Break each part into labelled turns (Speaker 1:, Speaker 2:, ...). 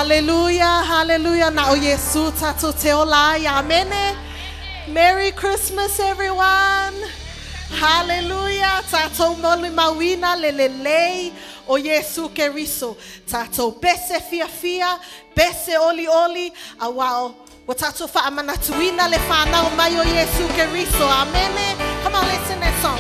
Speaker 1: Hallelujah, hallelujah. Na o Yesu tātou te ola ai. Amene. Merry Christmas, everyone. Hallelujah. Tātou moli mauina le le lei o Yesu Keriso. Tātou pese fia fia, pese oli oli, a wao. Wa tātou whaamanatuina le whanau mai o Yesu Keriso. Amene. Come on, let's sing that song.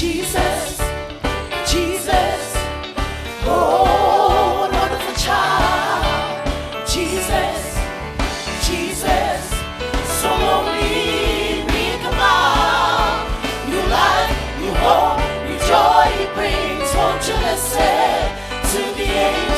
Speaker 2: Jesus, Jesus, oh, what a wonderful child. Jesus, Jesus, so lonely, meek and mild. New life, new hope, new joy he brings. Won't you listen to the angels?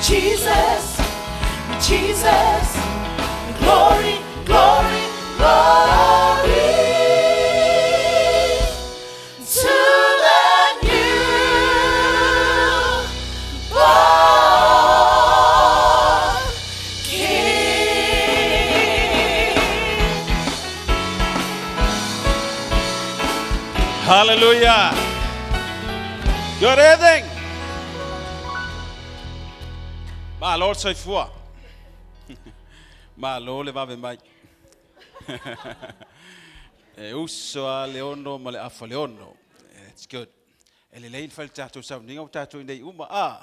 Speaker 2: Jesus, Jesus, glory, glory, glory to the newborn King.
Speaker 3: Hallelujah. Good evening. Malo le soifua. Malo le vave mai. E uso a le ono ma le afa le ono. It's good. E lelei le fai le tatou sauniga ua tatou inei uma a.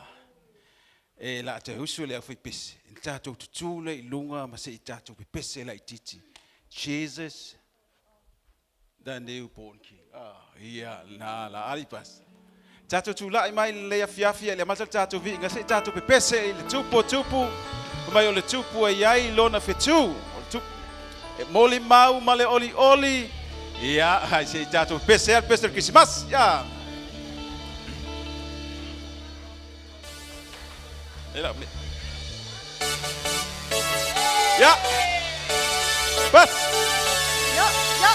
Speaker 3: E la te usu le au fai pese. E tatou tutū le i luga ma se i tatou pepese laitiiti. Jesus, the newborn king. Ah, ia na la alipas. Tatou tulai mai le afiafi le amata le tatou viiga se i tatou pepese i le tupu o tupu. Mai o le tupu e iai lona fetu. O le tupu. E molimau ma le olioli. Ia, hai se i tatou pepese le pese o le Kerisimasi. Ia. E la me. Ia. Bas.
Speaker 1: Yo, yo.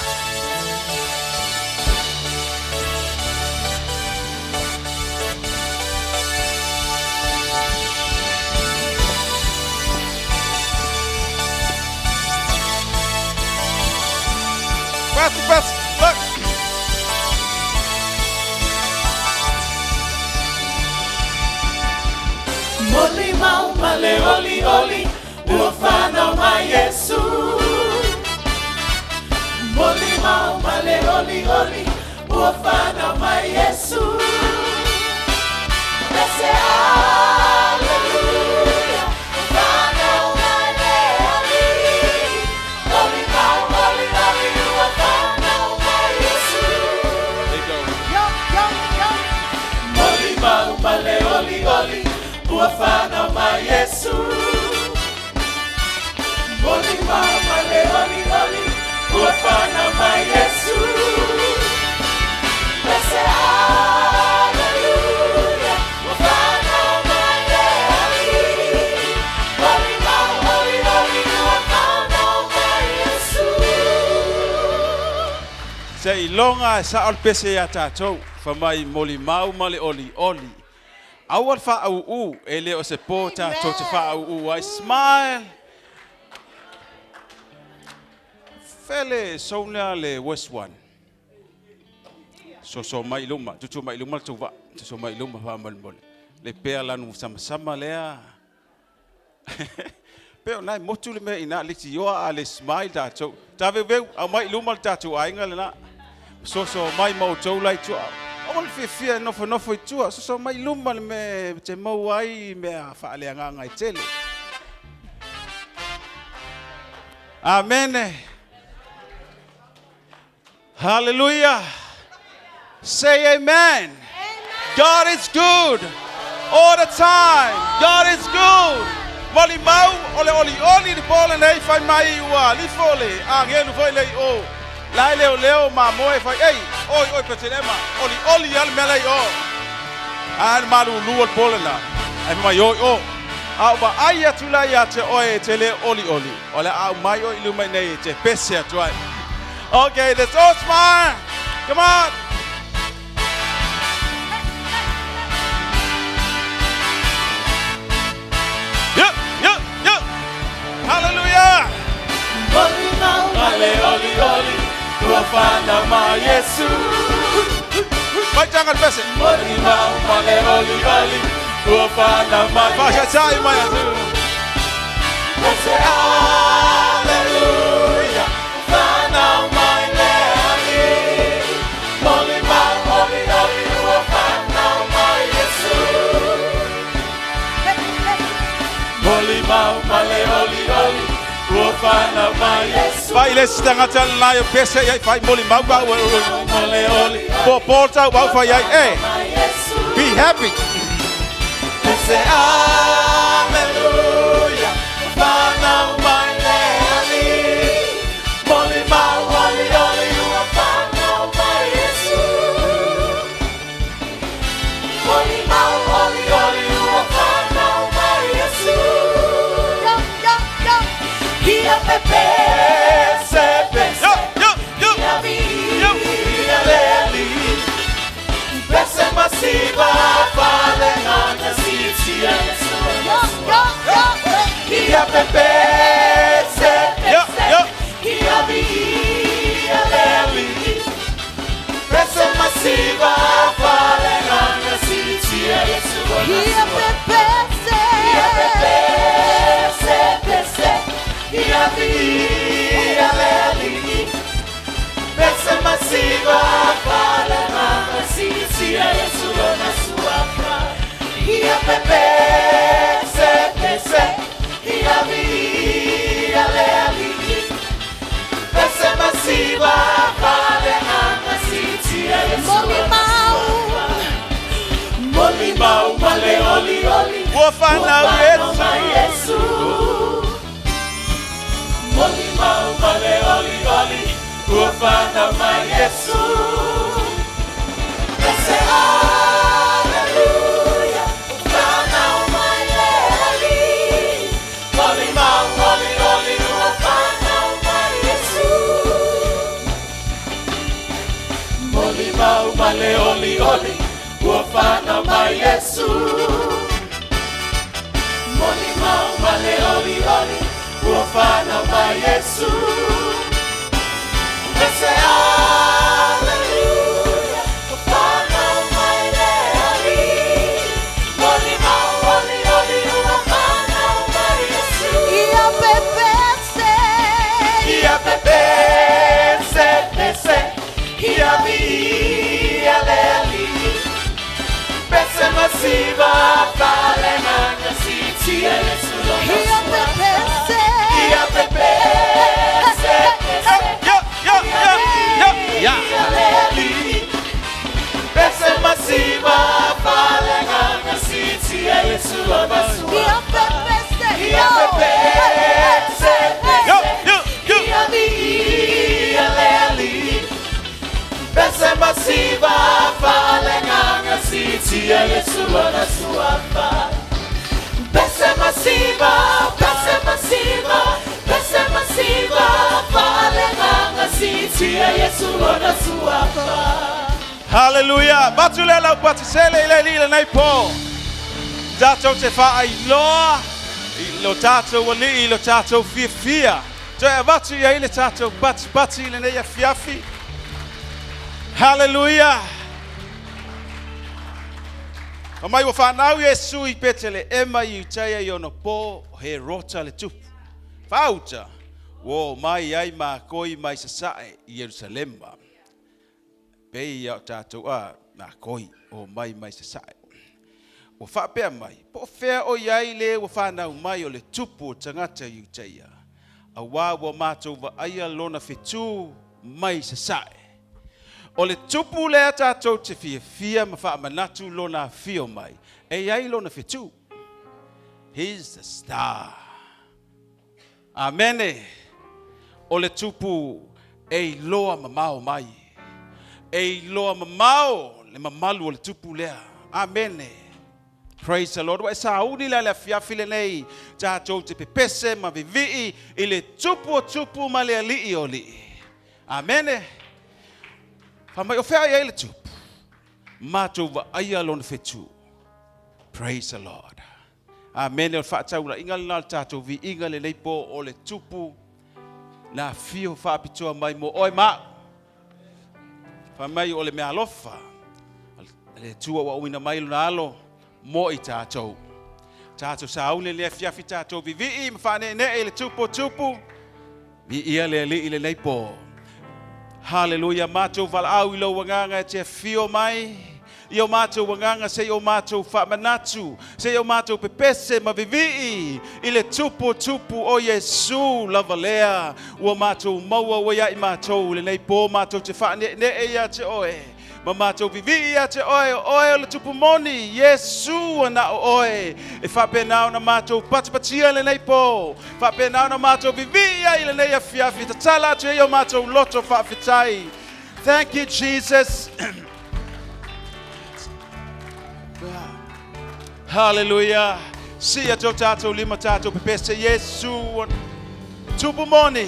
Speaker 3: Bas, bas, bas.
Speaker 2: Molimau ma le olioli, ua fanau mai Iesu. Molimau ma le olioli, ua fanau mai Iesu. Pese hallelujah, fanau mai le Alii. Molimau, oli, oli, ua fanau mai Iesu.
Speaker 3: There you go.
Speaker 1: Yo, yo, yo.
Speaker 2: Molimau ma le olioli, ua fanau mai Iesu. Molimau ma le olioli, ua fanau mai Iesu. Pese hallelujah, ua fanau mai le Alii. Molimau, oli, oli, ua fanau mai Iesu.
Speaker 3: Se iloga e sao le pese ia tatou. Fa mai molimau ma le olioli. Aua le faauu e le o se po tatou te faauu ai. Smile. Fele souna le West One. So mai luma, tutu mai luma le tuva. So mai luma fa mal mole. Le pea lanu sama sama lea. Pe o nai motu le mea ina le tioa a le smile tatou. Ta veu veu, au mai luma le tatou aiga le na. So mai mau tau lai tua. O le fiafia nofo nofo i tua. So mai luma le me te mau ai mea faaleagaga i tele. Amen. Hallelujah. Say amen. God is good all the time. God is good. Molimau o le olioli le po lenei fai mai ua lifo le agelu foi le o. Lai leo leo ma moe fai ei oi oi petelema oli oli al mea lei o. An malu lu o le po lena. Ai mai oi o. A ua ai atu la ia te oe te le oli oli. O le au mai o i luma nei te pese atu ai. Okay, let's all smile. Come on. Yeah. Hallelujah.
Speaker 2: Molimau ma le olioli, ua fanau mai Iesu.
Speaker 3: Vai jangan pese.
Speaker 2: Molimau ma le olioli, ua fanau mai
Speaker 3: Vai sai mai atu.
Speaker 2: Pese hallelujah, fanau mai le Alii. Molimau, oli, oli, ua fanau mai Iesu. Molimau ma le olioli, ua fanau mai Iesu.
Speaker 3: Vai le tagata lai o pese ai fai molimau ba o
Speaker 2: Ma le oli,
Speaker 3: po po tau au fai ai eh.
Speaker 2: mai Iesu.
Speaker 3: Be happy.
Speaker 2: Pese hallelujah, fanau mai le Alii. Molimau, oli, oli, ua fanau mai Iesu. Molimau, oli, oli, ua fanau mai Iesu. Ia pepese,
Speaker 3: Yo, yo.
Speaker 2: Ia viia le alii. Pese masiva falegaga sitia Yesu lona
Speaker 1: Ia
Speaker 2: sua.
Speaker 1: pepese.
Speaker 2: Ia pepese, pese, ia viia le alii. Pese masiva falegaga sitia Yesu lona suafa. Ia pepese, pese, ia viia le alii. Pese masiva falegaga sitia Yesu
Speaker 1: Moli
Speaker 2: lona
Speaker 1: mau.
Speaker 2: suafa. Molimau ma le olioli.
Speaker 3: Ua fanau Iesu.
Speaker 2: mai Iesu. Molimau ma le olioli. Ua fanau mai Iesu. Pese hallelujah. Ua fanau mai le Alii. Molimau olioli. Ua fanau mai Iesu. Molimau ma le olioli. Ua fanau mai Iesu. Molimau ma le olioli. Ua fanau mai Iesu. Pese hallelujah. Ua fanau mai le Alii. Molimau olioli. Ua fanau mai Iesu.
Speaker 1: Ia pepese.
Speaker 2: Ia pepese, pese, ia viia le Alii. Pese masiva falegaga sitia Yesu lona
Speaker 1: Ia
Speaker 2: suafa.
Speaker 1: pepese.
Speaker 2: Ia pepese, pese,
Speaker 3: Yo, yo, yo, yo. Ya.
Speaker 2: ia le Alii. Pese masiva falegaga sitia Yesu lona
Speaker 1: Ia
Speaker 2: suafa.
Speaker 1: pepese.
Speaker 2: Ia pepese,
Speaker 3: Yo,
Speaker 2: pese,
Speaker 3: yo, yo.
Speaker 2: ia viia le Alii. Pese masiva falegaga sitia Yesu lona suafa. Pese masiva, pese masiva, pese masiva falegaga sitia Yesu lona suafa.
Speaker 3: Hallelujah. Batu le lau pati sele i le li le nei po. Tātou te whaailoa, i lo tātou alii, i lo tātou fiafia. Toe avatu ia i le tātou pati pati i le nei afiafi. Hallelujah. O mai ua whanau Iesu i Peteleema i Iutaia i ona po he rota le tupu. Whauta, wo mai ai mākoi mai sasae i Jerusalema. Pei ia o tātou a nā koi o mai mai sasae. Ua whaapea mai, po whea o iai le ua whanau mai o le tupu o tangata i Iutaia. A wā ua mātou wa aia lona whetū mai sasae. O le tupu lea tātou te fiafia ma whaamanatu lona whio mai. E iai lona whetū. He's the star. Amene. O le tupu e iloa mamao mai. E iloa mamao le mamalu o le tupu lea. Amene. Praise the Lord. Wa e sauni la le afiafi lenei. Tātou te pepese ma vivii i le tupu o tupu ma le alii o alii. Amene. Fa mai o whea ia i le tupu. Mātou wa aia lona whetū. Praise the Lord. Amene o le whaataula inga le nā le tātou vi inga le leipo o le tupu. Nā whio whaapitoa mai mo oe ma. Fa mai o le mea alofa. Le tua wa uina mai lona alo mo i tātou. Tātou saune le afiafi tātou vivii ma whaane e le tupu o tupu. Vi ia le alii le leipo. Hallelujah. Mātou valaau i lau wanganga e te whio mai. I o mātou wanganga se i o mātou whaamanatu. Se i o mātou pepese ma vivii. I le tupu o tupu o Iesu lava lea. Ua mātou maua ua ia i mātou. Le nei pō mātou te whaane ne e ia te oe. Ma mātou vivii ia te oe. O oe o le tupu moni. Iesu ana o oe. E whaapenau na mātou patipatia le nei pō. Whaapenau na mātou vivii ia i le nei afiafi. Tatala atu e o mātou loto whaawhitai. Thank you, Jesus. Hallelujah. Sia tō tātou lima tātou pepese Yesu. Tupu moni.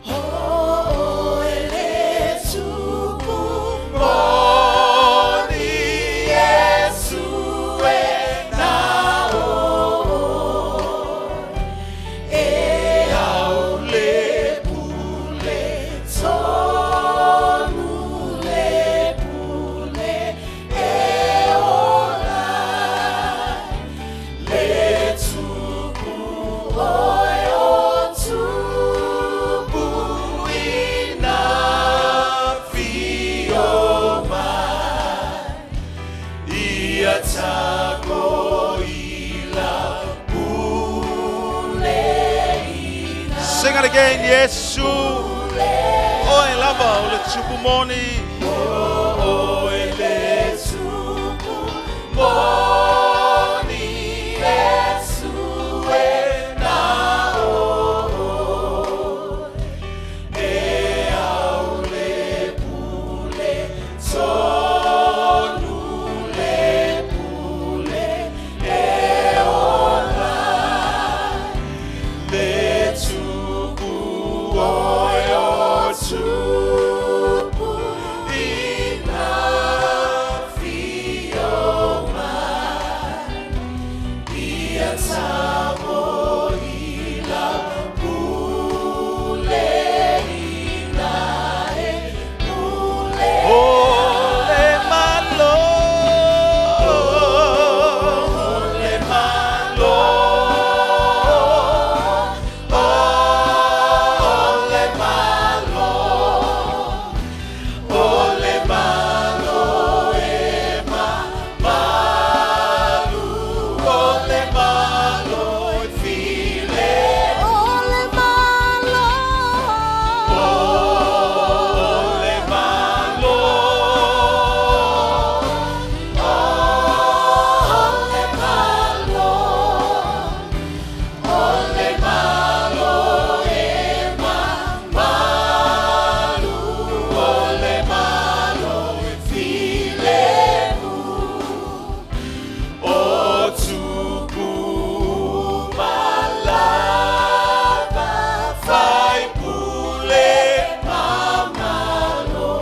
Speaker 1: Oh, ele tupu
Speaker 2: Moni Yesu e na o.
Speaker 3: it again. Yesu. Oe lava o le tupu moni.
Speaker 2: Oe le tupu moni Yesu e na o E au le pule tonu le pule e ola Le tupu oe o tupu ina fio mai Ia tamo i la pule ina e pule
Speaker 3: O le malo. Le malo.
Speaker 2: O le malo O le malo e ma malu O le malo e file
Speaker 1: O le malo.
Speaker 2: O le malo O le malo O le malo e ma malu O le malo e file O tupu malava fai pule mamalo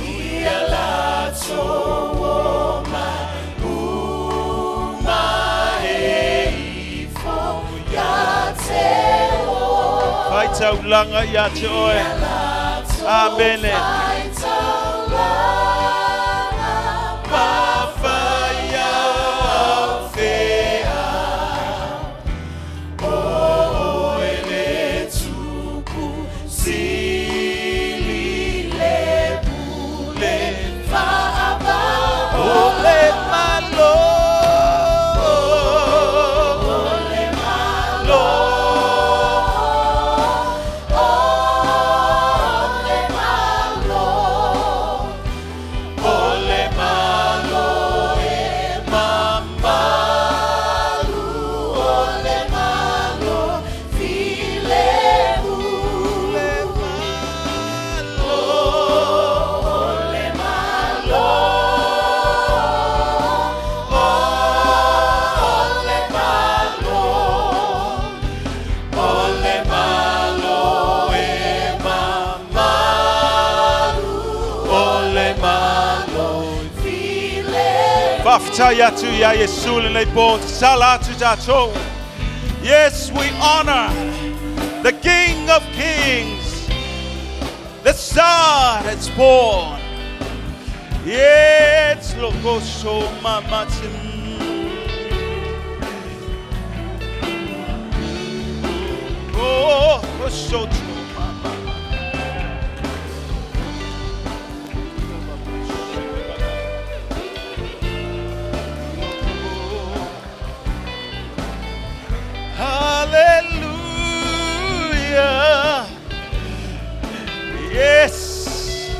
Speaker 2: Ia lato o mai uma e ifo ia te o
Speaker 3: Fai taulaga ia te oe. Amene.
Speaker 2: Fai taulaga ma fai au fea O oe le tupu sili le pule faavao
Speaker 3: O le malo.
Speaker 2: Le malo O le malo O le malo e ma malu O le malo file
Speaker 3: Le malo.
Speaker 2: Le malo O le malo O le malo e ma malu O le malo file
Speaker 3: Faafetai atu ia Iesu lenei po, sala atu tatou. Yes, we honor the King of Kings, the Son that's born. Yes, lokoso mamatim. Oh, so mama. Hallelujah. Yes.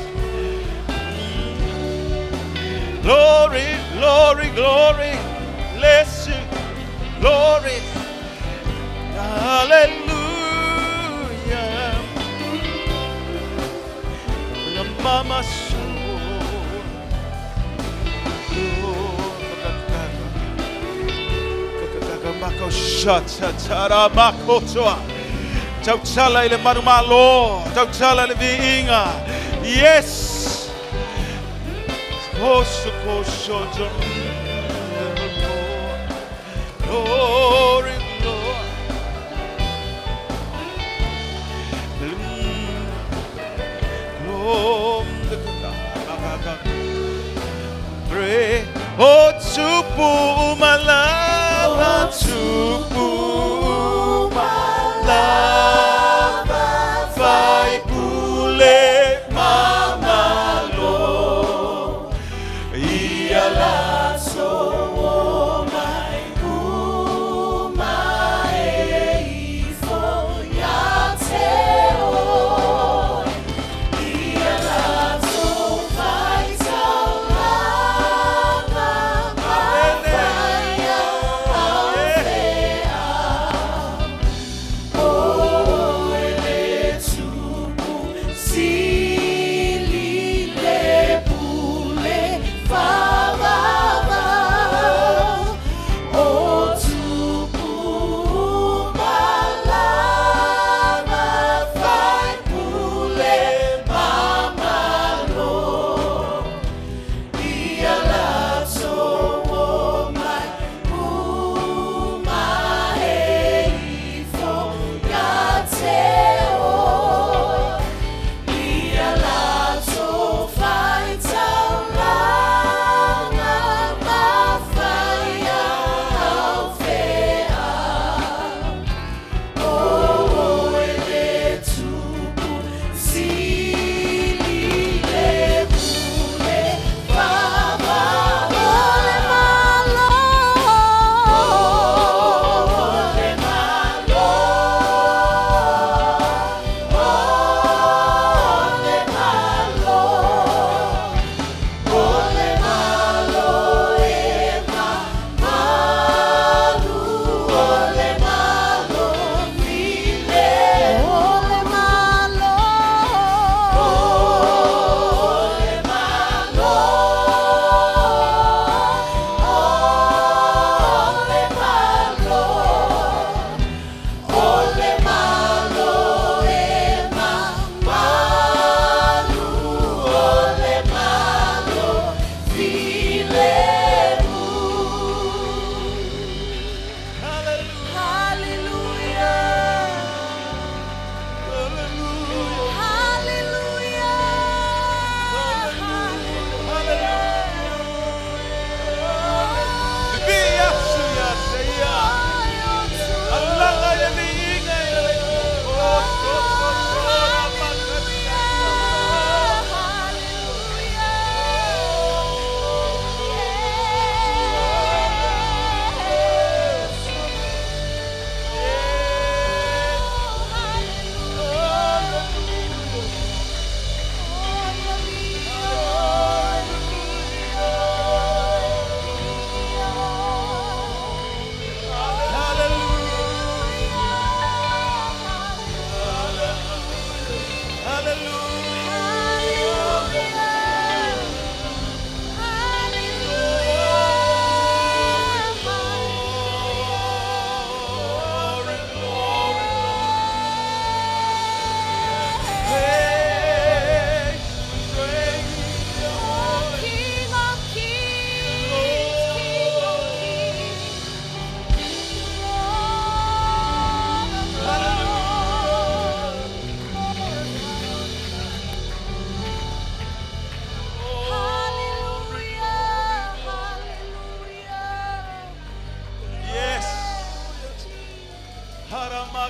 Speaker 3: Glory, glory, glory. Bless you. Glory. Hallelujah. Mama soul. Mako shata tara makotoa. Tautala i le manumalo. Tautala i le viiga. Yes. Koso koso Glory, glory. Glory. O tupu malava, tupu malava, fai pule mamalo, ia la.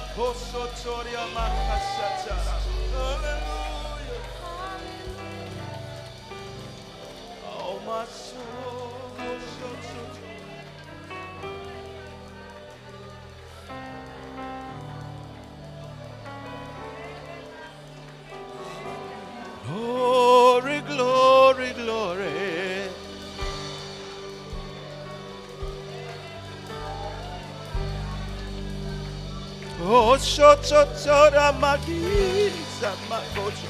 Speaker 3: Makosotoria makasatara. Hallelujah. Oh, my soul. Glory, glory, glory. Oh, shototora makisa makocho.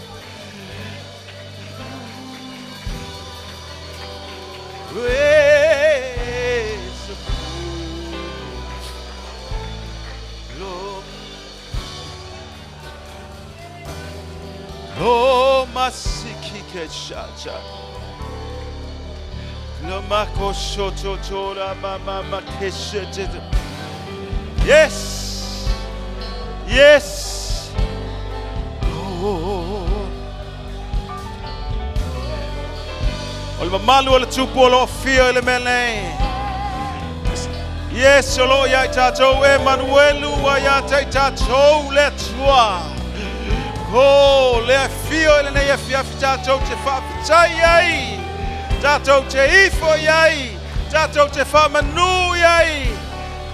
Speaker 3: Praise the Lord. Oh, masikike shacha. Lomako shototora mama makeshete. Yes. Yes. Oh. O le mamalu o le tupu o lo o fia i le mea nei. Yes, o lo ia i tātou e manuelu a ia te i tātou le Atua. O le afio i lenei afiafi tātou te whaafetai ai. Tātou te ifo i ai. Tātou te whamanu i ai.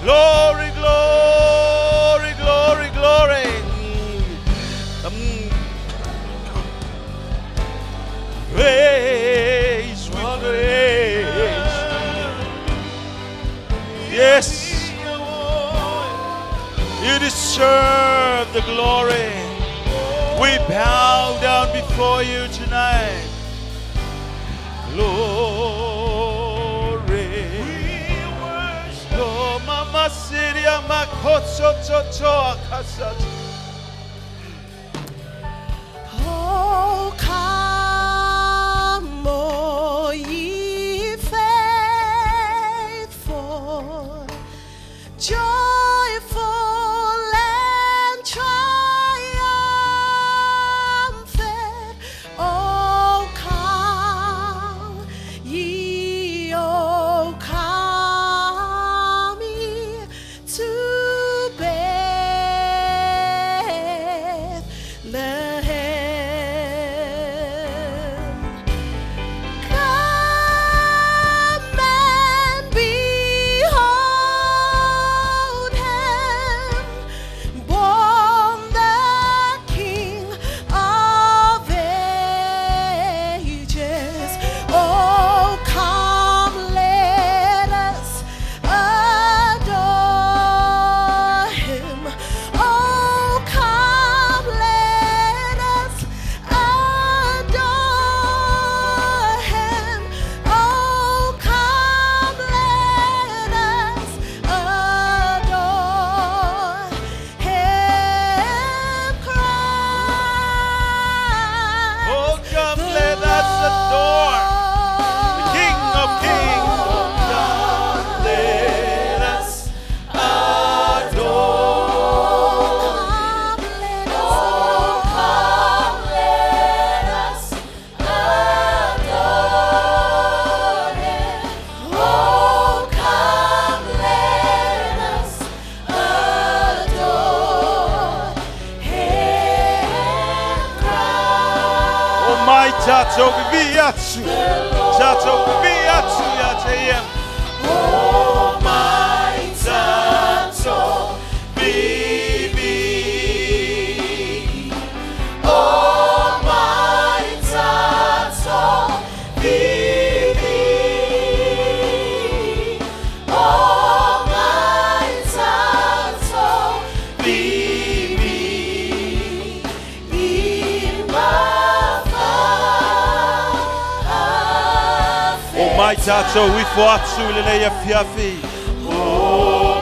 Speaker 3: Glory, glory, glory, glory. Praise, we praise. Yes, you deserve the glory. We bow down before you tonight. Glory. Oh, Mama Siria Makotso Toto Akasat.
Speaker 1: Oh, come, all ye faithful, joyful and triumphant. Oh, come ye, oh, come ye to Bethlehem. Come and behold him, born the King of ages. Oh, come, let us adore him. Oh, come, let us adore him. Oh, come, let us adore him. Christ,
Speaker 3: Oh, come,
Speaker 1: the
Speaker 3: let us adore the King of Kings. Oh, come, let us adore.
Speaker 1: Come, let us,
Speaker 2: Come, let us adore him. Oh, come, let us adore him. Christ,
Speaker 3: O mai tātou vivi atu. Tātou vivi atu ia te ia. O mai tātou vivi.
Speaker 2: O mai tātou vivi. O mai tātou vivi. I mafa
Speaker 3: O mai tātou ifo atu i lenei afiafi.
Speaker 2: O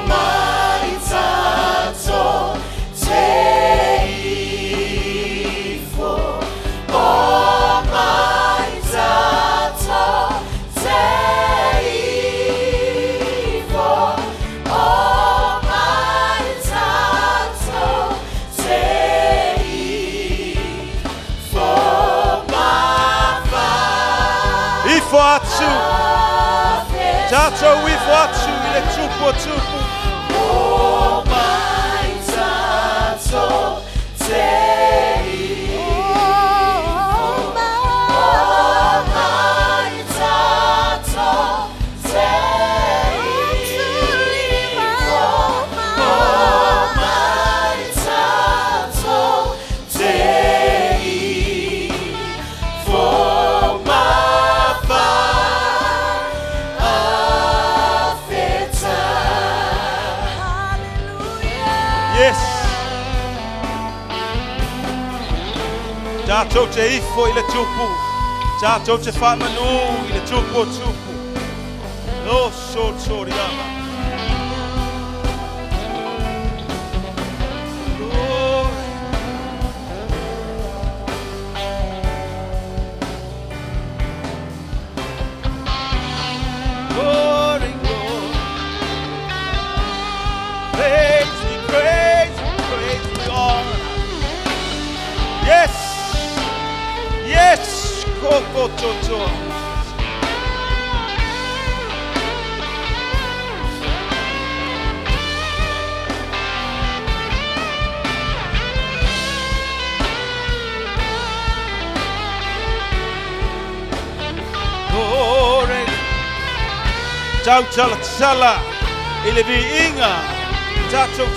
Speaker 2: mai tātou te ifo. O mai tātou te ifo. O mai tātou te ifo. Mafa
Speaker 3: Ifo atu. Tātou ifo atu i le tupu o tupu.
Speaker 2: O mai tātou
Speaker 3: Yes. Tātou te ifo i le tupu. Tātou te whamanu i le tupu o tupu. No so toriama. Glory. Glory, glory. Praise me, praise me, praise me all. Yes, yes, koko toto. Glory. Tau tala tala i le viiga. Tātou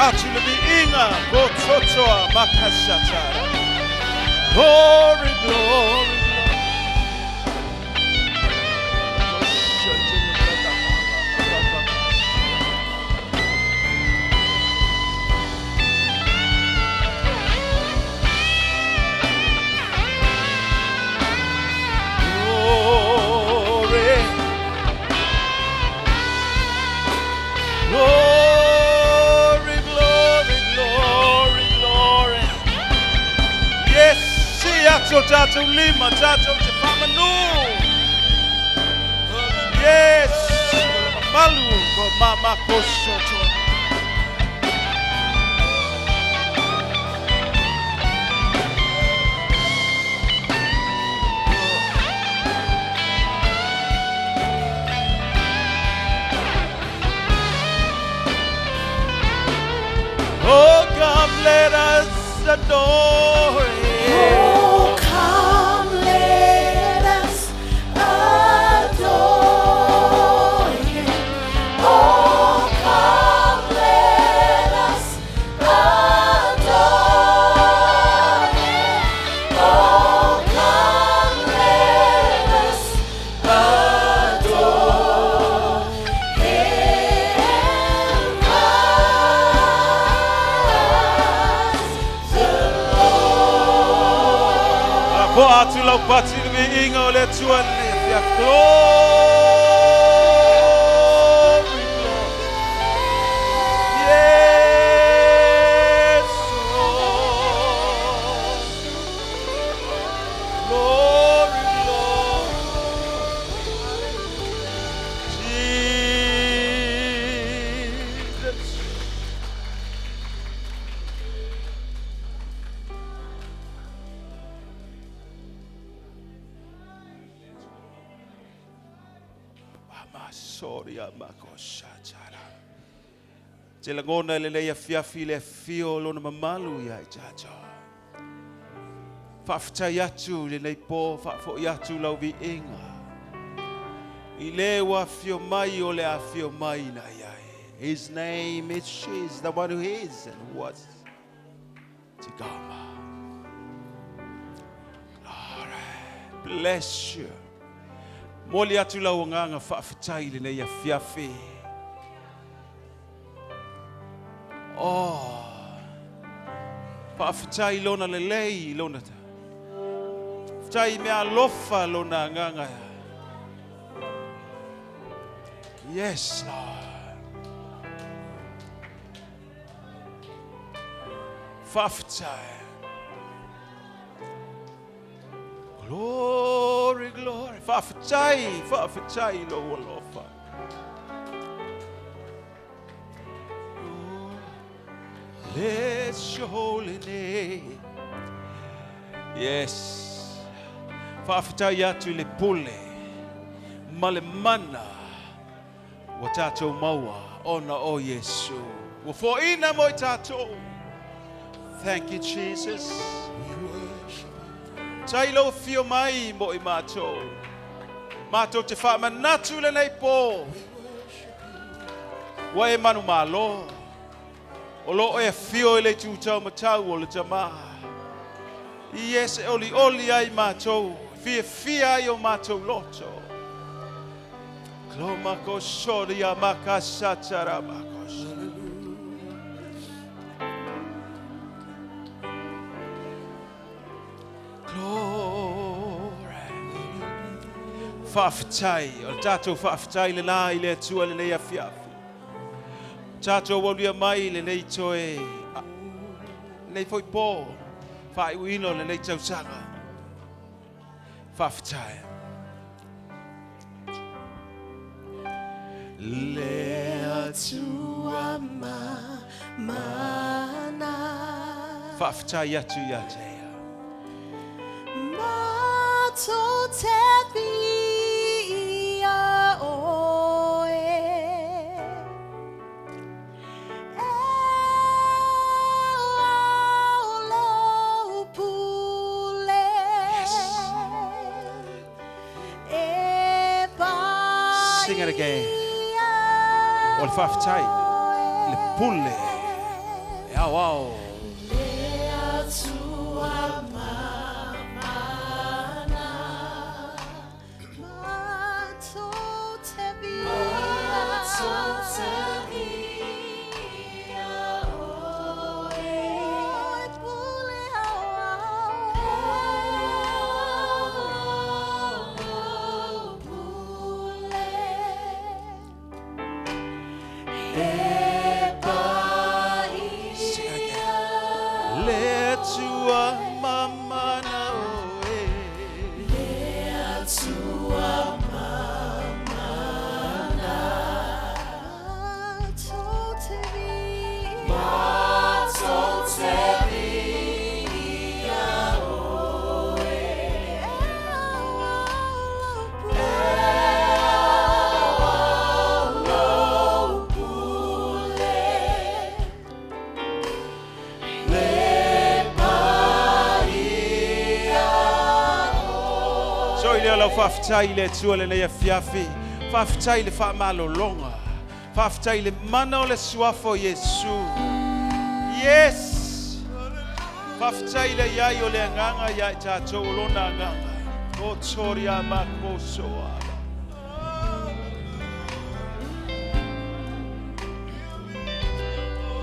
Speaker 3: atu le viiga. Ko totoa makasatara. Glory, glory, glory. Glory. Glory, glory, glory, glory. Yes, si ato tātou lima, tātou te whamanu. Yes, malu ko mama ko soto. Oh, come, let us adore him.
Speaker 1: Oh, come, let us adore him. Oh, come, let us adore him. Oh, come, let us adore him. Christ the Lord.
Speaker 3: Po atu lau pati le viiga o le Atua le fia. Glory, glory. Yes, Lord. Glory, glory. Jesus. Amasoria makoshatara. Te lagona le lei afiafi le afio lona mamalu ia i tātou. Faafetai atu le nei po, faafoi atu lau viiga. I le ua afio mai o le afio mai na iai. His name is Jesus, the one who is and who was to come. Glory. Bless you. Moli atu lau nganga faafetai le nei afiafi. Oh. Faafetai lona lelei lona ta. Faafetai mea alofa lona nganga. Yes, Lord. Faafetai. Glory, glory. Faafetai, faafetai lo alofa. Bless your holy name. Yes. Faafetai atu i le pule ma le mana ua tātou maua ona o Iesu. Ua foina mo i tātou. Thank you, Jesus. Tai lau fio mai mo i mātou. Mātou te whaamanatu le nei pō. Ua e manu malo. O lo e fio i le tūtau matau o le tamā. Yes, e oli oli ai mātou. Fia fia ai o mātou loto. Klomako soria makasatara makos. Faafetai, o le tatou faafetai lenā i le Atua i lenei afiafi. Tatou aulia mai i lenei toe, lenei foi pō, faaiuina o lenei tausaga. Faafetai.
Speaker 2: Le Atua ma mana.
Speaker 3: Faafetai atu ia te ia.
Speaker 1: Matou te viia oe. E ao lou pule. E
Speaker 3: Sing it again. O le faafetai, le pule, e ao ao.
Speaker 2: Le Atua mamana.
Speaker 1: Matou te
Speaker 2: Matou te
Speaker 1: viia.
Speaker 2: viia oe.
Speaker 1: E pule ao ao.
Speaker 2: Lou pule. E paia.
Speaker 3: Sing it again. Le Atua mamana oe.
Speaker 2: Le Atua mamana.
Speaker 1: Matou te viia.
Speaker 2: Matou te viia oe.
Speaker 1: E ao ao lou pule.
Speaker 2: Lou pule. Le paia.
Speaker 3: So i lea lau faafetai i le Atua lenei afiafi. Faafetai i le faamalologa. Faafetai i le mana o le suafa o Iesu. Yes! Faafetai i le iai o le agaga ia i tatou o lona agaga. O toria mako soa.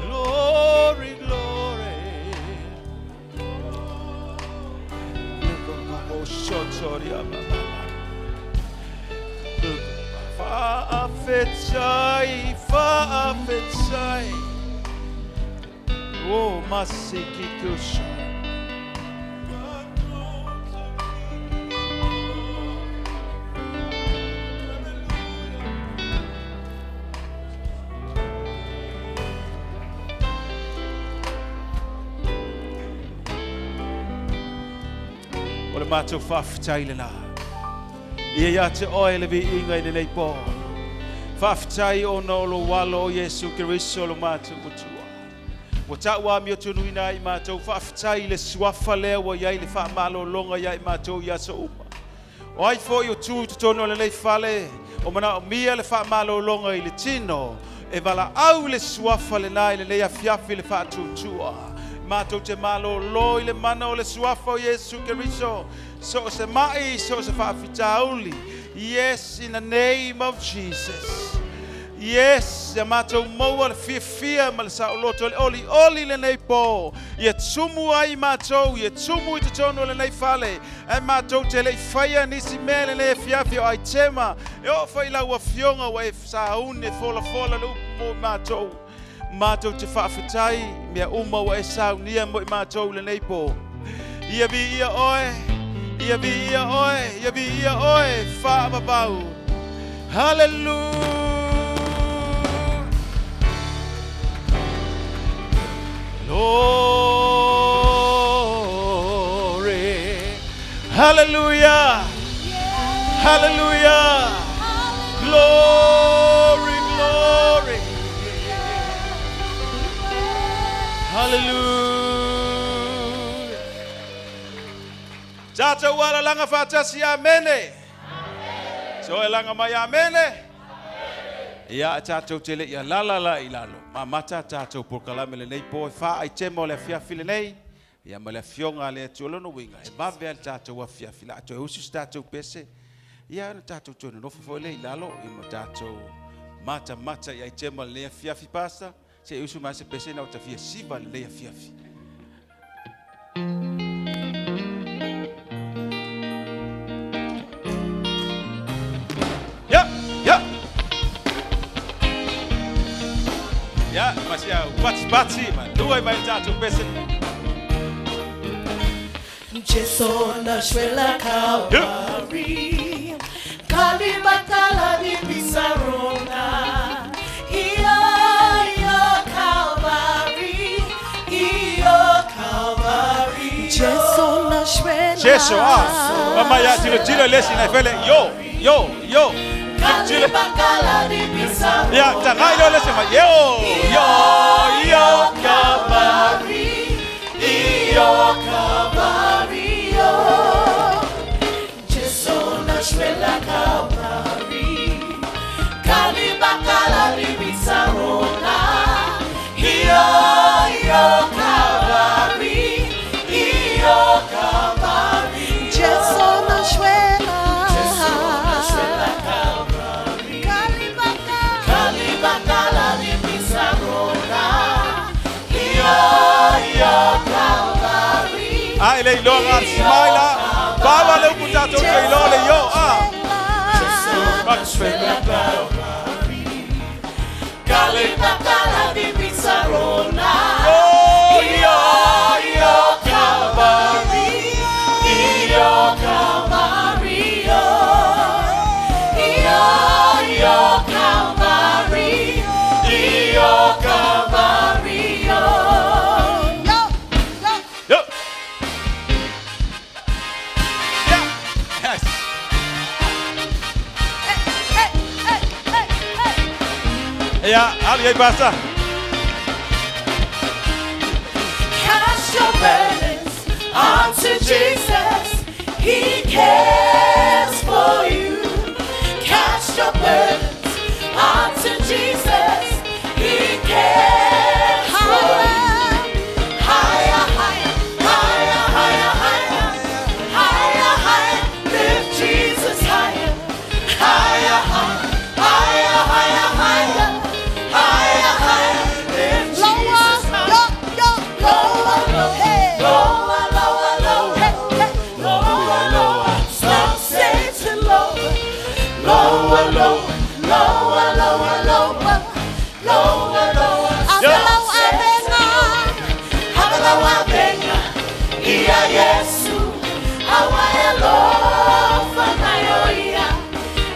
Speaker 3: Glory, glory. Sotoria mama. Faafetai, faafetai. O masiki kusha. O le matou faafetai lenā. Ia ia te oe le viiga i lenei pō. Faafetai ona o lou alo o Iesu Keriso lo matou Atua. Ua tau amiotonuina ai matou faafetai i le suafa lea ua i ai le faamalologa ia i matou i aso uma. O ai foi o tu i totonu o lenei fale, o manaomia le faamalologa i le tino, e valaau i le suafa lenā i lenei afiafi le faatuatua. Matou te malolo i le mana o le suafa o Iesu Keriso, so o se mai, so o se faafitauli. Yes, in the name of Jesus. Yes, ia matou maua le fiafia ma le saoloto le olioli lenei pō. Ia tumu ai matou, ia tumu i totonu o lenei fale. Ae matou te le i faia nisi mea lenei afiafi o aitema. E oo foi i lau afioga ua e sauni e folafola le upu mo i matou. Matou te faafetai i mea uma ua e saunia mo i matou i lenei pō. Ia viia oe, ia viia oe, ia viia oe, faavavau. Hallelujah. Glory. Hallelujah. Hallelujah. Glory, glory. Hallelujah. Tatou alalaga faatasi amene. So e laga mai amene. Ia tatou te le i alala la i lalo. Mamata tatou polokalame lenei pō e faaitema o le afiafi lenei. Ia ma le afioga a le Atua lona uiga e vave a le tatou afiafi. La toe usu se tatou pese. Ia na tatou toe nonofo foi le i lalo i ma tatou matamata i aitema lenei afiafi pasta. Se i usu mai se pese na o tafia siva lenei afiafi. Ia, ma si au patipati, ma lua i mai le tatou pese.
Speaker 1: Jesu na shwela Calvary. Kalibakala ni bisarona. Iyo, iyo Calvary. Iyo Calvary. Jesu na shwela.
Speaker 3: Jesu, ah. Mama ya tilo tilo lesi na fele. Yo, yo, yo. Tilo.
Speaker 1: Kalibakala ni bisarona.
Speaker 3: Ya, tagai lo lesi ma. Yo, yo, yo,
Speaker 1: Calvary. Iyo Calvary. Jesu na shwela Calvary. Kalibakala ni bisarona. Iyo, iyo Calvary. Iyo Calvary. Jesu na shwela. Jesu na shwela Calvary. Kalibakala. Kalibakala ni bisarona. Iyo, iyo Calvary.
Speaker 3: Ah, ele iloga smile. Baba le upu tatou te iloa le yo. Ah.
Speaker 1: Kalibakala ni bisarona.
Speaker 3: Yo,
Speaker 1: Iyo, iyo Calvary. Iyo Calvary. Iyo, iyo Calvary. Iyo Calvary. Yo, yo.
Speaker 3: Yo. Yeah. Yes.
Speaker 1: Hey, hey, hey, hey.
Speaker 3: Ia, alu iai pasa.
Speaker 1: Cast your burdens onto Jesus. He cares for you. Cast your burdens onto Jesus. He cares for you. Higher, higher, higher, higher, higher, higher, higher. Lift Jesus higher, higher, higher, higher, higher, higher, higher, higher. Lift Jesus higher. Lower, lower, lower, lower, lower, lower, lower. Stop Satan lower, lower, lower, lower, lower, lower, lower, lower.
Speaker 3: Yeah.
Speaker 1: Stop Satan. Iya Yesu, awayelofa nayo iya.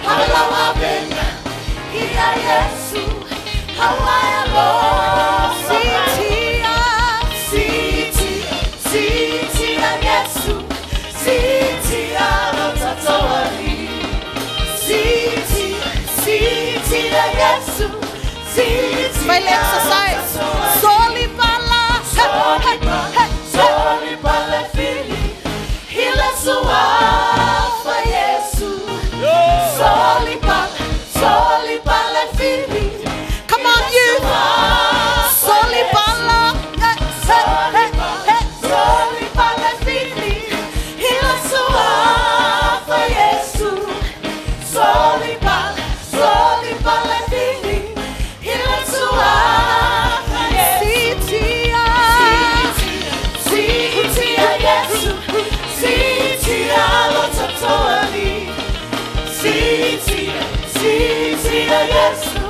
Speaker 1: Abelawabenga, iya Yesu, awayelofa nayo. Siti, siti ya Yesu, siti ya Rotatowali. Siti, siti ya Yesu, siti
Speaker 2: Vai
Speaker 1: ya
Speaker 2: exercise.
Speaker 1: Rotatowali.
Speaker 2: Soli pala.
Speaker 1: Soli pala fili, ila suafa Yesu. Soli pala fili.
Speaker 2: Come on, you. Soli pala. Hey, hey, hey.
Speaker 1: Soli pala fili, ila suafa Yesu. Soli pala fili, ila suafa Yesu.
Speaker 2: Sitia.
Speaker 1: Siti ya Yesu, siti ya Lototoali. Siti, siti ya Yesu,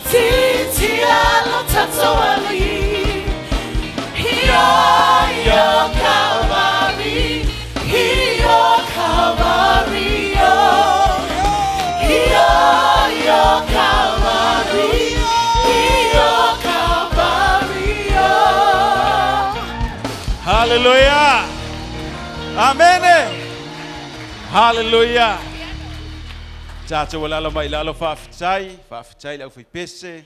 Speaker 1: siti ya Lototoali. Iyo, iyo Calvary, iyo Calvary, iyo, iyo Calvary, iyo Calvary.
Speaker 3: Hallelujah. Amen. Hallelujah. Tatou alala mai lalo faafetai, faafetai le aufaipese.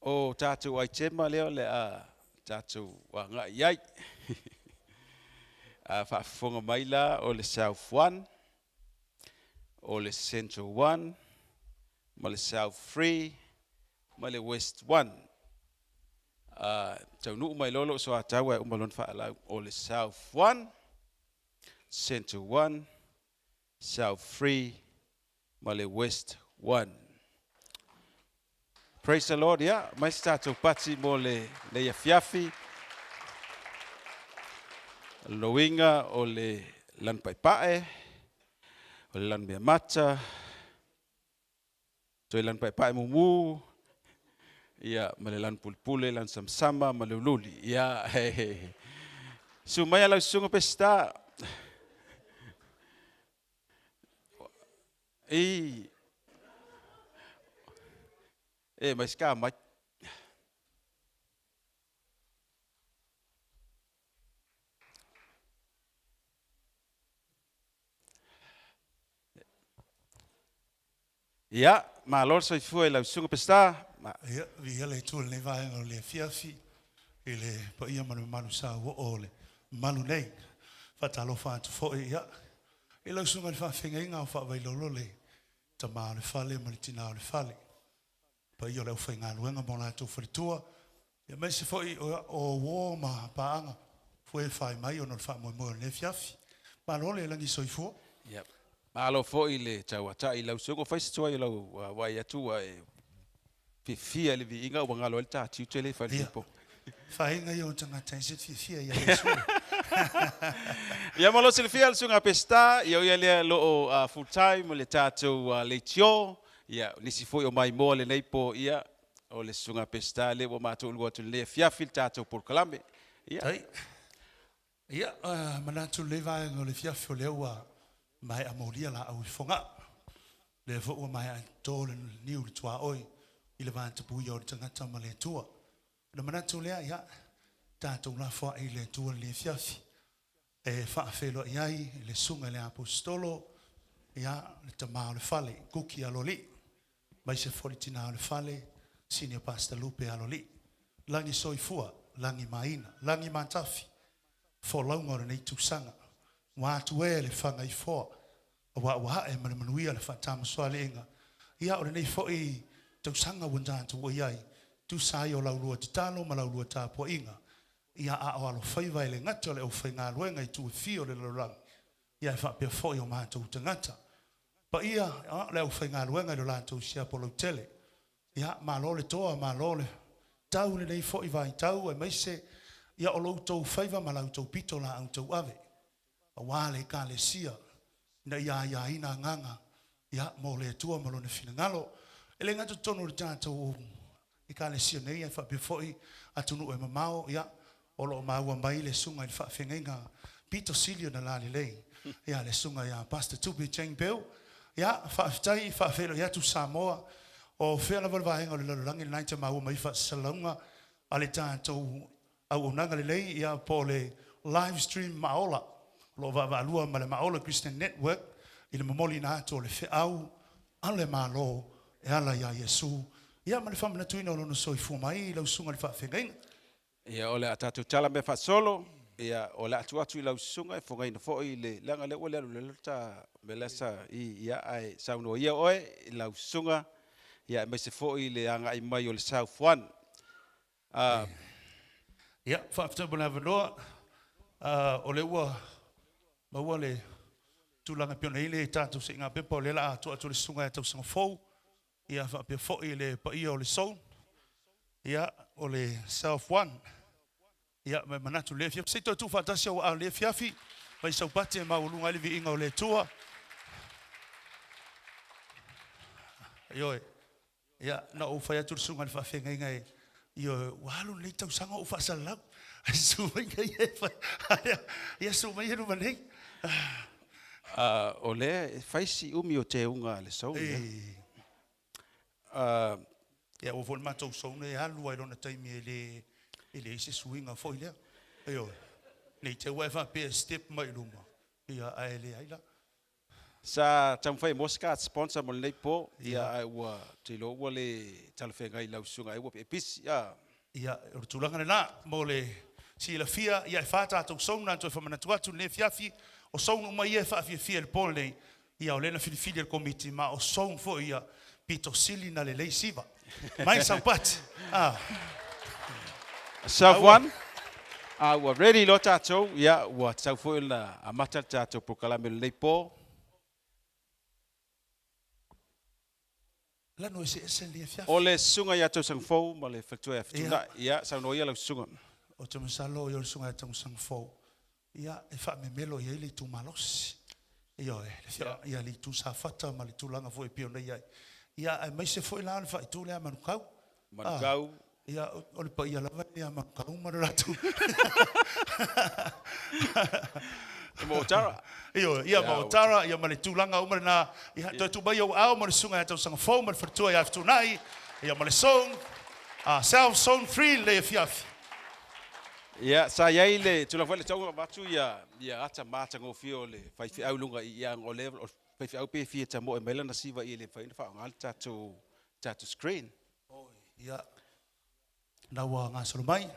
Speaker 3: O tatou aitema lea o le a tatou agai ai. A faafofoga mai la o le South 1, o le Central 1, ma le South 3, ma le West 1. A taunuu mai loa lou soatau ae uma lona faalau o le South 1, Central 1, South 3, ma le West 1. Praise the Lord, ia, mai se tatou pati mo le, le afiafi. Lona uiga o le lanu paepae, o le lanu meamata, toe lanu paepae mumu, ia ma le lanu pulepule, lanu samasama ma le uliuli. Ia susu maia lau susuga Peseta. I e mai ska mai. Ia, malo le soifua i lau susuga Peseta.
Speaker 4: Ia, viia le Atua i lenei vaega o le afiafi i le paia ma le mamalu sauoo o le malu nei. Faatalofa atu foi ia, i lau susuga i le faafeagaiga o Faavailolo le tama o le fale ma le tina o le fale. Paia o le aufaigaluega ma o latou faletua, aemaise foi o uo ma paaga foe fai mai ona o le faamoemoe o lenei afiafi. Malo le lagi soifua.
Speaker 3: Ia, malo foi le tauatai i lau susuga. Fai se tuai o lau vaai atu ua e fiafia i le viiga ua galo ai le ta tiute le fai le po.
Speaker 4: Faiga ia o tagata e se fiafia ia Iesu.
Speaker 3: Ia mo lou silafia le susuga Peseta, ia o ia lea lo o full time le tatou leitio. Ia, nisi foi o maimoa lenei po, ia, o le susuga Peseta lea ua matou ulu atu lenei afiafi le tatou polokalame. Ia.
Speaker 4: Tai. Ia, manatu lenei vaega o le afiafi o lea ua maea molia laau i Fogaa. Lea foi ua maea toto le niu i le tuaoi i le vatapuia o le tagata ma le Atua. Ona manatu lea, ia, tatou lafoai i le Atua lenei afiafi e faafeiloai ai i le susuga i le Aposetolo, ia, le tama o le fale, Kuki Aloalii, aemaise foi le tina o le fale, Senior Pastor Lupe Aloalii. Lagi soifua, lagi maina, lagi matafi, folauga o lenei tausaga. Ua atu e le fagaifoa, aua ua ae ma le manuia le faatamasoaliiga. Ia, o lenei foi tausaga ua tatou i ai, tusa ai o laulua tatalo ma laulua tapuaiga. Ia, a o alofaiva e le gata o le aufaigaluega i itu e fia o le lalolagi, ia e faapea foi o matou tagata. Paia o le aufaigaluega i lo latou siapo lautele. Ia, malo le toa, malo le tau i lenei foi vaitau, aemaise ia o lo outou faiva ma la outou pito laau tauave, aua le Ekalesia ina ia aiaina agaga ia mo le Atua ma Lona finagalo. E le gata i totonu o le tatou Ekalesia nei, ae faapea foi atunuu e mamao, ia, o lo o maua mai le susuga i le faafeagaiga pito sili ona lalelei, ia, le susuga ia Pastor Tupe Cheng Peu. Ia, faafetai, faafeiloai atu Samoa, o fea lava le vaega o le lalolagi lena e te maua mai faasalalauga a le tatou auaunaga lelei, ia, po o le live stream Maaola, o lo o vaavaalua ma le Maaola Christian Network i le momoliina atu o le feau a le Malo e ala iā Iesu, ia, ma le faamanatuina o lona soifua mai i lau susuga i le faafeagaiga.
Speaker 3: Ia, o le a tatou tala mea faasolo, ia, o le a tuu atu i lau susuga e fogaina foi le leaga lea ua le alu lalo ta mea lea sa i ia ae saunoa ia oe i lau susuga, ia aemaise foi le agai mai o le South One.
Speaker 4: Ia, faafetai mo le avanoa. O lea ua maua le tulaga e pei ona i ai le tatou siiga pepa, o lea o le a tuu atu i le susuga ia Tausaga Fou, ia faapea foi le paia o le Soul, ia, o le Self One. Ia, ma e manatu le afiafi. Se i toe tuufaatasi ou aao i lenei afiafi, mai saupati e maualuga ai le viiga o le Atua. Ioe. Ia, na ou fai atu i le susuga i le faafeagaiga e, ioe, ua alu lenei tausaga o ou faasalalau. Susu mai ia e fai. Ia, susu mai ia luma nei.
Speaker 3: O lea e fai si umi o teuga a le Soul.
Speaker 4: Ei. Ia, ua foi le matou soul e alu ai lona taimi e le e leai se suiga foi lea. Ioe. Ne i te i ua e faapea e step mai i luma, ia, ae leai la.
Speaker 3: Sa taumafai e maua se card sponsor mo lenei po, ia ae ua te iloa ua le talafeagai i lau susuga ai ua e pisi.
Speaker 4: Ia, o le tulaga lena mo le silafia, ia e fa tatou soul na toe faamanatu atu i lenei afiafi, o soul uma ia e faafiafia i le po lenei, ia o lea na filifili e le Komiti, ma o soul foi ia pito sili na lelei siva. Mai saupati.
Speaker 3: South One, ua ready loa tatou, ia ua tatau foi ona amata le tatou polokalame o lenei po.
Speaker 4: Lanu eseese lenei afiafi.
Speaker 3: O le susuga ia Tausaga Fou ma le faletua ia Fetuunai. Ia, saunoa ia lau susuga.
Speaker 4: Ou te masalo o le susuga ia Tausaga Fou. Ia, e faamemelo i ai le itumalosi. Ioe, le fia, ia le itu Safata ma le tulaga foi e pei ona i ai. Ia, aemaise foi la o le faaitu lea a Manukau.
Speaker 3: Manukau.
Speaker 4: Ah, ia, o le paia lava ia Manukau ma le latou.
Speaker 3: E mo Otara.
Speaker 4: Ioe, ia ma Otara, ia ma le tulaga uma lena. Ia, toe tuu mai ou aao mo le susuga ia Tausaga Fou ma le faletua ia Fetuunai, ia ma le Song, ah, South Zone 3 lenei afiafi.
Speaker 3: Ia, sa i ai le tulaga foi le tauga avatu ia ia ata matagofie o le faifeau i luga i ia o le o le faifeau pe fia tamoe mai lana siva i e le mafai ona faaaoga le tatou tatou screen.
Speaker 4: Oi, ia, na ua gasolo mai.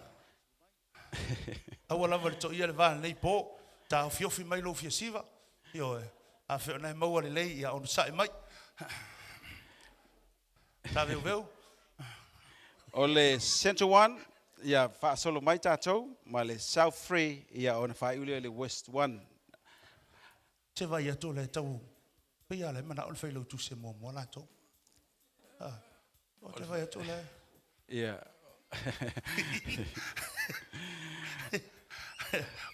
Speaker 4: Aua lava le toia le va lenei po, taofiofi mai lou fia siva. Ioe, a fea o na e maua lelei, ia onosai mai. Saveuveu.
Speaker 3: O le Central One, ia faasolo mai tatou, ma le South 3, ia ona faaiu lea i le West 1.
Speaker 4: Te vaai atu o la e tau pei lava o la e manao le failautusi e muamua latou. Ah, o te vaai atu o la e.
Speaker 3: Ia.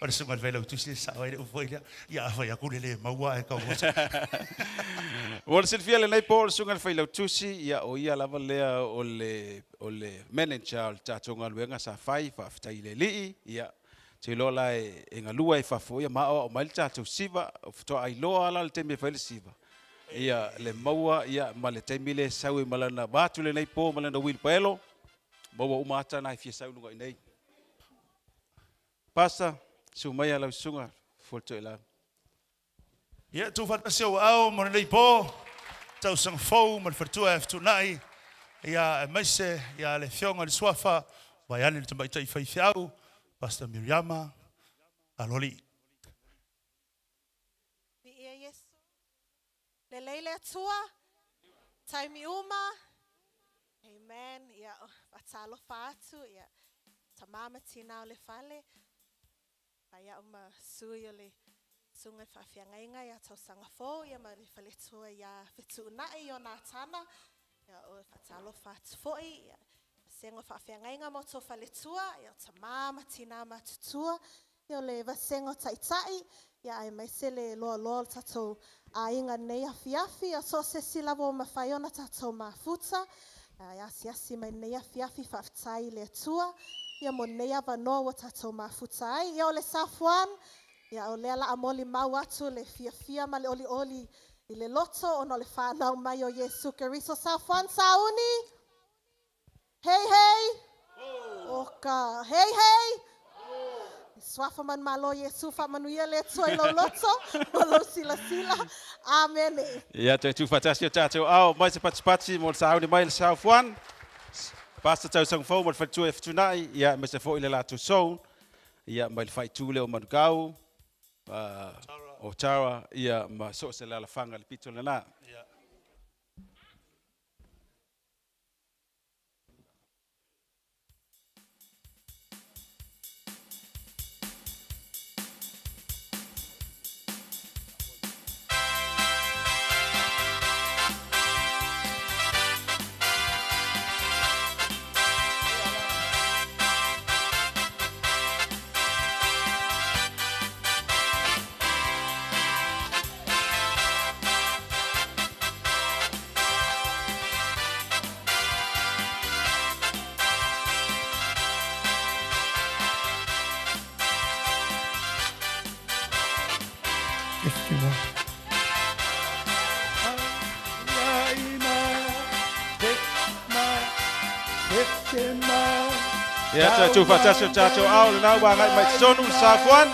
Speaker 4: O le susuga i le Failautusi e sao ai le upu foi lea, ia a fai atu le le maua ae tau osa.
Speaker 3: Mo le silafia lenei po o le susuga i le Failautusi, ia o ia lava lea o le, o le manager o le tatou galuega sa fai, faafetai i le Alii, ia ou te iloa la e, e galue ai i fafo, ia ma aoao mai le tatou siva, faatoa iloa lava la le taimi e fai le siva. Ia le maua ia ma le taimi lea e sau ai ma lana, vaeatu lenei po ma lana uilipaelo, maua uma ata na e fia sau i luga i inei. Pastor, susu maia lau susuga Fuatoelau.
Speaker 4: Ia, tuufaatasi ou aao mo lenei po, tausaga fou ma le faletua e fetuunai, ia, aemaise ia le Afioga i le Suafa, vaeane le tamaitai faifeau, Pastor Miriama Aloalii.
Speaker 1: Viia Iesu. Lelei le Atua, taimi uma. Amen. Ia, faatalofa atu, ia, tama ma tina o le fale. Fai au ma sui o le Susuga i Faafeagaiga ia Tausaga Fou, ia ma le faletua ia Fetuunai i ona atana. Ia, o faatalofa atu foi, ia, vasega o faafeagaiga ma outou faletua, ia, o tama ma tina matutua, ia, o le vasega o taitai, ia, aemaise le loaloa o le tatou aiga nei afiafi, ia, so o se isi lava ua mafai ona tatou mafuta, e asiasi mai lenei afiafi, faafetai i le Atua, ia, mo lenei avanoa ua tatou mafuta ai. Ia, o le South One, ia, o lea la a molimau atu le fiafia ma le olioli i le loto ona o le fanau mai o Iesu Keriso. South One sauni! Hei hei! O ka hei hei! Suafa manumalo Iesu faamanuia le Atua i lou loto ma lou silasila. Amene.
Speaker 3: Ia, toe tuufaatasi o tatou ao mai se patipati mo le sauni mai le South One. Pastor Tausaga Fou ma le faletua ia Fetuunai, ia aemaise foi le latou zone, ia mai le faaitu lea o Manukau, o Tara, ia ma so o se lalafaga i le pito lena. Ia, toe tuufaatasi o tatou ao lena ua agai mai totonu le South One.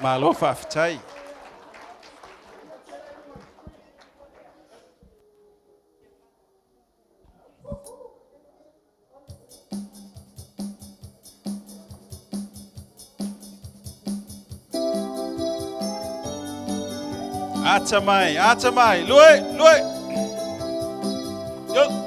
Speaker 3: Malo faafetai. Ata mai, ata mai. Lue, lue. Yo.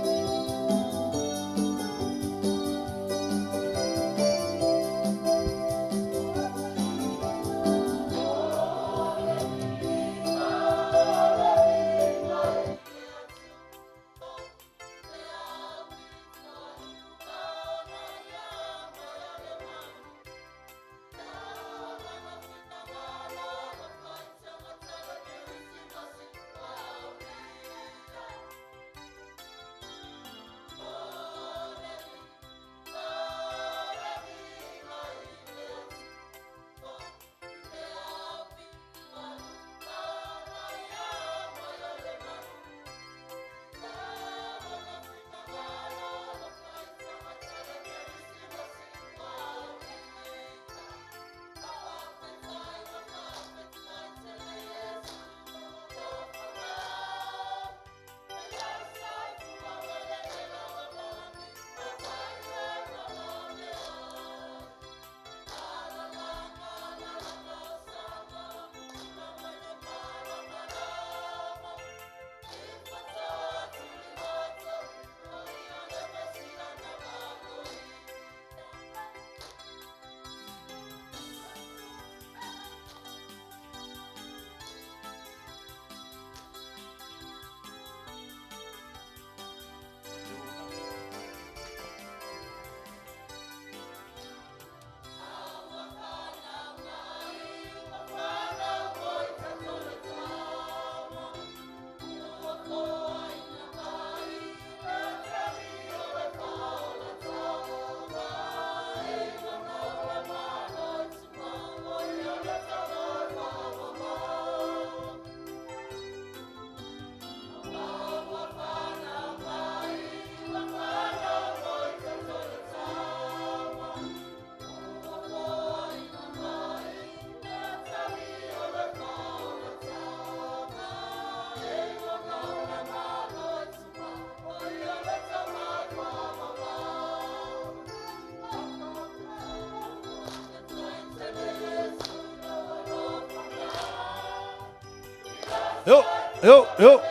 Speaker 4: Yo, yo, yo.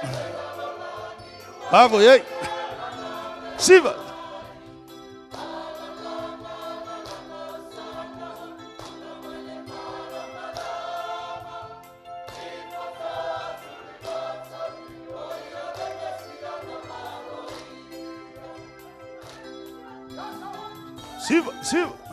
Speaker 4: Bravo, ei. Siva. Siva, siva.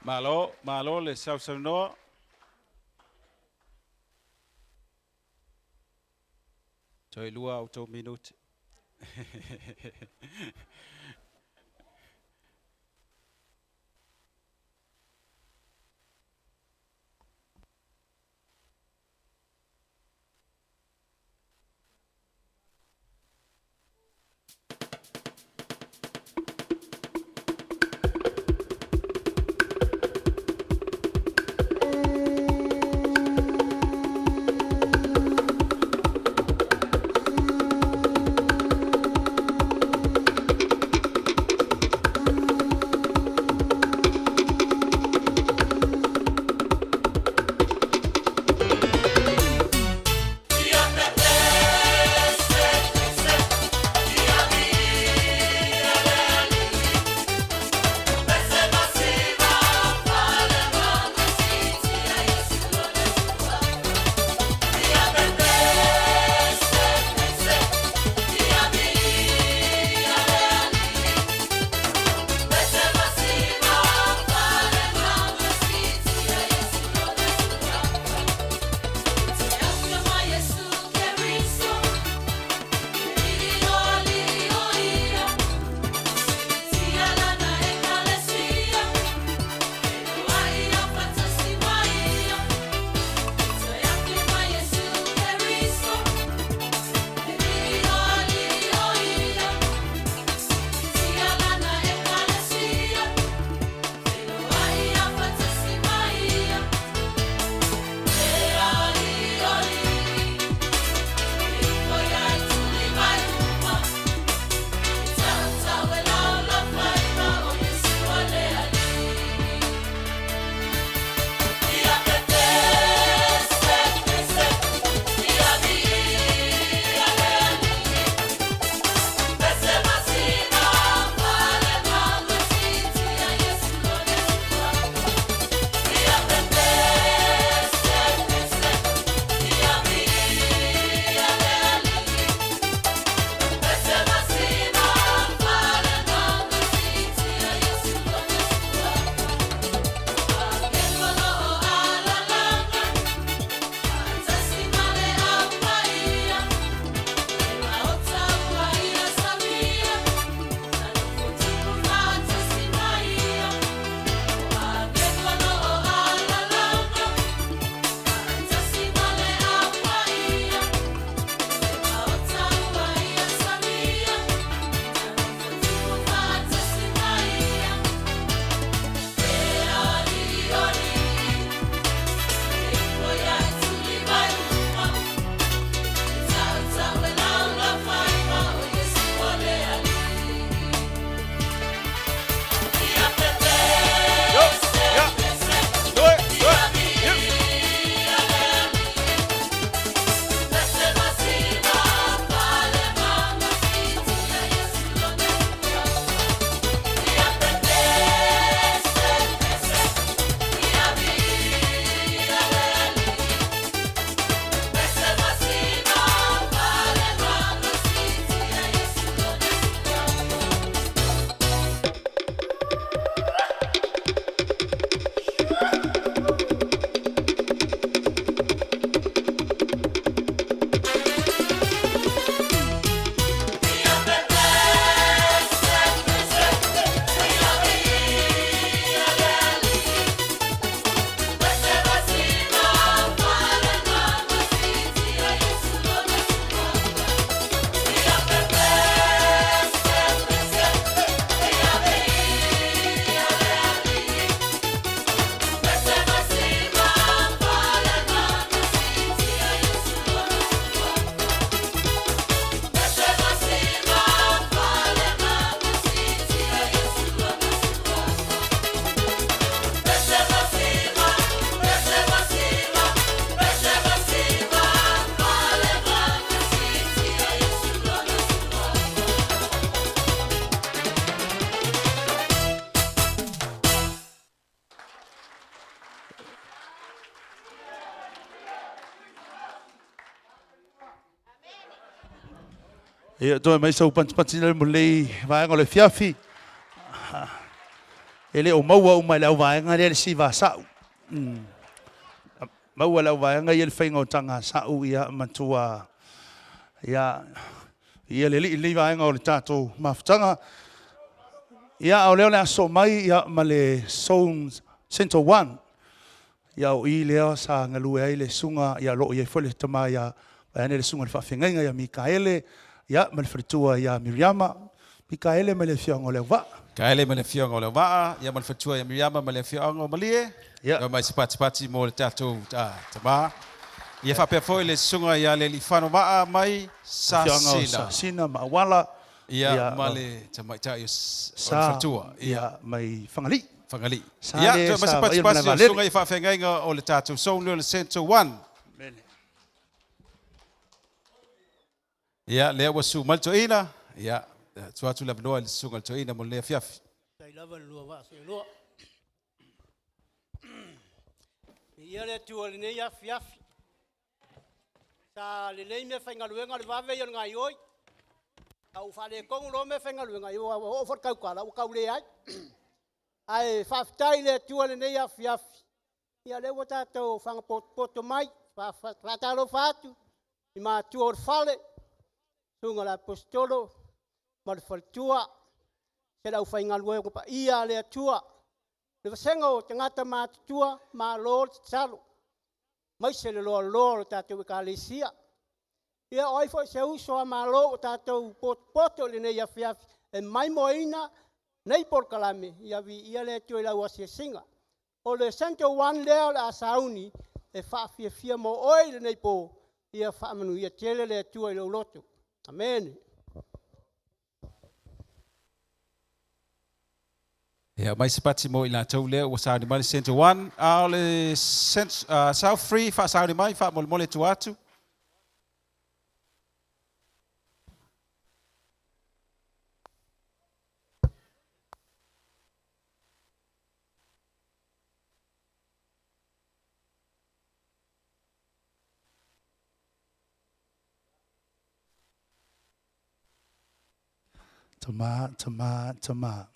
Speaker 3: Malo, malo le sausaunoa. Toe lua o tou minute.
Speaker 4: Ia, toe mai sau pantipanti le mo lei vaega o le fiafi. E le o maua uma e le auvaega lea le siva a sa'u. Maua e le auvaega ia le faiga o taga a sa'u, ia matua ia ia le alii lenei vaega o le tatou mafutaga. Ia, a o lea o le a sosoo mai ia ma le Zone Center One. Ia, o i lea sa galue ai le susuga, ia o lo o i ai foi le tama ia vaeane le susuga i le faafeagaiga ia Mikaele, ia ma le faletua ia Miriama. Mikaele ma le afioaga o Leauvaa.
Speaker 3: Mikaele ma le afioaga o Leauvaa, ia ma le faletua ia Miriama ma le afioaga o Malie. Ia mai se patipati mo le tatou tama. Ia faapea foi le susuga ia Lealiifano Vaa mai
Speaker 4: Afioaga o
Speaker 3: Sasina.
Speaker 4: Sasina ma Auala.
Speaker 3: Ia ma le tamaitai o le
Speaker 4: Sa
Speaker 3: faletua.
Speaker 4: Ia mai Fagalii.
Speaker 3: Fagalii.
Speaker 4: Sa
Speaker 3: Ia,
Speaker 4: le
Speaker 3: toe mai se
Speaker 4: sa vaaia le
Speaker 3: patipati o le
Speaker 4: malaevaalele.
Speaker 3: susuga i faafeagaiga o le tatou zone lea o le Centre One. Ia, lea ua susu mai le toeaina. Ia, tuu atu le avanoa i le susuga i le toeaina mo lenei afiafi.
Speaker 5: Tai lava le lua vaa seelua. Viia le Atua i lenei afiafi. Sa lelei meafaigaluega o le vave ia o le gaoioi. A ua faaletonu loa meafaigaluega, ia ua oo foi i le tautala ua tau leai. Ae faafetai i le Atua i lenei afiafi, ia lea ua tatou fagapotopoto mai. Faatalofa atu i matua o le fale, susuga i le Aposetolo ma le faletua, se le aufaigaluega paia a le Atua, le vasega o tagata matutua, malo le tatalo, aemaise le loaloa o le tatou Ekalesia. Ia o ai foi se uso a Malo ua tatou potopoto i lenei afiafi e maimoaina nei polokalame, ia viia le Atua i lau asiasiga. O le Centre One lea o le a sauni e faafiafia mo oe i lenei po, ia faamanuia tele le Atua i lou loto. Amene.
Speaker 3: Ia, aumai se pati mo i latou lea ua sauni mai le Centre One, a o le South Free faasauni mai faamolemole e tua atu.
Speaker 4: Tama, tama, tama.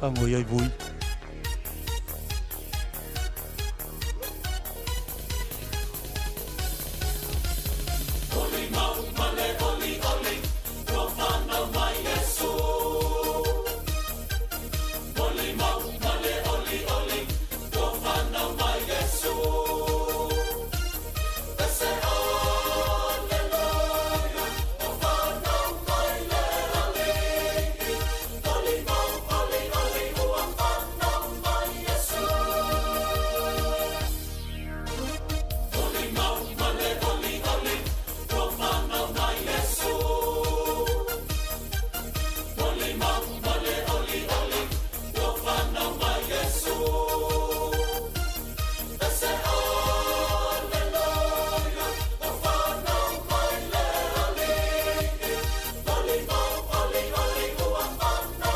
Speaker 4: Ka ngoi ai vui.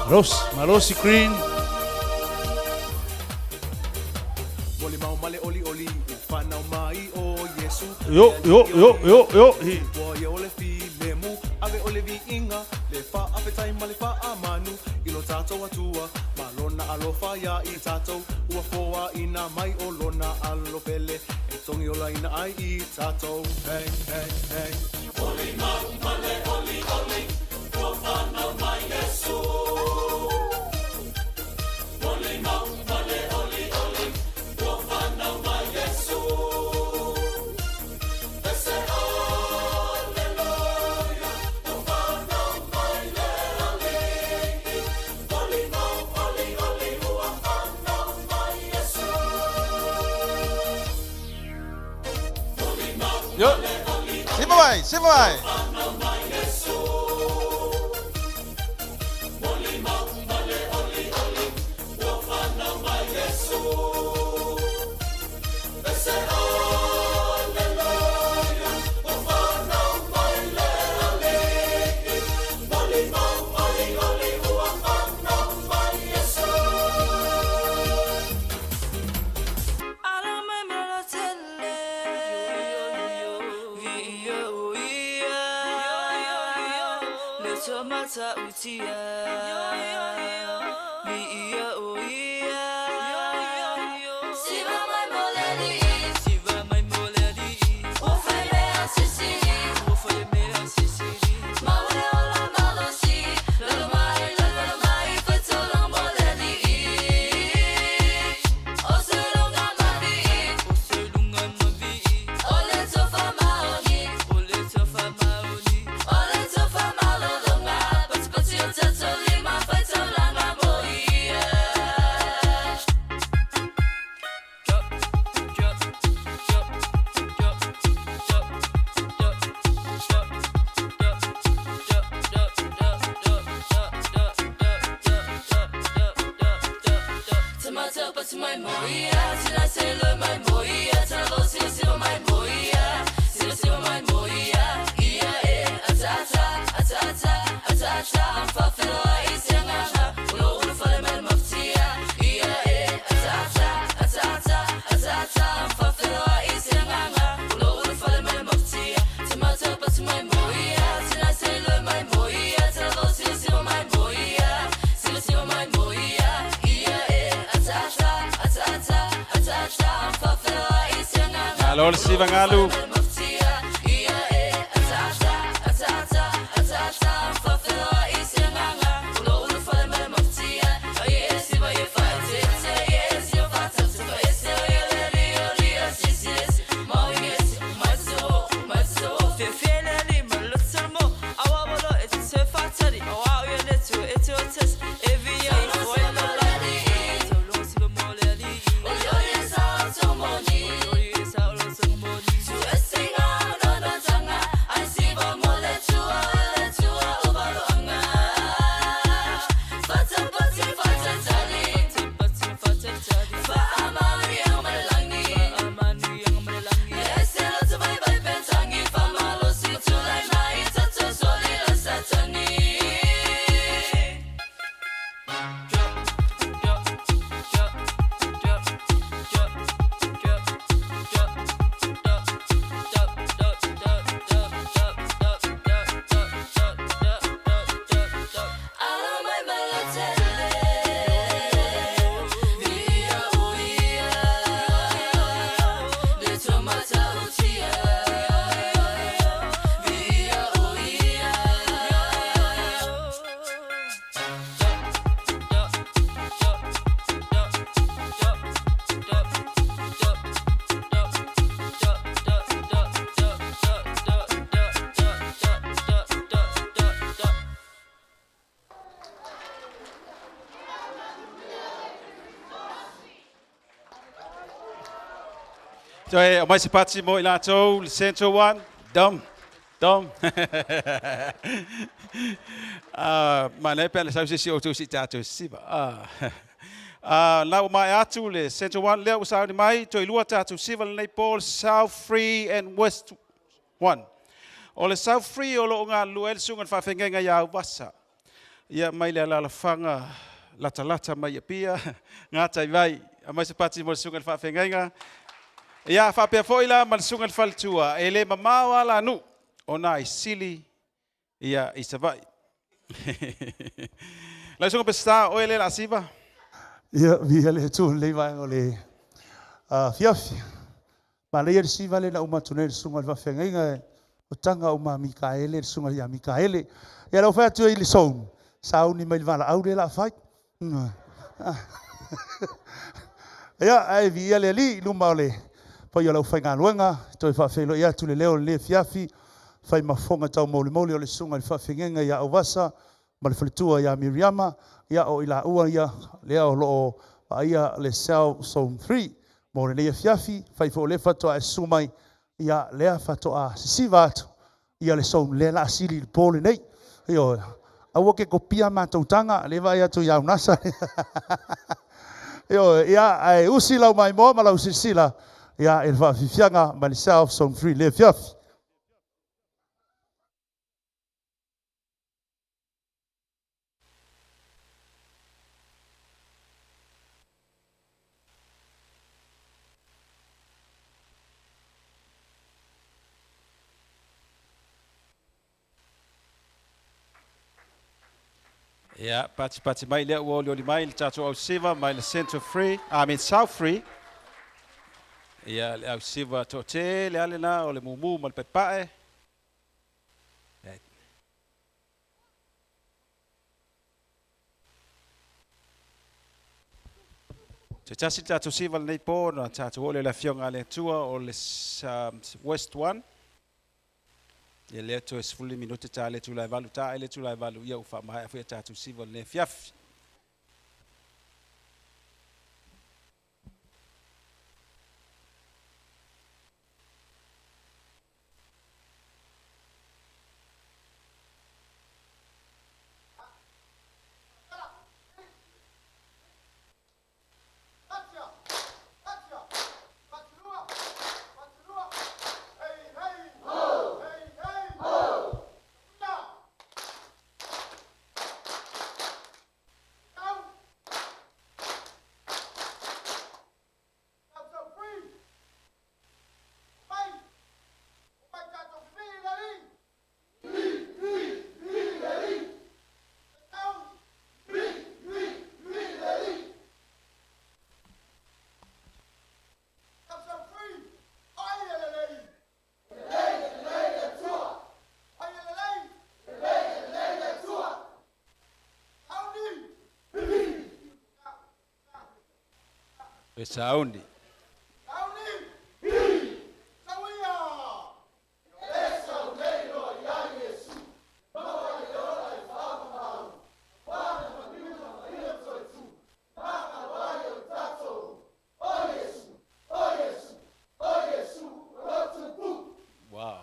Speaker 4: Malosi, malosi Green. Yo, yo, yo, yo, yo. Hi.
Speaker 3: Yo. Sipa mai, sipa mai. Malo le siva galu. Toe o mai se pati mo i latou, le Central One, dom, dom. Ma le pe le sau se si o tu si tātou siva. Lau mai atu le Central One, lea ua sauni mai, toe lua tātou siva lenei po, South Free and West One. O le South Free o loo galulue ai le susuga i le faafeagaiga ia Auvasa. Ia mai le alaalafaga latalata mai Apia, gatai vai, aumai se pati mo le susuga i le faafeagaiga. Ia faapea foi la ma le susuga i le faletua, e le mamao lava la nuu ona i sili ia i Savaii. Lau susuga Peseta, oe lea o le a siva.
Speaker 4: Ia, viia le Atua i lenei vaega o le afiafi. Manaia le siva lea na uma atu nei i le susuga i le faafeagaiga o taga uma a Mikaele, le susuga ia Mikaele. Ia lau fai atu ai i le souni, sauni mai le valaau lea o le a fai. Ia, ae viia le Alii i luma o le paia o le aufaigaluega, e toe faafeiloai atu le leo o lenei afiafi, fai ma fofoga taumolimoli o le susuga i le faafeagaiga ia Auvasa ma le faletua ia Miriama, ia o i laua ia lea o lo o vaaia le Cell Zone 3 mo lenei afiafi, fai foi o lea faatoa e susu mai, ia lea faatoa sisiva atu ia le zone lea o le a sili i le po lenei. Ioe. Aua ke kopia matou taga, lea e vaai atu ia Unasa. Ioe, ia ae usi lau maimoa ma lau silasila ia i le faafiafiaga mai le South Zone 3 i lenei afiafi.
Speaker 3: Ia, patipati mai lea ua olioli mai le tatou ausiva mai le Central Free, I mean South Free. Ia, le ausiva toatele lava lena o le mumu ma le paepae. Toe tasi le tatou siva lenei po na tatou oo lea i le Afioga a le Atua o le West One. Ia lea toe 15 minute ta le itula e 8, ta ai le itula e 8, ia ua faamaea foi a tatou siva i lenei afiafi. E sauni. Wow.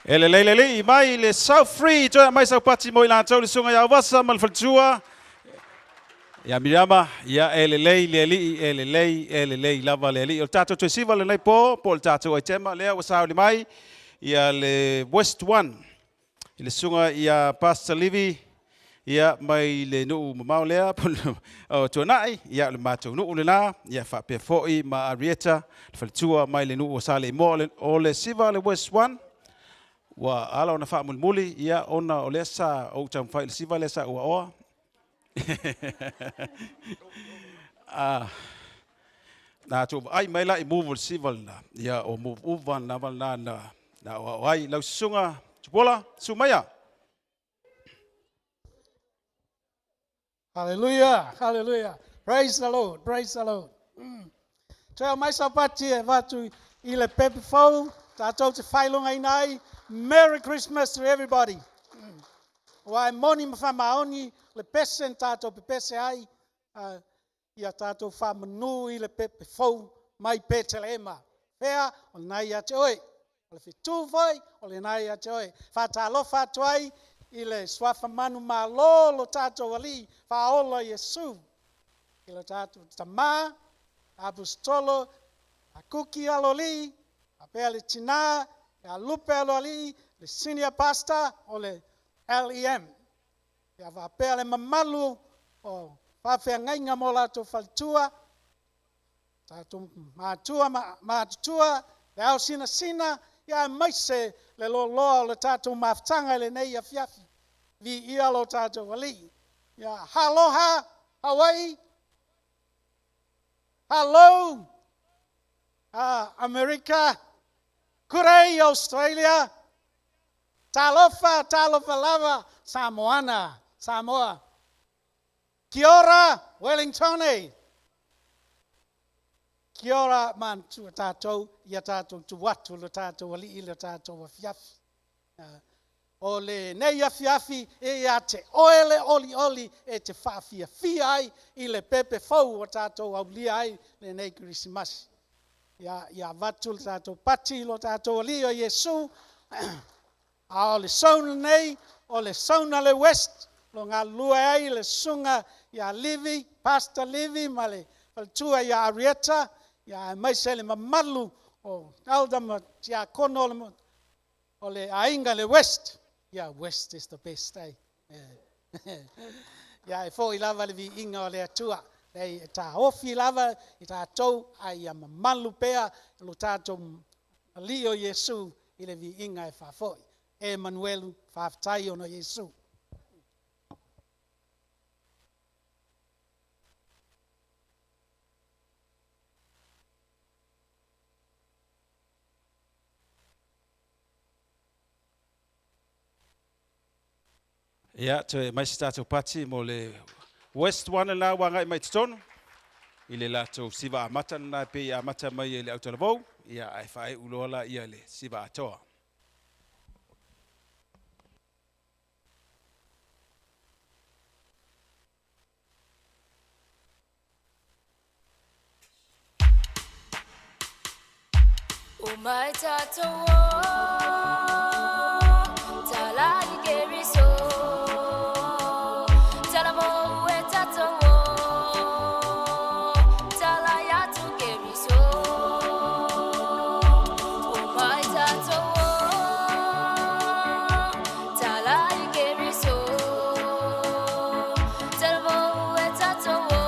Speaker 3: E lelei le alii mai le South Free toe aumai sau pati mo i latou le susuga ia Auvasa ma le faletua ia Miriama. Ia e lelei le alii, e lelei, e lelei lava le alii. O le tatou toe siva lenei po, po o le tatou aitema lea ua sauni mai ia le West One i le susuga ia Pastor Livi ia mai le nuu mamao lea po o Tuanai, ia o le matou nuu lena, ia faapea foi ma Arieta le faletua mai le nuu o Saleimoa. O le siva le West One ua ala ona faamulimuli ia ona o lea sa ou taumafai i le siva lea sa ou aoa. Na tou vaai mai la i move o le siva lena, ia o move uva lena lena na na aoao ai lau susuga Tupuola. Susu maia.
Speaker 6: Hallelujah, hallelujah. Praise the Lord, praise the Lord. Toe aumai sau pati e avatu i le pepe fou, tatou te faailogaina ai. Merry Christmas to everybody. Aua e moni ma faamaoni le pese na tatou pepese ai, ia tatou faamanu i le pepe fou mai Petelehema. Fea, o lena ia te oe. O le fetu foi, o lena ia te oe. Faatalofa atu ai i le suafa manumalo o lo tatou Alii Faaola Iesu, i lo tatou Tama, Aposetolo, a Kuki Aloalii, faapea le tina, ia Lupe Aloalii, le senior pastor o le LEM. Ia faapea le mamalu o faafeagaiga ma o latou faletua, tatou matua ma matutua, le ao sinasina, ia aemaise le loaloa o le tatou mafutaga i lenei afiafi. Viia lo tatou Alii. Ia aloha Hawaii, hello America, good day Australia, talofa, talofa lava Samoana, Samoa. Kia ora Wellingtone. Kia ora manatua tatou ia tatou tu atu lo tatou alii lo tatou afiafi. O lenei afiafi e ia te oe le olioli e te faafiafia ai i le pepe fou ua tatou aulia ai lenei Kerisimasi. Ia, ia avatu le tatou pati i lo tatou Alii o Iesu. A o le zone lenei, o le zone a le West, lo galulue ai le susuga ia Livi, Pastor Livi ma le faletua ia Arieta, ia aemaise le mamalu o elder ma tiakono o le aiga le West. Ia, West is the best, eh? Ia, e foi lava le viiga o le Atua. Nei, e taofi lava i tatou, a ia mamalu pea lo tatou Alii o Iesu i le viiga e faafoi. E Manuelu, faafetai ona Iesu.
Speaker 3: Ia, toe aumai se tatou pati mo le West One lena ua agai mai i totonu i le latou siva amata lena e pei e amata mai e le autalavou, ia ae faaiu loa la ia le siva atoa.
Speaker 2: O mai tatou o tala i Keriso, tala mo e tatou o tala ia tu Keriso. O mai tatou o tala i Keriso, tala mo e tatou o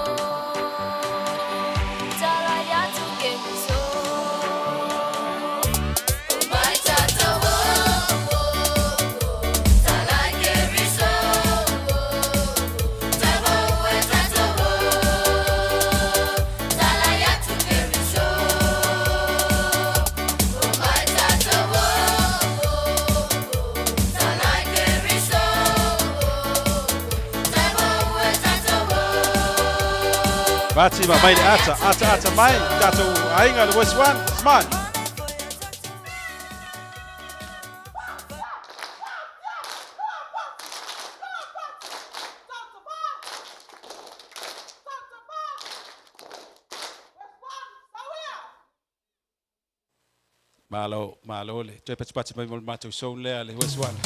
Speaker 2: tala ia tu Keriso. O mai tatou o tala i Keriso, tala mo e tatou o tala ia tu Keriso. O mai tatou o tala i Keriso, tala mo e tatou o
Speaker 3: Pati ma mai le ata, ata ata mai, tatou aiga le West One, smile. Malo, malo le. Toe patipati mai mo le matou zone lea le West One.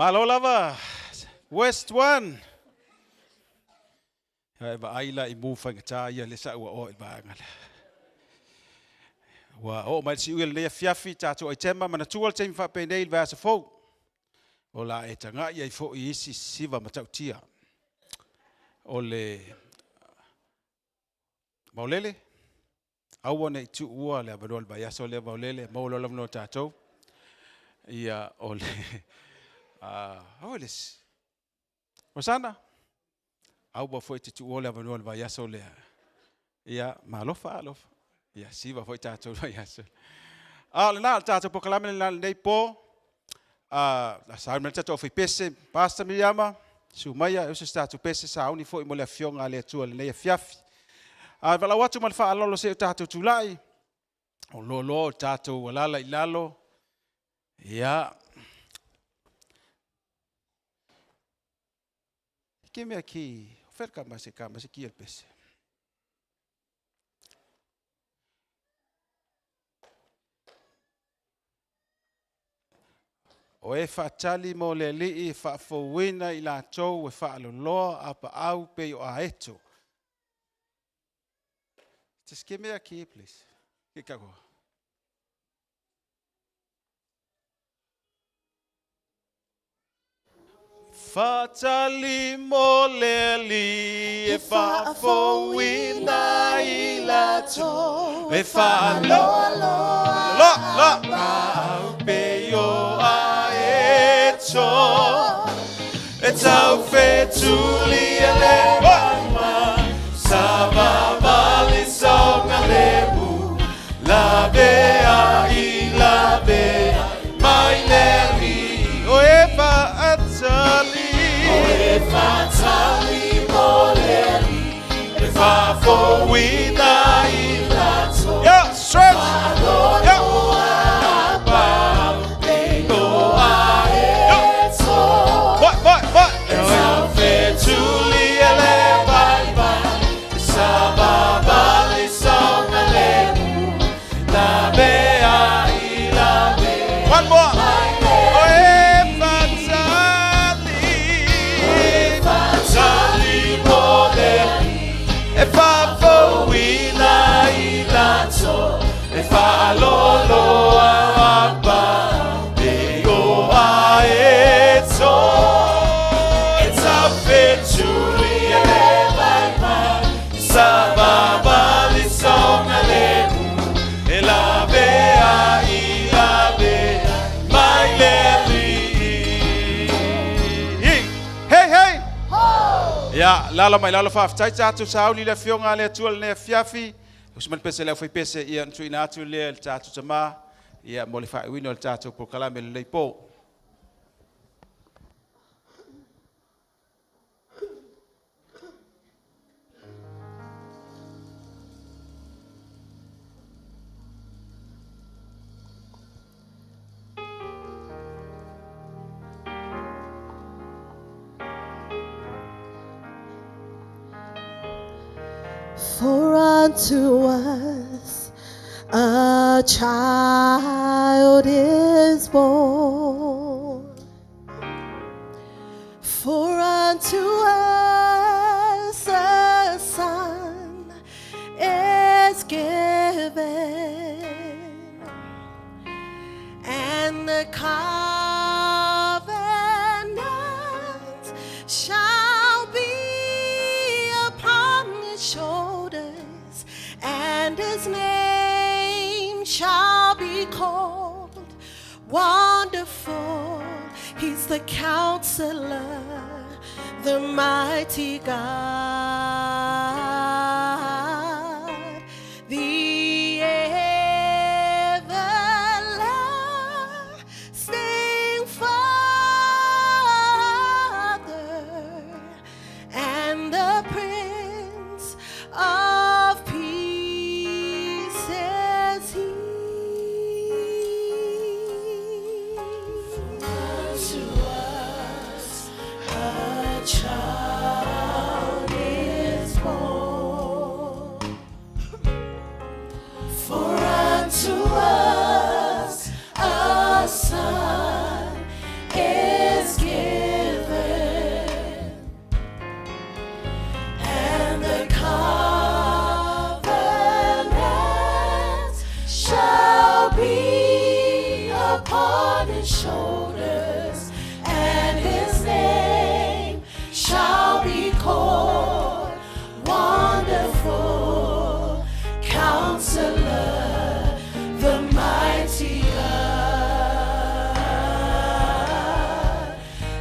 Speaker 3: Malo lava, West One. Ia e vaai la i mu faigata ia le sa ua o i vaega lea. Ua oo mai le siui o lenei afiafi tatou aitema manatua le taimi faapenei i le vaiaso fou. O la e tagai ai foi i isi siva matautia o le Vaulele, aua ne i tuua le avanoa i le vaiaso lea Vaulele, maua loa le avanoa o tatou. Ia, o le, uh, le Rosana, aua foi te tuua le avanoa i le vaiaso lea. Ia, malofa, alofa. Ia, siva foi tatou le vaiaso. A o lena, o le tatou polokalame lena lenei po. Uh, sa mai le tatou aufaipese, Pastor Miriama, Susu maia e uso se tatou pese sauni foi mo le Afioga a le Atua i lenei afiafi. Ae valaau atu ma le faaaloalo se i o tatou tulai, o loaloa o tatou alala i lalo. Ia. Ke mea ki, o fea ka mai se ka mai se ki o le pese. O e faatali mo le Alii e faafouina i latou e faaloloa apaau pei o aeto. Just give me a key, please. Ke kako. Faatali mo le Alii e faafouina i latou e faaloloa apaau pei o aeto e taufetuli e le vaimai savavali saogalemu Laveai, laveai mai le Alii. O e faatali. O e faatali mo le Alii. E faafouina i latou. Yeah, stretch. Yeah. What, what, what? E taufetuli e le vaimai. Savavali saogalemu. Laveai, laveai. One more. O e faatali. O e faatali mo le E faafouina i latou e faaloloa apaau pei o aeto e taufetuli e le vaimai savavali saogalemu e laveai laveai mai le Alii. Hey, hey! Ia, lalo mai lalo faafetai tatou sauli le afioga a le Atua i lenei afiafi. Usu mai le pese le aufaipese ia na tuuina atu lea i le tatou tama ia mo le faaiuina o le tatou polokalame i lenei po.
Speaker 1: For unto us a child is born. For unto us a son is given, and the covenant shall be upon his shoulders, and his name shall be called Wonderful. He's the counselor, the mighty God, the everlasting Father, and the Prince of Peace is he. For unto us a child is born. For unto us a son is given, and the covenant shall be upon his shoulders, and his name shall be called Wonderful Counselor, the Mighty God,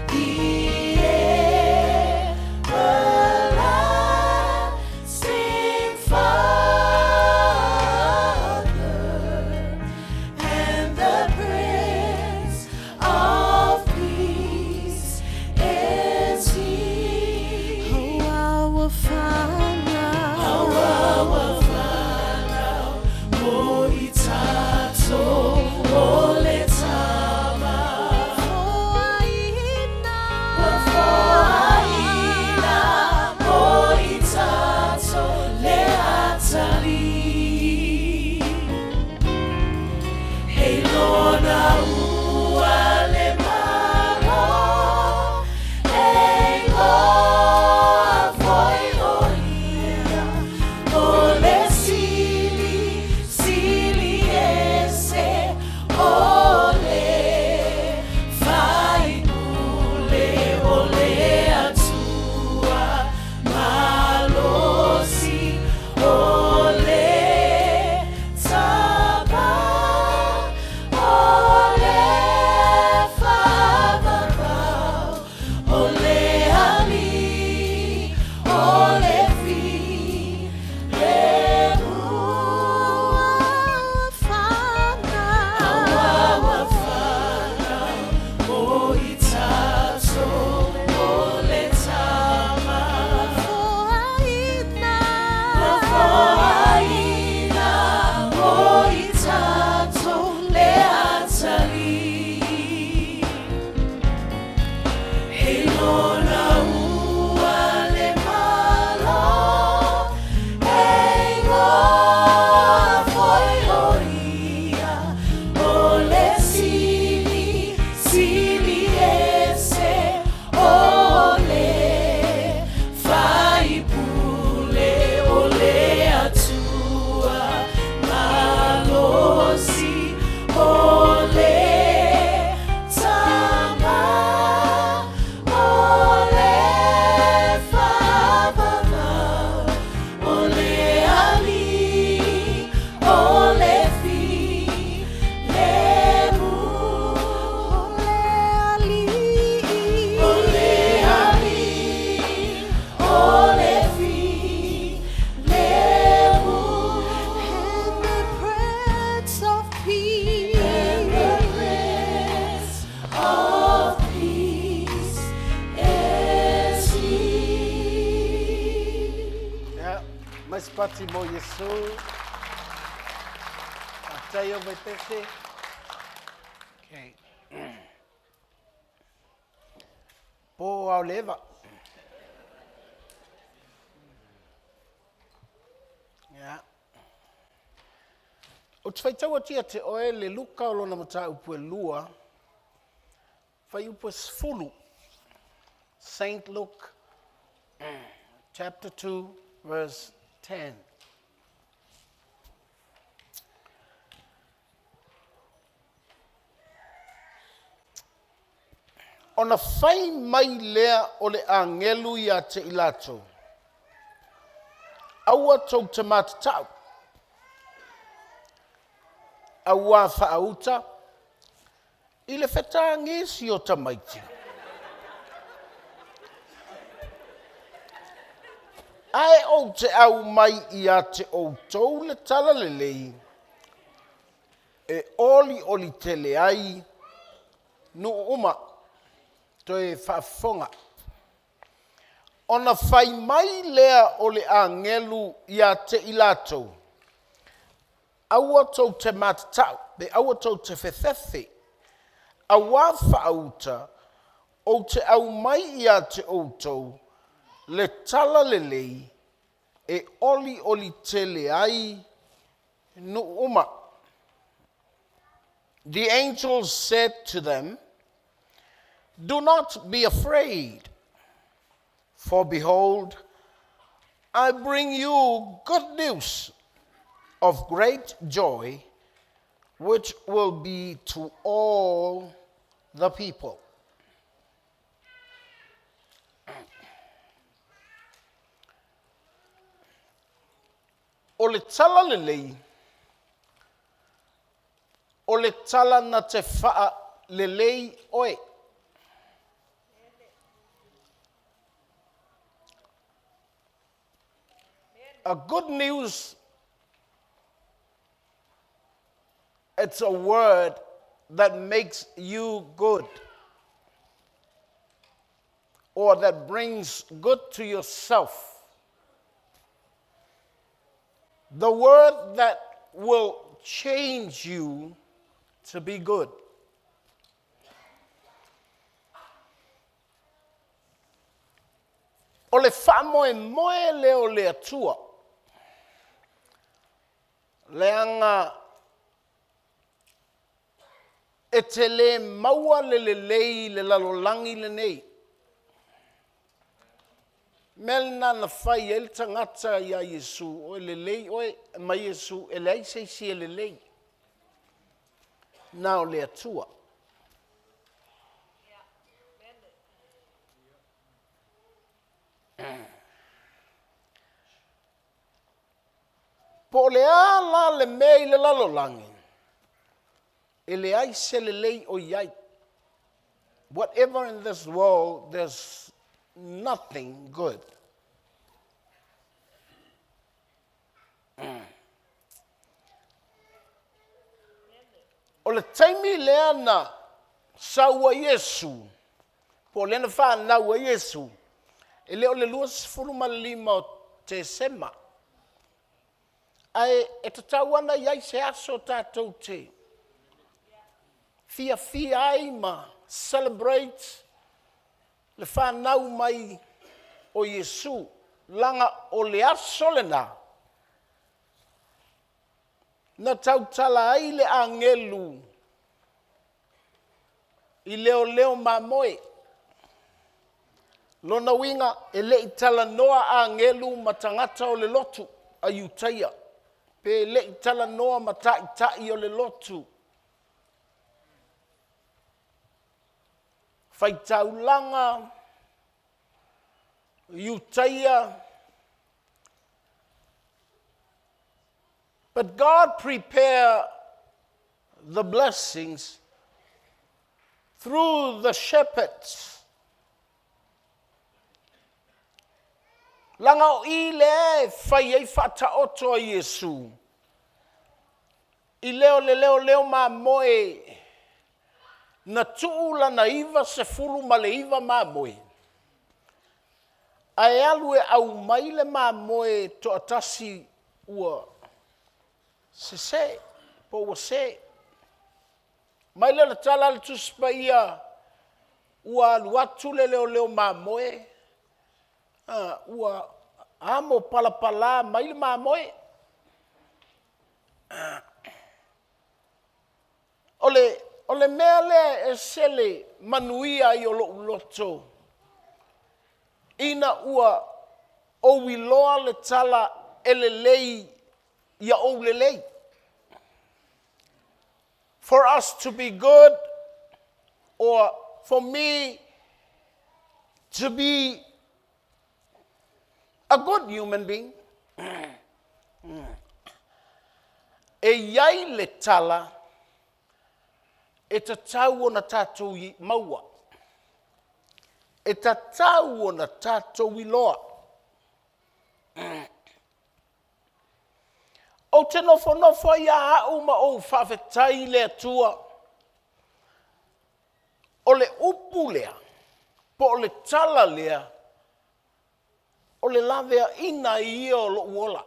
Speaker 1: the Everlasting Father, and the Prince
Speaker 7: saupati mo Iesu. Faafetai au vaipese. Okay. Po ao le eva. Yeah. Ou te faitau atu ia te oe le Luka o lona mataupu e lua, fuaiupu e 10. Saint Luke chapter 2 verse 10. Ona fai mai lea o le agelu ia te i latou, Aua tou te matatau, auā faauta i le fetagisi o tamaiti. Ae ou te aumai ia te outou le talalelei e olioli tele ai nuu uma. Toe faafofoga. Ona fai mai lea o le agelu ia te i latou, Aua tou te matatau, pe aua tou te fefefe, auā faauta, ou te aumai ia te outou le talalelei e olioli tele ai nuu uma. The angel said to them, Do not be afraid, for behold, I bring you good news of great joy, which will be to all the people. O le tala lelei, o le tala na te faalelei oe. A good news, it's a word that makes you good or that brings good to yourself. The word that will change you to be good. O le faamoemoe lea o le Atua, leaga e te lē maua le lelei i le lalolagi lenei. Mea lena na fai ai le tagata iā Iesu, Oe lelei oe, mai Iesu, e leai se isi e lelei, na o le Atua. Po o le a la le mea i le lalolagi, e leai se lelei o i ai. Whatever in this world, there's nothing good. O le taimi lea na sau ai Iesu, po o lea na fanau ai Iesu, e le o le 25 o Tesema, ae e tatau ana i ai se aso tatou te fiafia ai ma celebrate le fanau mai o Iesu, leaga o le aso lena na tautala ai le agelu i leoleo mamoe. Lona uiga, e le i talanoa agelu ma tagata o le lotu a Iutaia, pe le i talanoa ma taitai o le lotu faitaulaga, Iutaia. But God prepare the blessings through the shepherds. Leaga o i lea e fai ai faataoto a Iesu i leo le leoleo mamoe na tuu lana 99 mamoe, ae alu e aumai le mamoe toatasi. Ua sese, po ua se. Mai lea o le tala a le Tusi Paia, ua alu atu le leoleo mamoe, ua amo palapala mai le mamoe. O le, o le mea lea e ese le manuia ai o lou loto, ina ua ou iloa le tala e lelei ia ou lelei. For us to be good, or for me to be a good human being, e i ai le tala e tatau ona tatou maua, e tatau ona tatou iloa. Ou te nofonofo ai lava au ma ou faafetai i le Atua, o le upu lea, po o le tala lea, o le laveaiina ai ia o lou ola.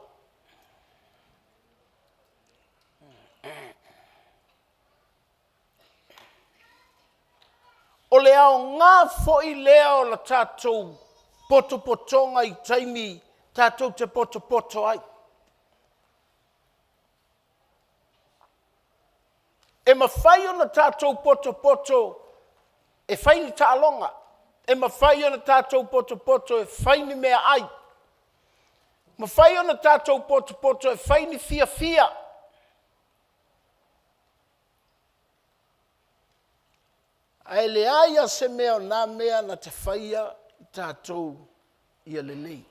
Speaker 7: O le aoga foi lea o le tatou potopotoga i taimi tatou te potopoto ai. E mafai ona tatou potopoto e fai ni taaloga, e mafai ona tatou potopoto e fai ni meaai, mafai ona tatou potopoto e fai ni fiafia. Ae leai lava se mea o na mea na te faia i tatou ia lelei.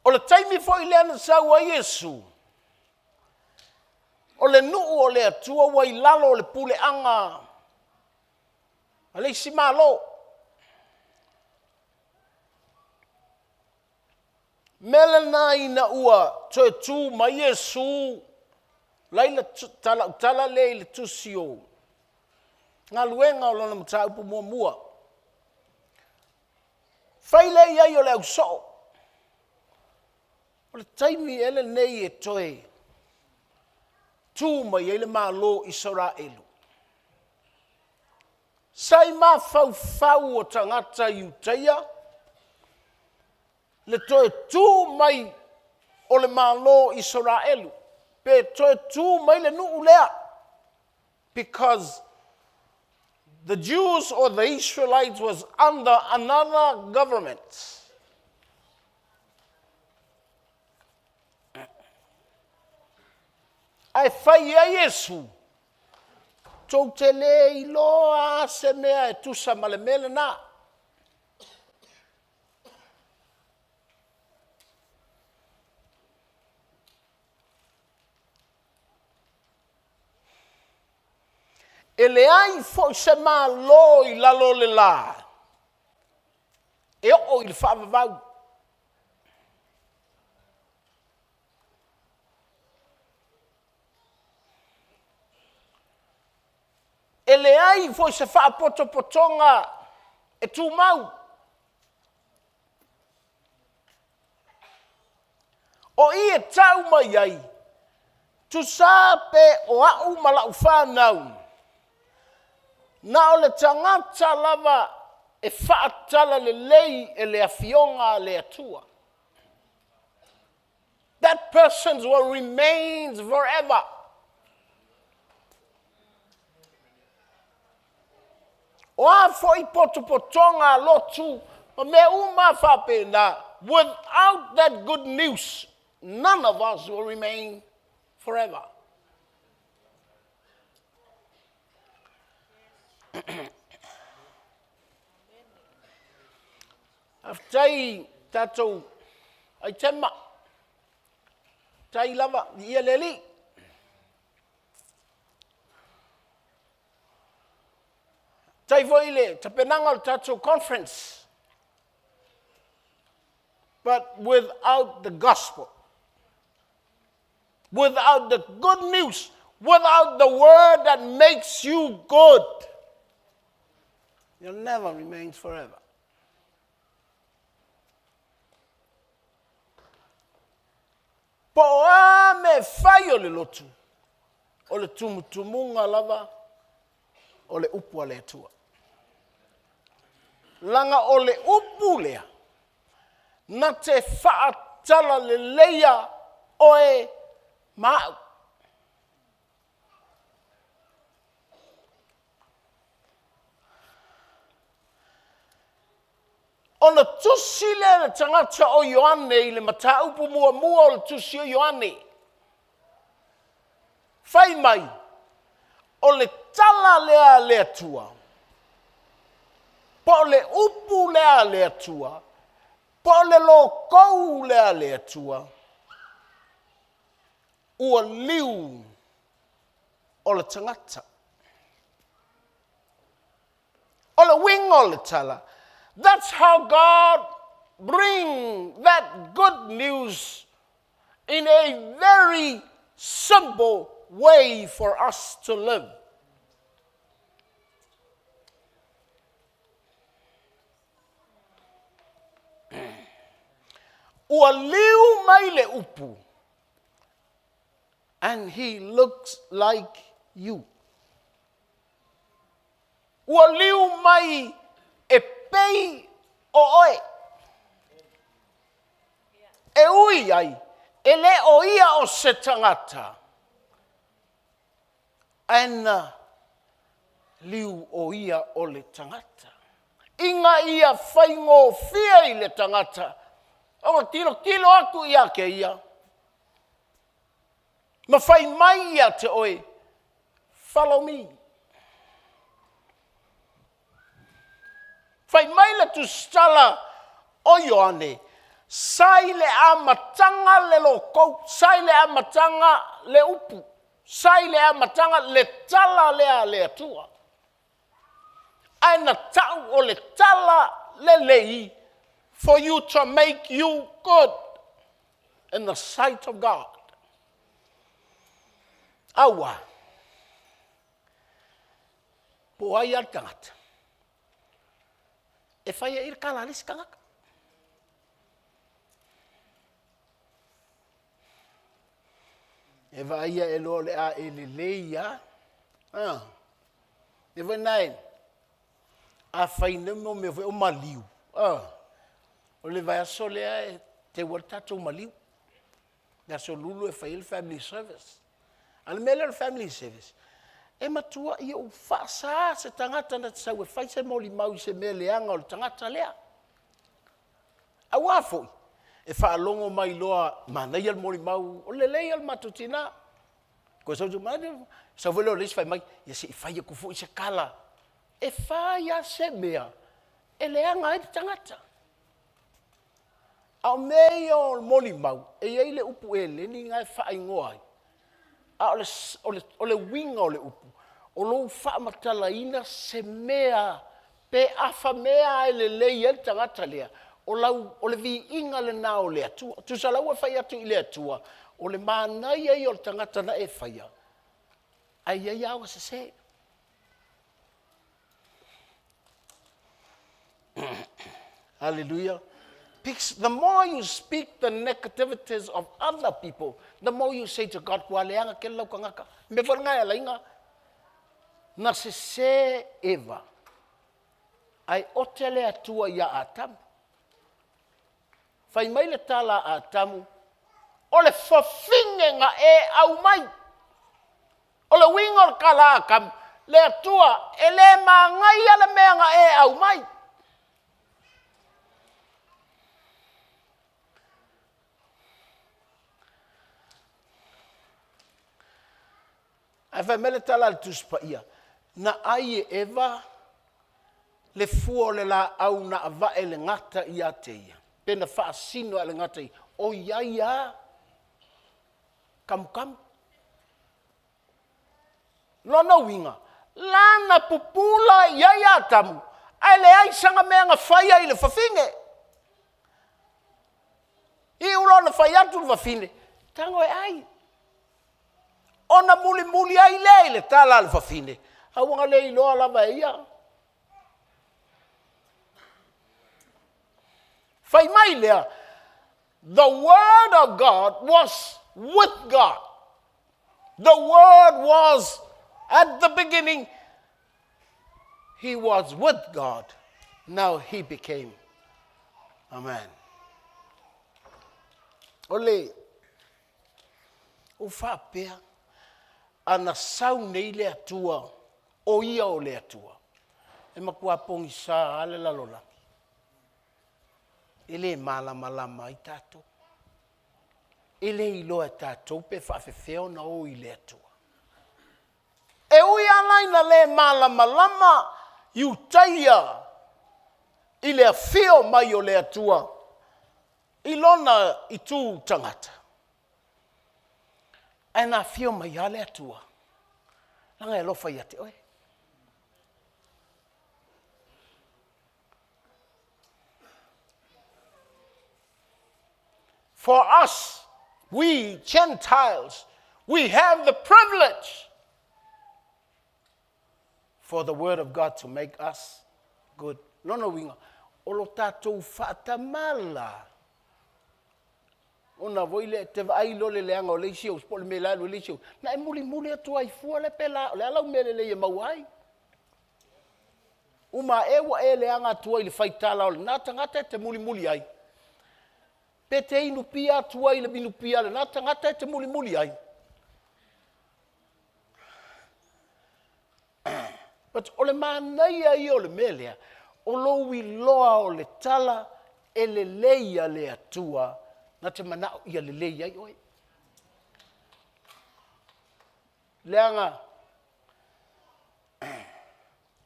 Speaker 7: O le taimi foi lea na sau ai Iesu, o le nuu o le Atua ua i lalo o le puleaga a le isi Malo. Mea lena ina ua toe tu mai Iesu, laila talautala lea i le tusi o galuega o lona mataupu muamua. Fai lea i ai o le ausoo. O le taimi ea lenei e toe tu mai ai le Malo o Isaraelu? Sa i mafaufau o tagata Iutaia le toe tu mai o le Malo o Isaraelu, pe toe tu mai le nuu lea, because the Jews or the Israelites was under another government. Ae fai i ai Iesu, tou te le iloa lava se mea e tusa ma le mea lena. E leai foi se Malo i lalo o le la e oo i le faavavau. E leai foi se faapotopotoga e tumau. O i e tau mai ai, tusa pe o au ma lau fanau, na o le tagata lava e faatalalelei e le Afioga a le Atua. That person will remain forever. O a foi potopotoga a lotu ma mea uma faapena, without that good news, none of us will remain forever. Faafetai tatou aitema. Tai lava, viia le Alii. Tai foi i le tapenaga o le tatou conference. But without the gospel. Without the good news, without the word that makes you good, you'll never remain forever. Po o a mea e fai o le lotu, o le tumutumuga lava o le upu a le Atua. Leaga o le upu lea, na te faatalaleia oe ma au. Ona tusi lea le tagata o Ioane i le mataupu muamua o le tusi o Ioane. Fai mai, o le tala lea a le Atua, po o le upu lea a le Atua, po o le lokou lea a le Atua, ua liu o le tagata. O le uiga o le tala, that's how God bring that good news in a very simple way for us to live. Ua liu mai le upu, and he looks like you. Ua liu mai e pei o oe. E ui ai, e le o ia o se tagata, ae na liu o ia o le tagata. Ina ia faigofie i le tagata ona tilotilo atu ia te ia, ma fai mai ia te oe, Follow me. Fai mai le tusitala o Ioane, sa i le amataga le lokou, sa i le amataga le upu, sa i le amataga le tala lea a le Atua. Ae na tau o le tala lelei for you to make you good in the sight of God. Aua, po o ai lava le tagata, e fai ai le tala a le isi tagata. E vaai ia e loa o le a e lelei lava. Ah. E foi na e, a fai nei mo mea foi o maliu, ah. O le vaiaso lea e teu ai le tatou maliu. Le Aso Lulu e fai ai le family service. A o le mea lea o le family service, e matuai ou faasa se tagata na te sau e fai se molimau i se mea leaga o le tagata lea. Aua foi, e faalogo mai loa, manaia le molimau, o le lelei ia o le matou tina. Toe sau se sau foi lea o le isi fai mai, ia se i fai atu foi se tala. E fai lava se mea e leaga ai le tagata. A o mea ia o molimau, e i ai le upu eleni na e faaigoa ai, a o le, o le, o le uiga o le upu, o lou faamatalaina se mea pe afa mea e lelei ai le tagata lea, o, lau, o le viiga lena o le Atua. Tusa la ua fai atu i le Atua, o le manaia ia o le tagata na e faia, ae i ai lava ona sese. Hallelujah. Because the more you speak the negativities of other people, the more you say to God, kua leaga tele lau tagata. Me foi lena e ala ai na, na sesē Eva, ae ote le Atua iā Atamu. Fai mai le tala a Atamu, o le fafine na e aumai. O le uiga o le tala a Atamu, le Atua, e le manaia le mea na e aumai. Ae fai mai le tala a le Tusi Paia, na ai e Eva le fua o le laau na avae le gata ia te ia, pe na faasino e le gata ia, o iai a kamukamu. Lona uiga, lana pupula i ai Atamu, ae leai sana mea na faia i le fafine. Iu loa na fai atu le fafine, tago e ai. Ona mulimuli ai lea i le tala a le fafine, a ua na le iloa lava e ia. Fai mai lea, The word of God was with God. The word was at the beginning. He was with God. Now he became a man. O le ua faapea, ana sau nei le Atua, o ia o le Atua, e matua pogisa lava le lalolagi. E le malamalama ai tatou. E le iloa e tatou pe faafefea ona o i le Atua. E ui lava la ina le malamalama Iutaia i le afio mai o le Atua i lona itu tagata, ae na afio mai lava le Atua, leaga e alofa ia te oe. For us, we Gentiles, we have the privilege for the word of God to make us good. Lona uiga, o lo tatou faatamala ona foi lea e te vaai loa le leaga o le isi au po o le mea la e alu ai le isi au, na e mulimuli atu ai fua lea pe la, o le a lau mea lelei e maua ai. Uma ae ua e leaga atu ai i le faitala o lena tagata e te mulimuli ai. Pe te inupia atu ai i le inupia a lena tagata e te mulimuli ai. But o le manaia ia o le mea lea, o lou iloa o le tala e lelei a le Atua na te manao ia lelei ai oe. Leaga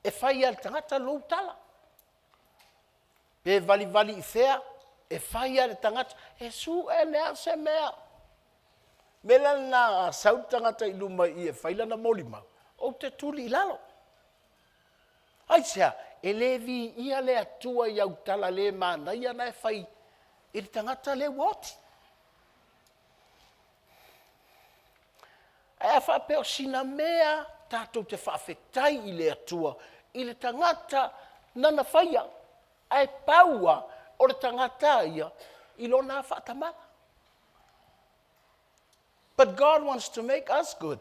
Speaker 7: e fai lava e le tagata lou tala. Pe valivali i fea, e fai lava e le tagata, e sue le a se mea. Mea la lena a sau le tagata i luma i i e fai lana molimau, ou te tuli i lalo. Aisea? E le viia le Atua i au tala le manaia na e fai i le tagata lea ua oti. Ae a faapea o sina mea tatou te faafetai i le Atua i le tagata nana faia, ae pau lava o le tagata ia i lona faatamala. But God wants to make us good.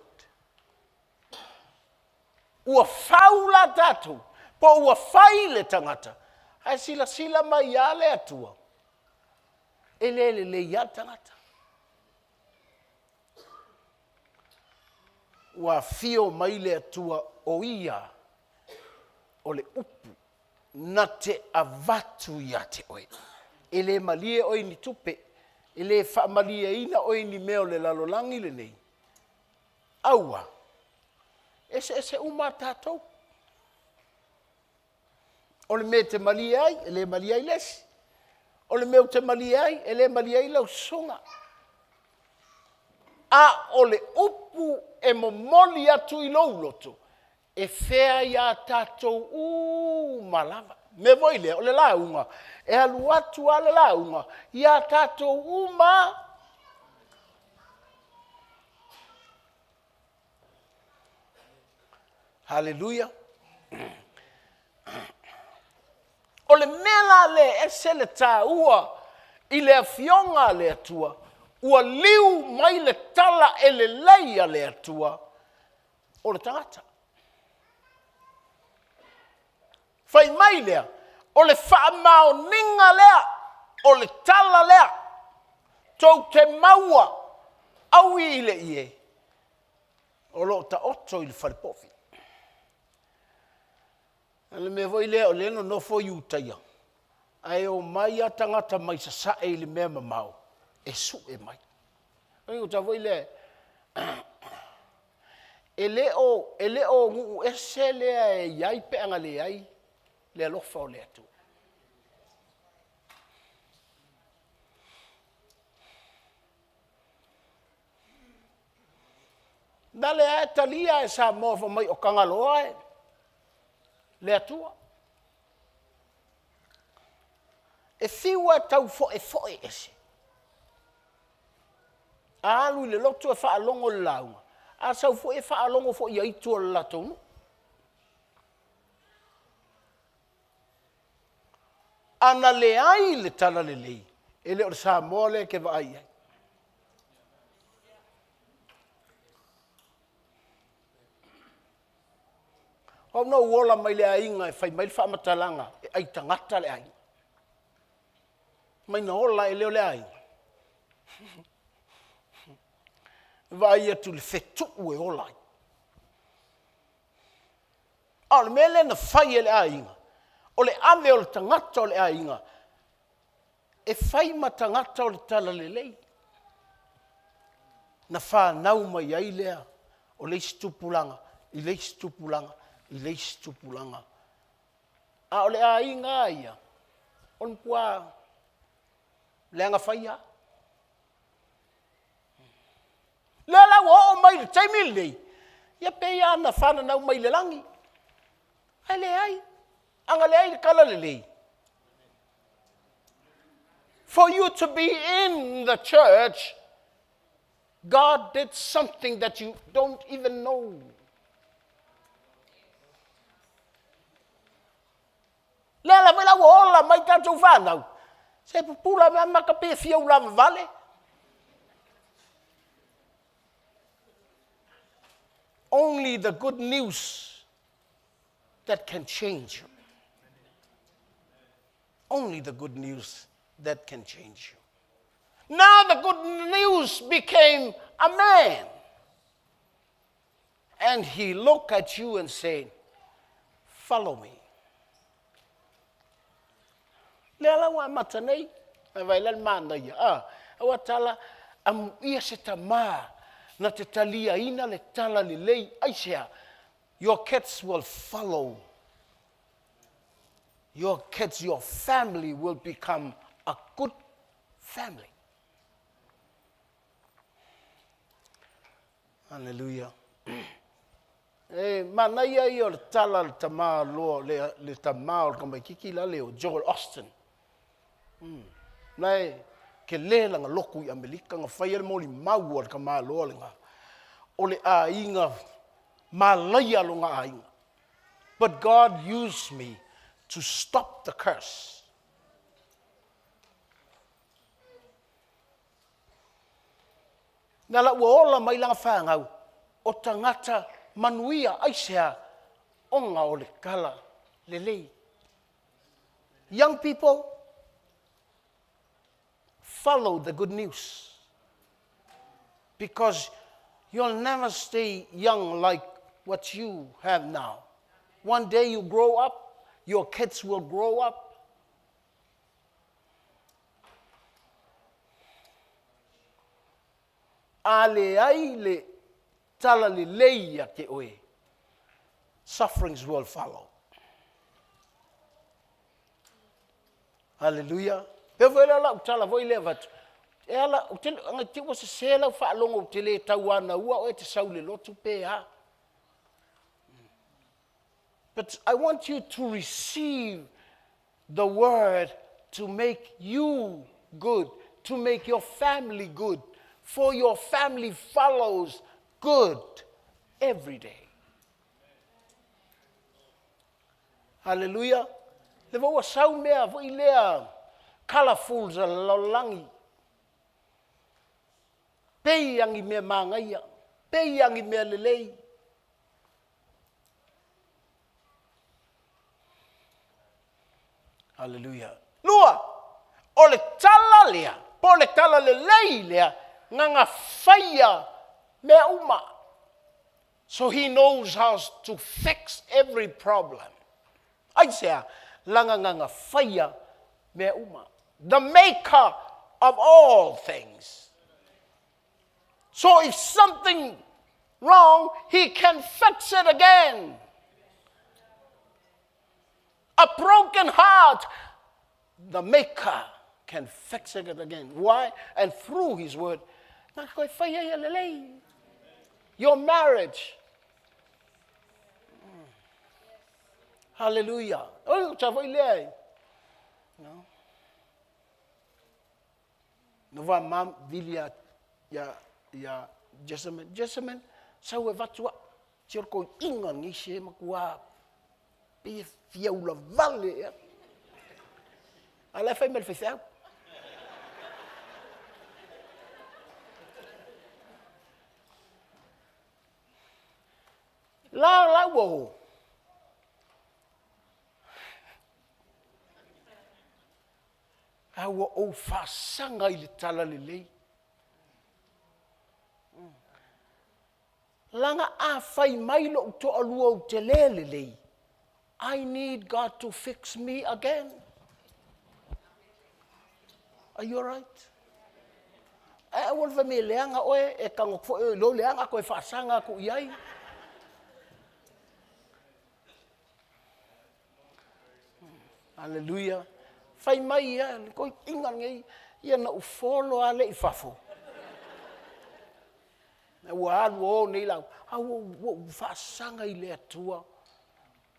Speaker 7: Ua fau la tatou, po ua fai le tagata, ae silasila mai lava le Atua, e le lelei lava le tagata. Ua afio mai le Atua o Ia o le upu na te avatu ia te oe. E le malie oe i ni tupe, e le faamalieina oe i ni mea o le lalolagi lenei. Aua, eseese uma a tatou. O le mea e te malie ai, e le malie ai le isi. O le mea ou te malie ai, e le malie ai lau susuga. A o le upu e momoli atu i lou loto, e fea iā tatou uma lava. Mea foi lea, o le lauga, e alu atu lava le lauga iā tatou uma. Haleluia! O le mea la lea e ese le taua i le Afioga a le Atua, ua liu mai le tala e lelei a le Atua o le tagata. Fai mai lea, o le faamaoniga lea, o le tala lea, tou te maua aui i le ie, o lo o taoto i le falepovi. O le mea foi lea o lea e nonofo Iutaia, ae omai lava tagata mai sasae i le mea mamao e sue mai. O le uta foi lea, e le o, e le o nuu ese lea e i ai pe ana leai le alofa o le Atua. Na lea e talia e Samoa fai mai o Tagaloa e le Atua. E fiu e tau foefoe ese. A alu i le lotu e faalogo i le lauga. A sau foi e faalogo foi i aitu o le latou nuu. A na leai le talalelei, e le o le Samoa lea e te vaai i ai. O au na ou ola mai le aiga e fai mai le faamatalaga e ai tagata le aiga. Mai na ola ae lea o le aiga. Vaai atu i le fetuu e ola ai. A o le mea lea na fai e le aiga, o le ave o le tagata o le aiga e fai ma tagata o le talalelei. Na fanau mai ai lea o le isi tupulaga i le isi tupulaga i le isi tupulaga. A o le aiga lava ia, o le matua leaga faia lava. Lea la ua oo mai i le taimi lenei, ia pei lava na fananau mai le lagi, ae leai. A na leai le talalelei, for you to be in the church, God did something that you don't even know. Lea la foi la ua ola mai tatou fanau, se pupula mea mata pe fia ulavavale. Only the good news that can change you. Only the good news that can change you. Now the good news became a man. And he looked at you and said, Follow me. Lea la ua amata nei, ai vai la le manaia, a, aua tala, amuia se tamā na te taliaina le tala lelei, aisea? Your kids will follow. Your kids, your family will become a good family. Hallelujah. E manaia ia o le tala a le tamā loa, le, le tamā o le tamaititi la le o Joel Austin. Mm. Na e ke le lana lotu i Amerika na fai ai le molimau a le tamā loa lena. O le aiga malaia lona aiga. But God used me to stop the curse. Na la ua ola mai lana fanau, o tagata manuia aisea ona o le tala lelei. Young people, follow the good news because you'll never stay young like what you have now. One day you grow up, your kids will grow up. A leai le tala lelei ia te oe, sufferings will follow. Hallelujah. Pea foi lea lau tala foi lea avatu, e ala, ou te, anga te ua sese lau faalogo ou te le tauanaua oe e te sau i le lotu pe a. But I want you to receive the word to make you good, to make your family good, for your family follows good every day. Hallelujah. Le ua sau mea foi lea colorful sa lalolagi. Pei agi mea magaia, pei agi mea lelei. Hallelujah. Lua, o le tala lea, po o le tala lelei lea, na na faia mea uma. So he knows how to fix every problem. Aisea, lana na na faia mea uma. The maker of all things. So if something wrong, he can fix it again. A broken heart, the maker can fix it again. Why? And through his word. Your marriage. Hallelujah. Oh, no. Na va mam vili ia, ia, ia Jessamine. Jessamine, Sau e avatu a'u, si o le toeaina lenei se matua pei e fia ulavale ea. A o la e fai mai e le faifeau. La la ua o. A ua ou faasaga i le talalelei. Leaga a fai mai lou toalua ou te le lelei, I need God to fix me again. Are you alright? Ae aua le fai mai e leaga oe, e tago atu foi oe i lou leaga toe faasaga atu i ai. Aleluia. Fai mai ia, le toeaina lenei, ia na ou follow lava lea i fafo. Ua alu o nei lau, a ua ou faasaga i le Atua,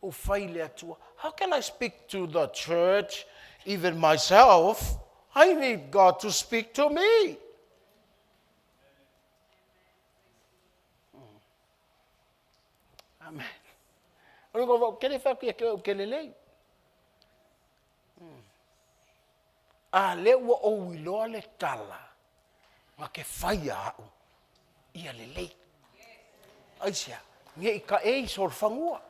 Speaker 7: ua fai i le Atua. How can I speak to the church, even myself? I need God to speak to me. Amen. O le kova, ke le whatu ia ke au ke lelei. A lea ua ou iloa le tala, na ke faia a'u ia lelei. Aisea? Ne i taei solofanua.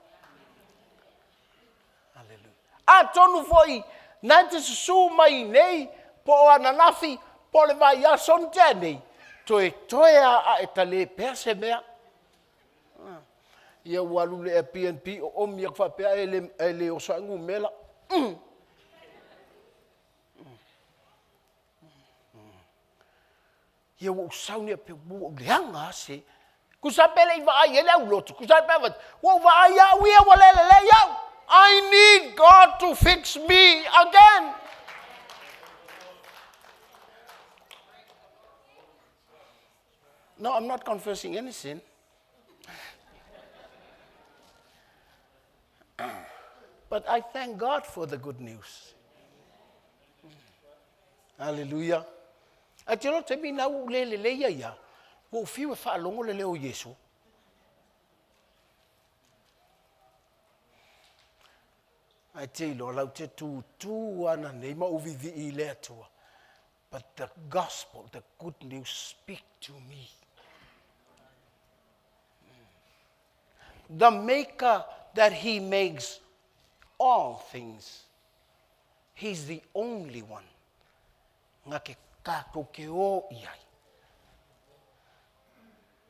Speaker 7: Aleluia. Atonu foi na e te susu mai nei, po o ananafi, po o le vaiaso na tea nei, toetoe a a e tale pea se mea. Ah. Ia ua alu le Airbnb o omi aku faapea e le, e le oso ai numera. Mm. Ia ua ou sau nei pe ua ou leaga a se. Tusa pe le i vaai ai le aulotu, tusa pe vaai, ua ou vaai au ia ua le lelei au. I need God to fix me again. No, I'm not confessing any sin. But I thank God for the good news. Hallelujah. Ae te loa taimi na ua ou le lelei ai a, ua ou fiu e faalogo le leo o Iesu. Ae te iloa lau te tūtū ana nei ma ou vivii i le Atua. But the gospel, the good news speak to me. The maker that he makes all things. He's the only one nga ke kātou ke ō i ai.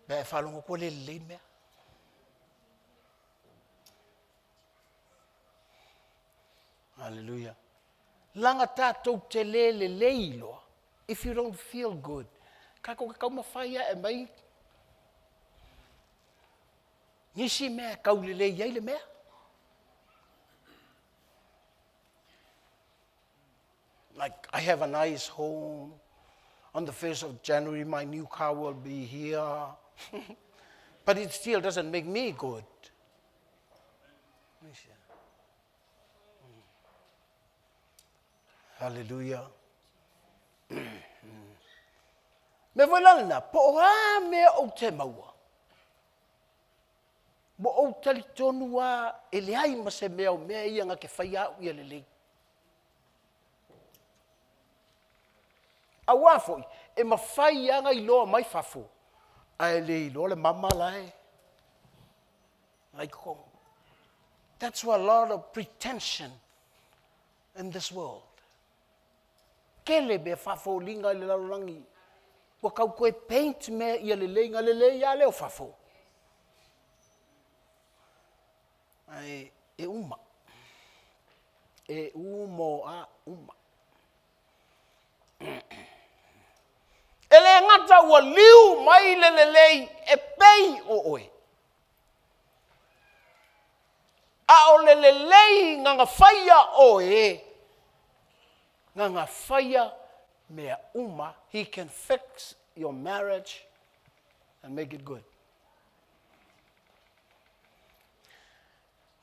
Speaker 7: Mea e whalongo kua le lelei mea. Hallelujah. Langa tātou te le lelei loa. If you don't feel good, kātou ke taumawhai a e mai nisi mea e kaulelei ai le mea. Like, I have a nice home. On the 1st of January, my new car will be here. But it still doesn't make me good. Hallelujah. Mea foi la lena, po o a mea ou te maua, Ua ou talitonu lava e leai ma se mea o mea ia na te faia au ia lelei. Auā foi, e mafai lava ona iloa mai fafo, ae le iloa le mama la e la i totonu. That's why a lot of pretension in this world. Tele mea faafoliga i le lalolagi. Ua tau toe paint mea ia lelei, na lelei lava lea o fafo. Ae e uma. E uma a uma. E le gata ua liu mai le lelei e pei o oe. A o le lelei na na faia oe, na na faia mea uma, he can fix your marriage and make it good.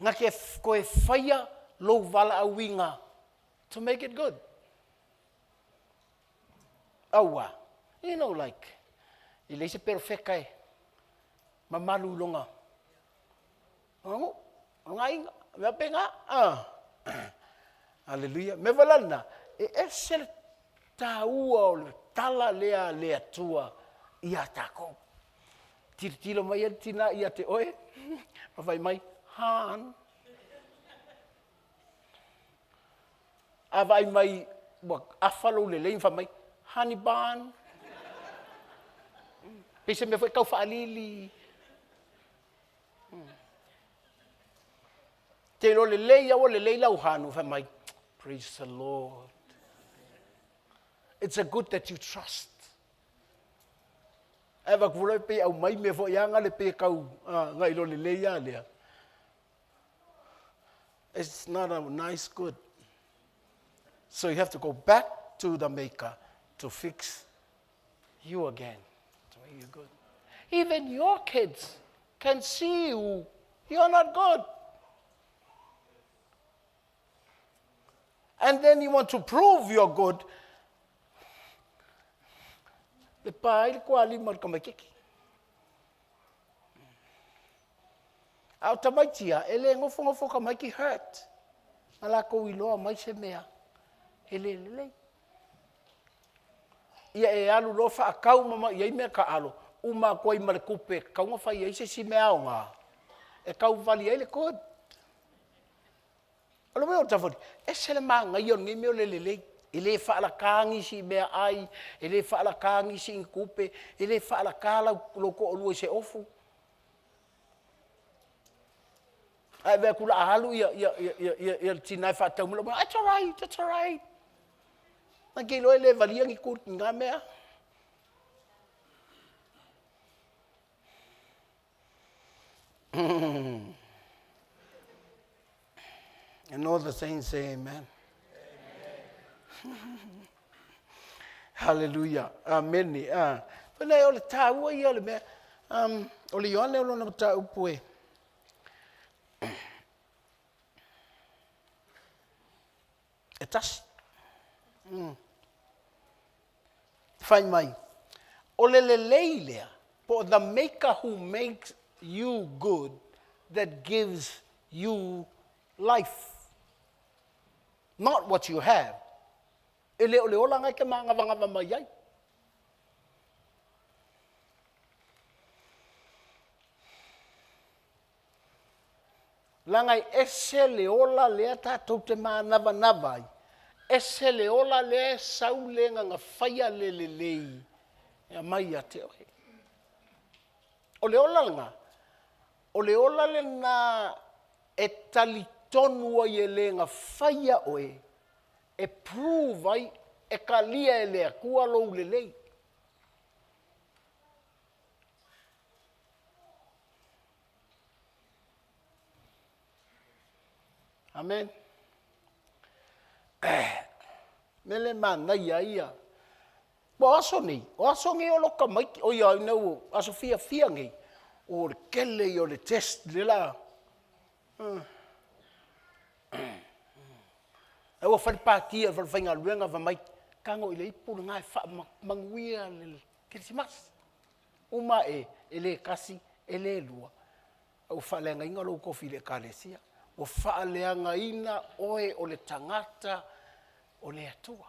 Speaker 7: Na ke koe faia lou valaauina to make it good. Aua, you know like, e leai se perofeta e. Mamalu i lona aganuu, lona aiga, mea faapena. A, Aleluia. O le mea foi la lena, e ese le taua o le tala lea a le Atua ia tatou. Tilotilo mai ai le tina ia te oe ma fai mai, Han. A vaai mai ua afa lou lelei ma fai mai, Honey bun. Pei se mea foi tau faalili. Te iloa lelei lava ua lelei lau han, fai mai, praise the Lord. It's a good that you trust. Ae avatu foi loa pei e aumai mea foi a le pei e tau na iloa lelei lava lea. It's not a nice good. So you have to go back to the maker to fix you again. To make you good. Even your kids can see you. You're not good. And then you want to prove you're good. Le pa ai le kualima o le tamaititi. A o tamaiti ia, e le nofonofo tamaiti hurt. Na latou iloa mai se mea e le lelei. Ia e alu loa faatau ma ma i ai meataalo, uma atu ai ma le tupe e tatau ona fai ai se isi mea aoga, e tau vali ai le good. O le uiga o le tala foi lea, ese le manaia o lenei mea o le lelei. E le faalata nisi i meaai, e le faalata nisi i ni tupe, e le faalata lou toalua i se ofu. Ae vaai atu o le a alu le tina e faatau mai, it's alright, it's alright. Na te iloa e le valia ni good i na mea. And all the saints say amen. Amen. Hallelujah. Amene. Ah. Fana o le tāua ia o le mea. Um, o le Ioane o lona mataupu e. E tasi. Mm. Fai mai, o le lelei lea, po o the maker who makes you good that gives you life. Not what you have. E le o le ola na e te mānavanava mai ai. Leaga e ese le ola lea tatou te manavanava ai, ese le ola lea e sau le na na faia le lelei e aumai ia te oe. O le ola lena, o le ola lena e talitonu ai e le na faia oe, e prove ai, e talia e le Atua lou lelei. Amen. Mea le manaia ia. Ua o aso nei, o aso nei o loka mai, o ia ina ua aso fiafia nei, o le tele ia o le test le la. Ae ua fai le pati a le falefaigaluega fai mai, tago i le ipu lena e faamanuia le Kerisimasi. Uma ae, e le tasi, e le lua, a ua faaleagaina lou tofi i le Ekalesia. Ua faaleagaina oe o le tagata o le Atua.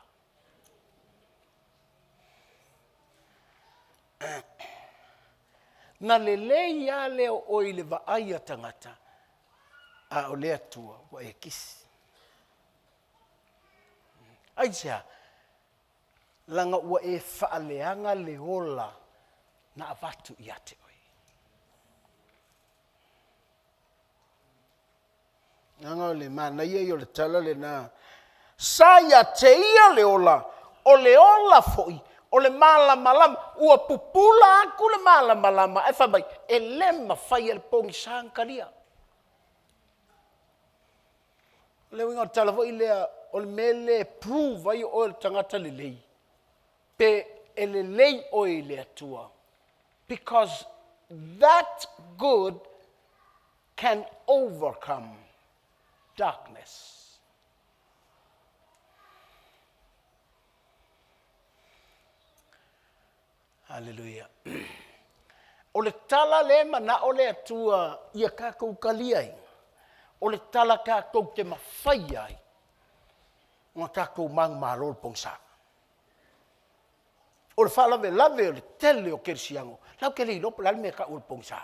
Speaker 7: Na lelei lava lea o oe i le vaai a tagata, a o le Atua ua e kisi. Aisea? Leaga ua e faaleaga le ola na avatu ia te oe. Leaga o le manaia ia o le tala lena, sa ia te ia le ola, o le ola foi o le malamalama. Ua pupula atu le malamalama ae fai mai, e le mafai e le pogisa ona talia. O le uiga o le tala foi lea, o le mea lea e prove ai oe o le tagata lelei, pe e lelei oe i le Atua, because that good can overcome darkness. Hallelujah. O le tala lea e manao le Atua ia tatou taliaina, o le tala tatou te mafaia ai ona tatou manumalo i le pogisa. O le faalavelave o le tele o kerisiano, latou te le iloa po o le a le mea e tau o le pogisa.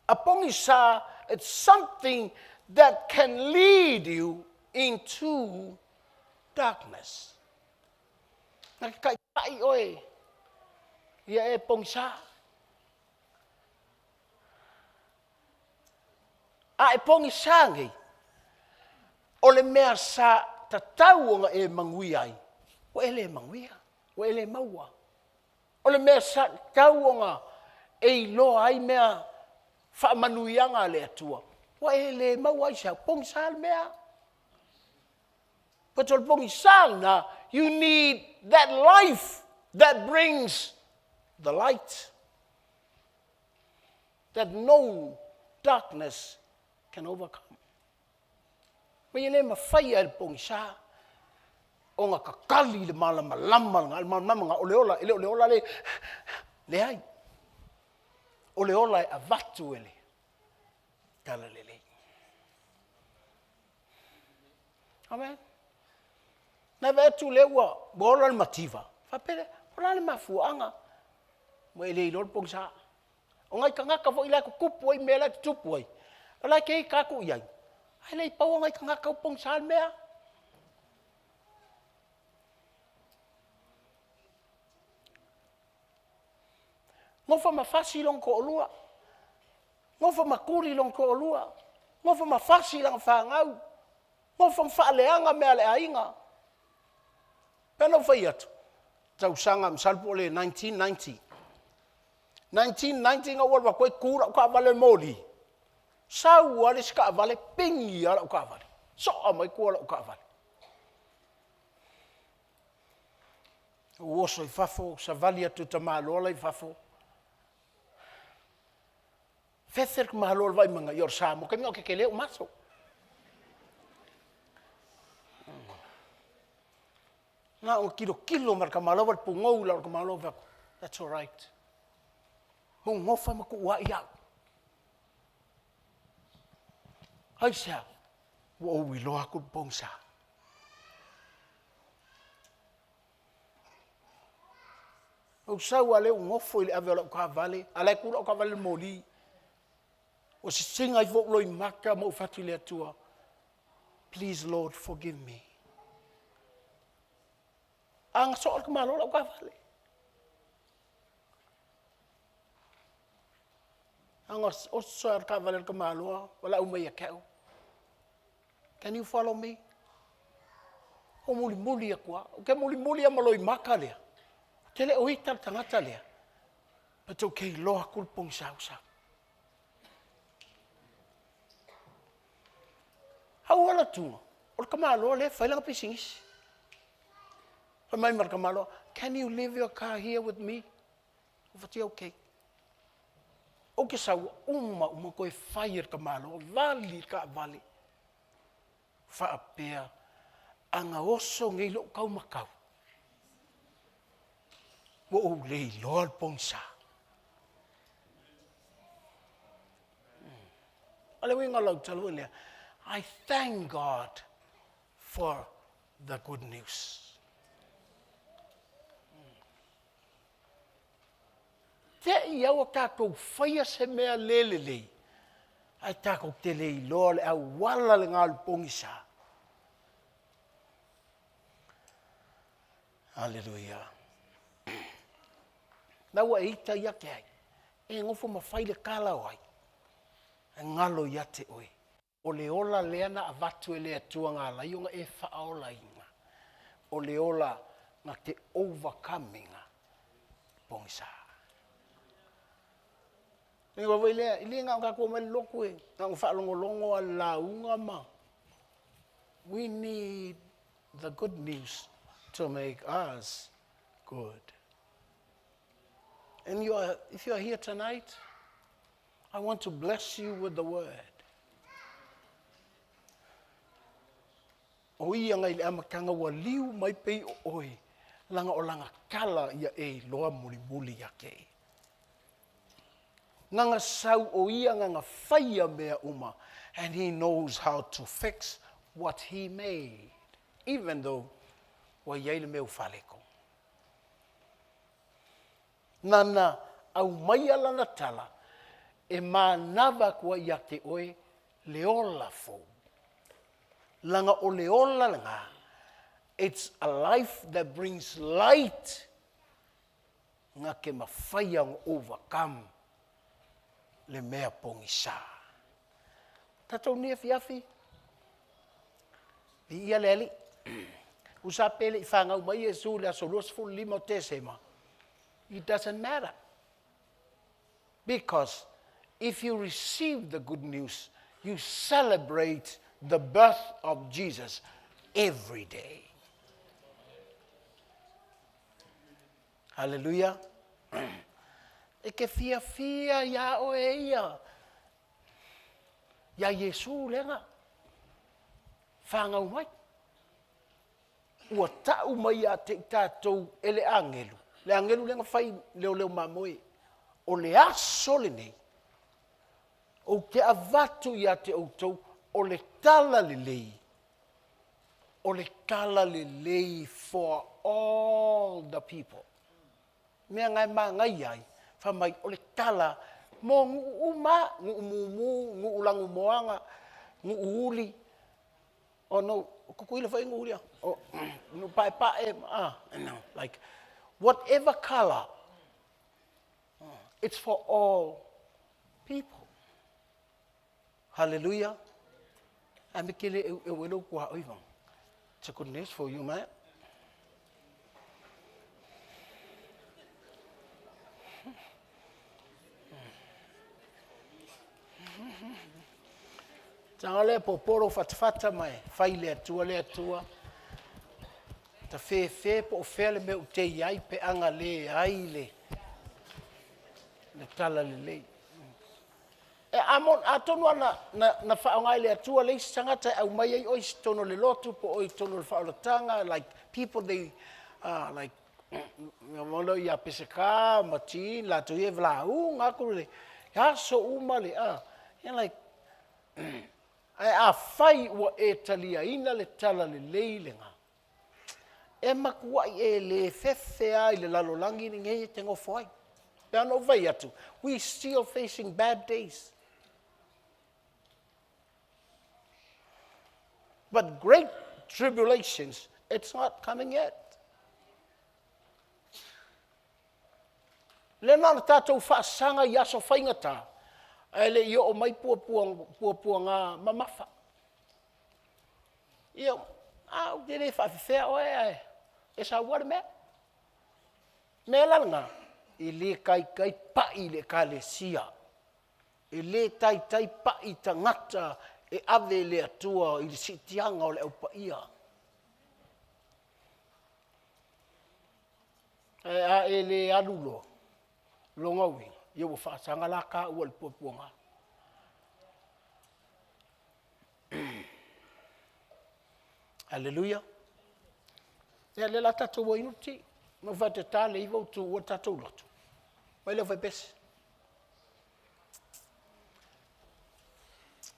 Speaker 7: A pogisa, it's something that can lead you into darkness. Na te taitai oe ia e pogisa. A e pogisa nei, o le mea sa tatau ona e manuia ai, ua e le manuia, ua e le maua. O le mea sa tatau ona e iloa ai mea faamanuiaga a le Atua, ua e le maua. Aisea? Pogisa le mea. But o le pogisa lena, you need that life that brings the light that no darkness can overcome. Ma e le mafai e le pogisa ona kakali le malamalama lena, le malamalama lena o le ola, e le o le ola le, leai. O le ola e avatu e le talalelei. Amen. Na vaai atu lea ua ola le mativa, faapea lea, o le a le mafuaaga ua e le iloa le pogisa. O nai tagata foi la e tutupu ai mea la e tutupu ai, o la e te ita atu i ai, ae le i pau nai tagata ua pogisa le mea. Nofo ma fasi lona toalua, nofo ma tuli lona toalua, nofo ma fasi lana fanau, nofo ma faaleaga mea a le aiga. Pei ona ou fai atu, tausaga masalo po o le 1990. 1990 na ou alu atu ai tu lau taavale i le moli, sau lava le isi taavale pigi lava lau taavale, soa mai tua o lau taavale. Ou oso i fafo ou savali atu i le tamaloa la e i fafo, fefe le tamaloa i le vaai mai, ia o le Samoa. O le taimi lena o tetele ou maso. Na ona tilotilo mai lava o le tamaloa vaai i le pugou i lalo o le tamaloa, ou fai atu, that's alright. Na ou nofo lava ma tuuai au. Aisea? Ua ou iloa atu le pogisa. Ou sau lava lea ou nofo i le ave o lau taavale, a o la e tu lau taavale i le moli. Ua sisina ifo ou loimata ma ou fai atu i le Atua, please Lord forgive me. A na soa le tamaloa lau taavale. A na oso lava le taavale a le tamaloa valaau mai ia te au, can you follow me? Ou mulimuli atu lava. Ou te mulimuli lava ma loimata lea, ou te le o ita le tagata lea, but ou te iloa atu le pogisa ua sau. A ou alu atu, o le tamaloa lea e fai lana pisinisi. Fai mai ma le tamaloa, can you leave your car here with me? Ou fai atu, okay. Ou te sau, ua uma uma ona toe fai e le tamaloa, vali le taavale. Faapea, a na oso nei lou taumatau, ua ou le iloa le pogisa. O le uiga o lau tala foi lea, I thank God for the good news. Te i a ua tatou faia se mea le lelei, ae tatou te le iloa le auala lena o le pogisa. Aleluia. La ua e ita ia te ai, e nofo ma fai le tala o ai, e galo ia te oe. O le ola lea na avatu e le Atua na ala ai ona e faaolaina, o le ola na te overcome ina pogisa. Le igoa foi lea, e le na o tatou omai i le lotu e na ona faalogologo lava i le lauga ma we need the good news to make us good. And you are, if you are here tonight, I want to bless you with the word. O ia ngai le amataga ua liu mai pei o oe, laga o laga tala ia e iloa mulimuli ia te e. Gaga sau o ia gaga faia mea uma and he knows how to fix what he made even though ua i ai le mea ua faaletonu. Nana aumaia lana tala e manava atu ai ia te oe le ola fou. Laga o le ola lena, it's a life that brings light na te mafai ona overcome le mea pogisa. Tatou nei afiafi, viia le Alii. Tusa pe le i fanau mai Iesu i le aso 25 o Tesema, it doesn't matter. Because if you receive the good news, you celebrate the birth of Jesus every day. Haleluia! E te fiafia iā oe ia, iā Iesu lena whānau mai. Ua ta'u mai ia te i tātou e le agelu, le agelu lena fai leoleo mamoe, o le aso lenei, ou te avatu ia te outou o le tala lelei O le tala lelei for all the people. Mea na e manaia ai, fai mai o le tala mo nuu uma, nuu mumu, nuu lanumoana, nuu uli, oh no, o Tutuila foi e nuu uli a, oh, nuu paepae, ah, no, like whatever color, it's for all people. Hallelujah. Ae me ke le eueu ai lou tuaoi ma. It's a good news for you, man. Tanga le poporo fatafata mai, fai le atua le atua. Ta fefe po o fea le mea u te i ai pe anga le ai le le tala lelei. E a atonu lava na, na, na faaaoga e le Atua le isi tagata e aumai ai oe i totonu o le lotu po o i totonu o le faaolataga, like people they, uh, like, mo ia Peseta ma Jean, latou ia e lauga atu le aso uma le, uh, yeah, like, ae afai ua e taliaina le tala lelei lena, E matuai e le fefe a i le lalolagi lenei e te nofo ai. Pe ana ou fai atu, we still facing bad days. But great tribulations, it's not coming yet. Lea na ona tatou faasaga i aso faigata, ae le i oo mai puapuaga mamafa. Ia, a ou te le faafefea oe ae e saua le mea. Mea la lena, e le taitai pai le Ekalesia, e le taitai pai tagata e ave e le Atua i le siitiaga o le Au Paia. Ae a e le alu loa, lona uiga, ia ua faasaga la taua i le puapuaga. Aleluia. Ia lea la tatou o inu le ti. Na ou faatata le iva ua tuua le tatou lotu. Mai le aufaipese.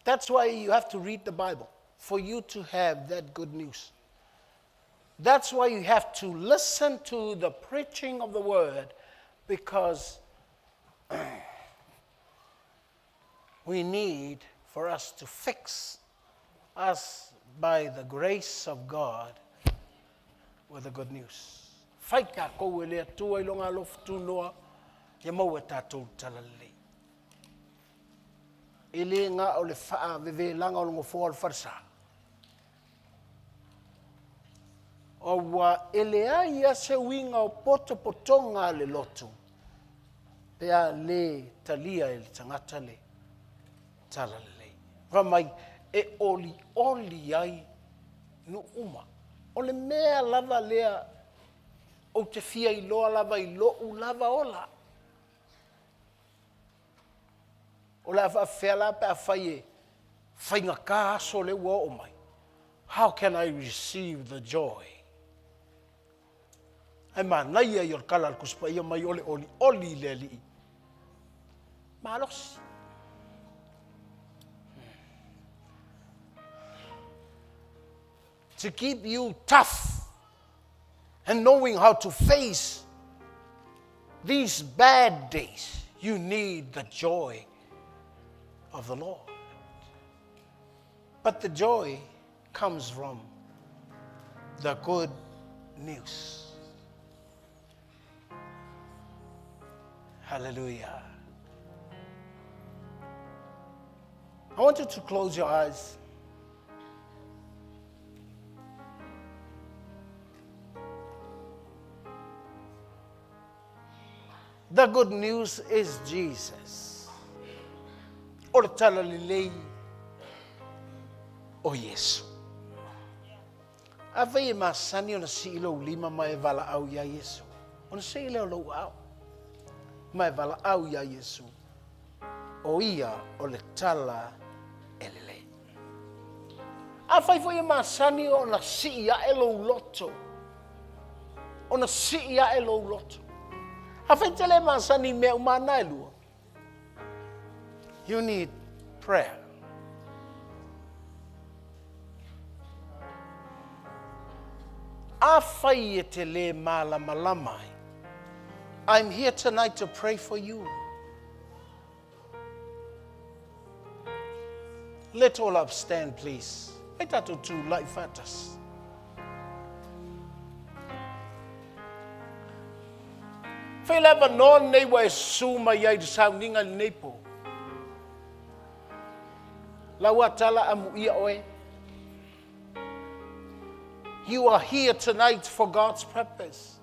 Speaker 7: That's why you have to read the Bible, for you to have that good news. That's why you have to listen to the preaching of the word, because we need for us to fix us by the grace of God with the good news. Fai tatou e le Atua i lona alofa tunoa, ia maua e tatou le talalelei. E le na o le faavevelaga o le nofoa o le falesa. Aua e leai lava se uiga o potopotoga a le lotu pe a le talia e le tagata le talalelei. Fai mai, e olioli ai nuu uma. O le mea lava lea ou te fia iloa lava i lou lava ola. O le a faapefea la pe afai e faigata aso lea ua oo mai? How can I receive the joy? Ae manaia ia o le tala a le Tusi Paia mai o le olioli i le Alii. Malosi. To keep you tough and knowing how to face these bad days, you need the joy of the Lord. But the joy comes from the good news. Hallelujah. I want you to close your eyes. The good news is Jesus. O le tala lelei o Iesu. Afai e masani ona sii lou lima ma e valaau iā Iesu, ona sii lea o lou aao ma e valaau iā Iesu, o ia o le tala e lelei. Afai foi e masani ona sii ae lou loto, ona sii ae lou loto. Afai te le masani i mea uma ana e lua, you need prayer. Afai e te le malamalama ai, I'm here tonight to pray for you. Let all up stand please. Ai tātou tū lai whātasi. Whai le avanoa nei ua e susu mai ai i le sauniga i lenei pō. Lau a tala amuia oe. You are here tonight for God's purpose.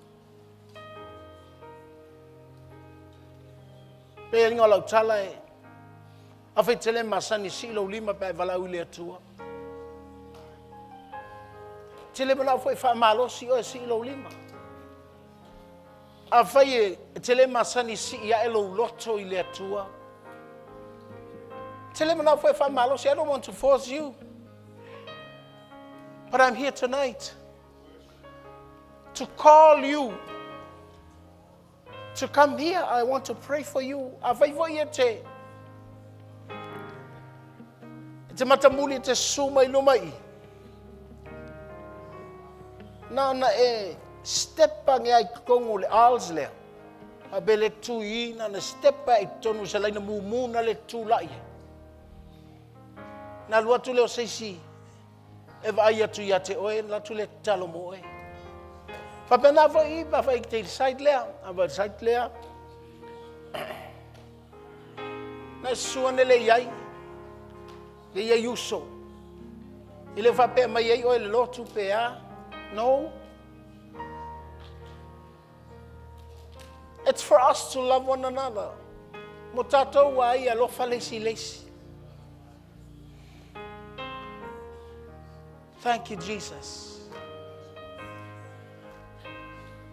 Speaker 7: Pei e liga o lau tala e afai te le masani sii lou lima pe a e valaau i le Atua. Te le manao foi e faamalosi oe sii lou lima. Afai e te le masani sii ae lou loto i le Atua. Te le manao foi e faamalosi. I don't want to force you. But I'm here tonight to call you to come here. I want to pray for you. Afai foi e te e te matamuli e te susu mai luma i. Na ona e step ange ai totonu o le aisles lea. A be le tu i na na step ai totonu se laina mumu na le tu lai. Na alu atu lea o se isi e vaai atu ia te oe, na atu lea tatalo mo oe. Faapena foi i pa fai te side lea, a vai side lea. Na susu ane le iai, le iai uso. I le faapea mai ai oe le lotu pe a. No. It's for us to love one another. Mo tātou a ia alofa le isi le isi. Thank you, Jesus.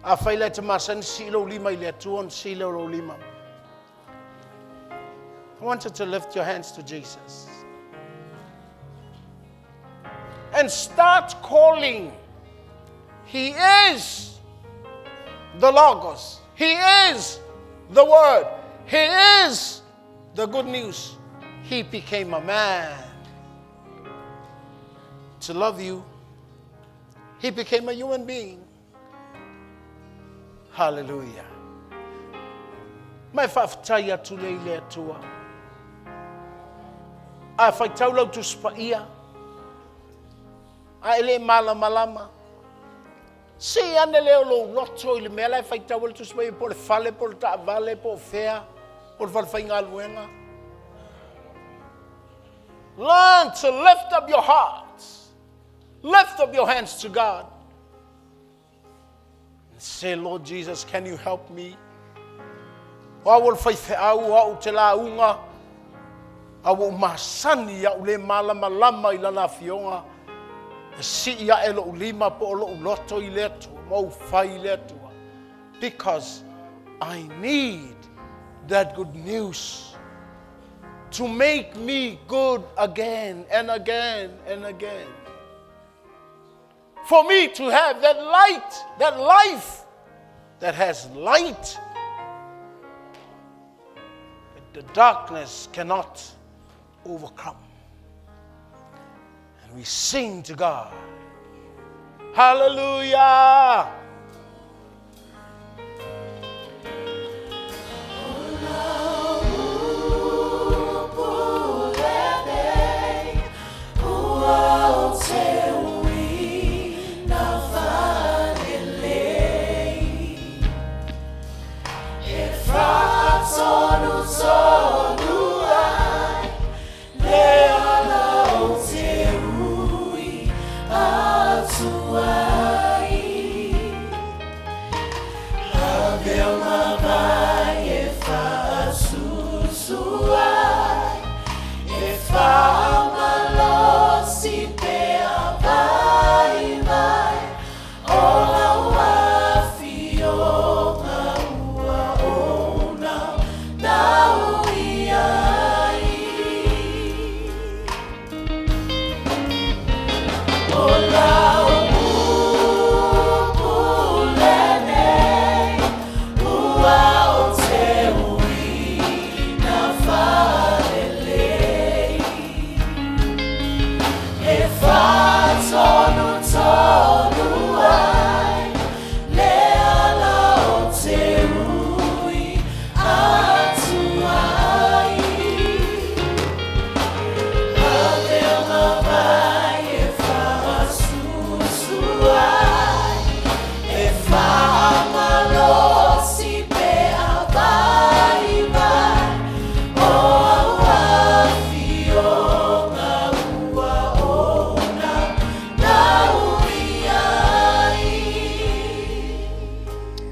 Speaker 7: Afai lea te masani sii lou lima i le Atua ona sii lea o lou lima. I want you to lift your hands to Jesus. And start calling. He is the Logos. He is the Word. He is the good news. He became a man to love you. He became a human being. Hallelujah. Mai faafetai atu lea i le Atua. A faitau lau Tusi Paia, a e le malamalama, see ane lea o lou loto i le mea la e faitau ai le Tusi Paia, po o le fale, po o le taavale, po o fea, po o le falefaigaluega. Learn to lift up your hearts. Lift up your hands to God. And say, Lord Jesus, can you help me? O au o le faifeau, o au te lauga, a ua ou masani iaʻu le malamalama i lana afioga, e sii aʻe loʻu lima po o loʻu loto i le Atua, ma ou fai i le Atua. Because I need that good news to make me good again and again and again. For me to have that light, that life that has light. The darkness cannot overcome. And we sing to God. Hallelujah.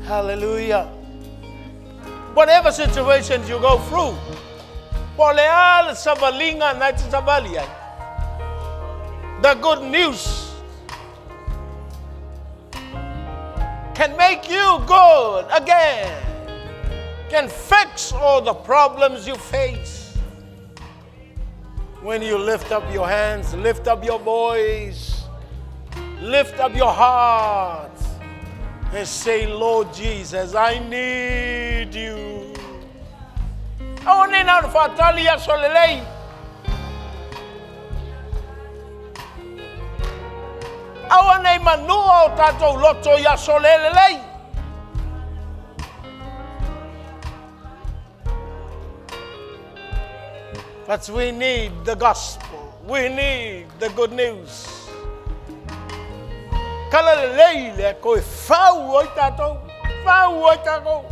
Speaker 7: Hallelujah. Whatever situations you go through, po le a le savaliga na e te savali ai. The good news can make you good again, can fix all the problems you face. When you lift up your hands, lift up your voice, lift up your heart, and say, Lord Jesus, I need you. Aua ne na o le faatali i aso lelei. Aua nei manua o tatou loto i aso le lelei. But we need the gospel. We need the good news. Kala lelei lea koe fau ai tatou. Fau ai tatou.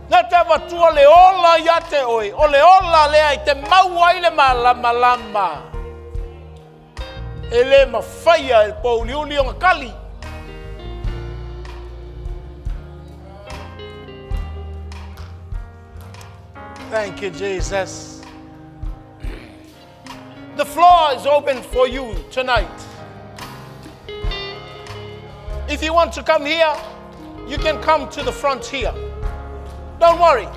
Speaker 7: Na te avatua le ola ia te oe, o le ola lea i te mau ai le malamalama. E le mafaia e le pouliuli ona kali. Thank you, Jesus. The floor is open for you tonight. If you want to come here, you can come to the front here. Don't worry.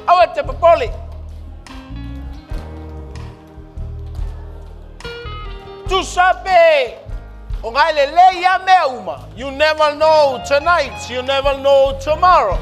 Speaker 7: Aua te popole. Tusa pe o ngai lelei a mea uma. You never know tonight, you never know tomorrow.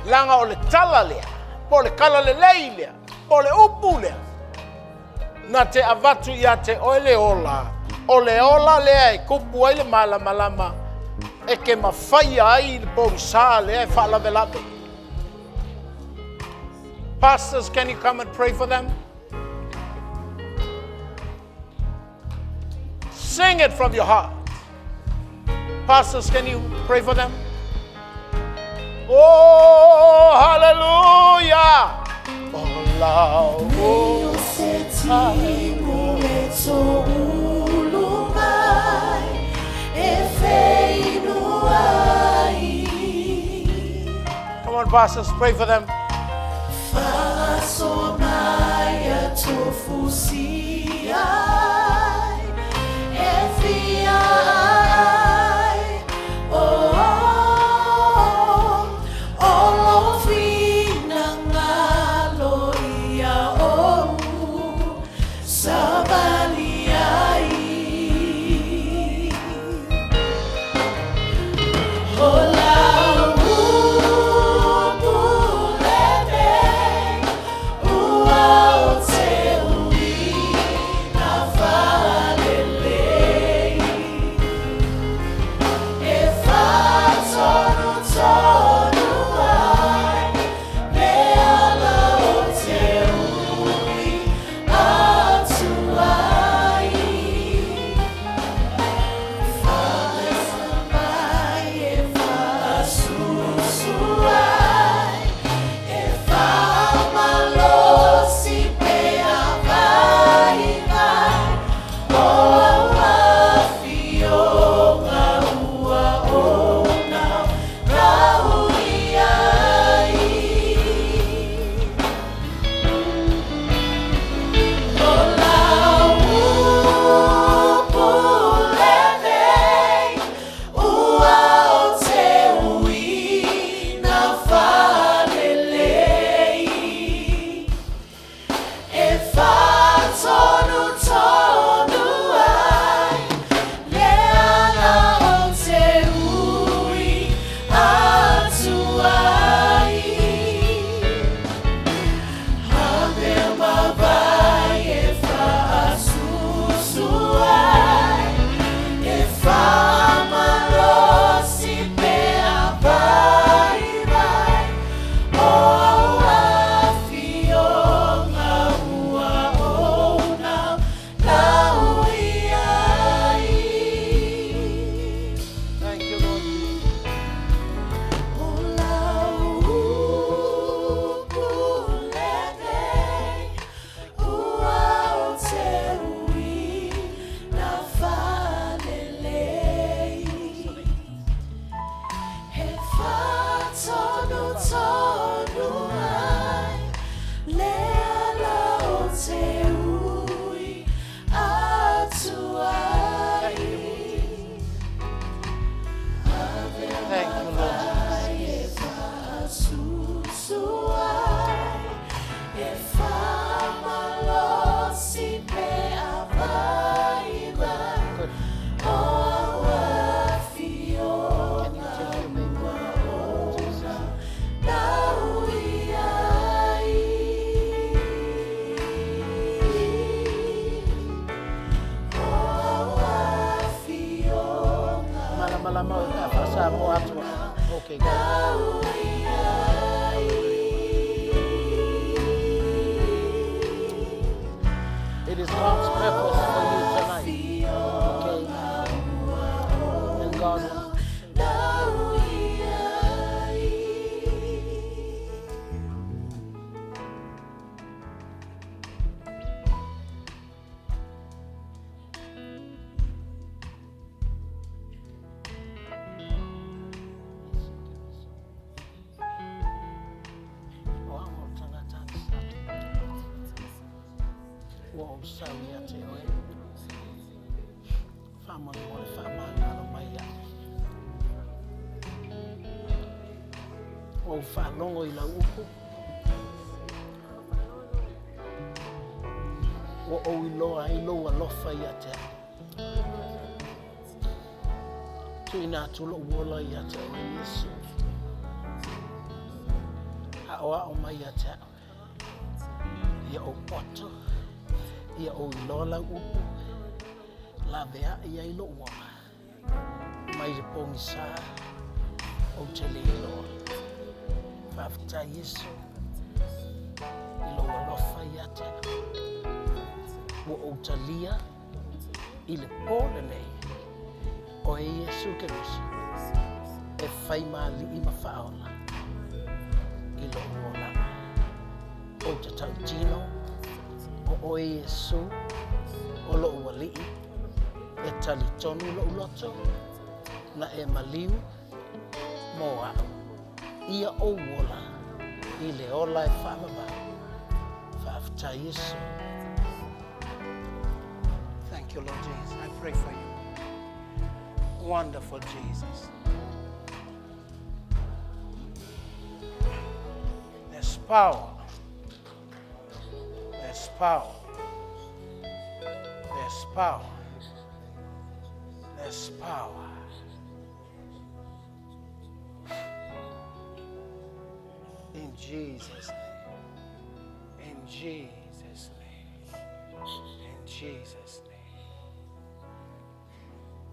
Speaker 7: Leaga o le tala lea, po o le kala lelei lea, po o le upu lea, na te avatu ia te oe le ola, o le ola lea e kupu ai le malamalama, e ke mafaia ai le pogisa lea e faalavelave. Pastors, can you come and pray for them? Sing it from your heart. Pastors, can you pray for them? Oh, hallelujah. Oh, Come on, pastors, pray for them.
Speaker 2: fusi ai e fia ai oh, oh, oh, lou finagalo ia ou savali ai. O lau upu lenei ua ou te uiga faalelei e faatonutonu ai le ala ou te ui atu ai. Mai e faasusu ai, e faamalosi pea vaivai, o lau afioga ua ou naunau i ai. O lau upu lenei ua ou te uiga faalelei e faatonutonu ai le ala ou te ui atu ai. Ave mavae e faasusu ai, e faamalosi pea vaivai, o lau afioga ua ou naunau i ai.
Speaker 7: Thank you, Lord Jesus.
Speaker 2: O lau upu lenei ua ou te uiga faalelei e faatonutonu ai le ala ou te ui atu ai.
Speaker 7: Thank you, Lord Jesus.
Speaker 2: Susu ai e faamalosi pea vaivai,
Speaker 7: Good.
Speaker 2: o lau afioga
Speaker 7: Can you take your baby? Jesus.
Speaker 2: nau i ai. O lau afioga
Speaker 7: Malamalama o e whasamoa atua. Okay, go.
Speaker 2: nau i ai.
Speaker 7: It is God's purpose for you tonight. Okay? And God wants
Speaker 2: Nau i ai.
Speaker 7: O ao tangata sa. Ua ou sau ia te oe. Whamone mo le whamangalo mai ia. O whalongo i lau upu. Ua ou iloa ai lou alofa ia te au. Tuuina atu lou ola ia te oe Iesu. A'oa'o mai ia te au. Ia ou poto. Ia ou iloa lau upu. Lavea'i ai lou ola. Mai le pogisā. Ou te le iloa. Faafetai Iesu. I lou alofa ia te au. Ua ou talia i le pō lenei. Oe Iesu Keriso. E fai ma ali'i ma faaola. I lou olaga. Ou te tautino. O oe Iesu. O lou ali'i. E talitonu lou loto. Na e maliu. Mo a'u. Ia ou ola. I le ola e faavavau. Faafetai Iesu. Thank you, Lord Jesus. I pray for you. Wonderful Jesus. There's power. There's power. There's power. There's power. In Jesus' name. In Jesus' name. In Jesus' name.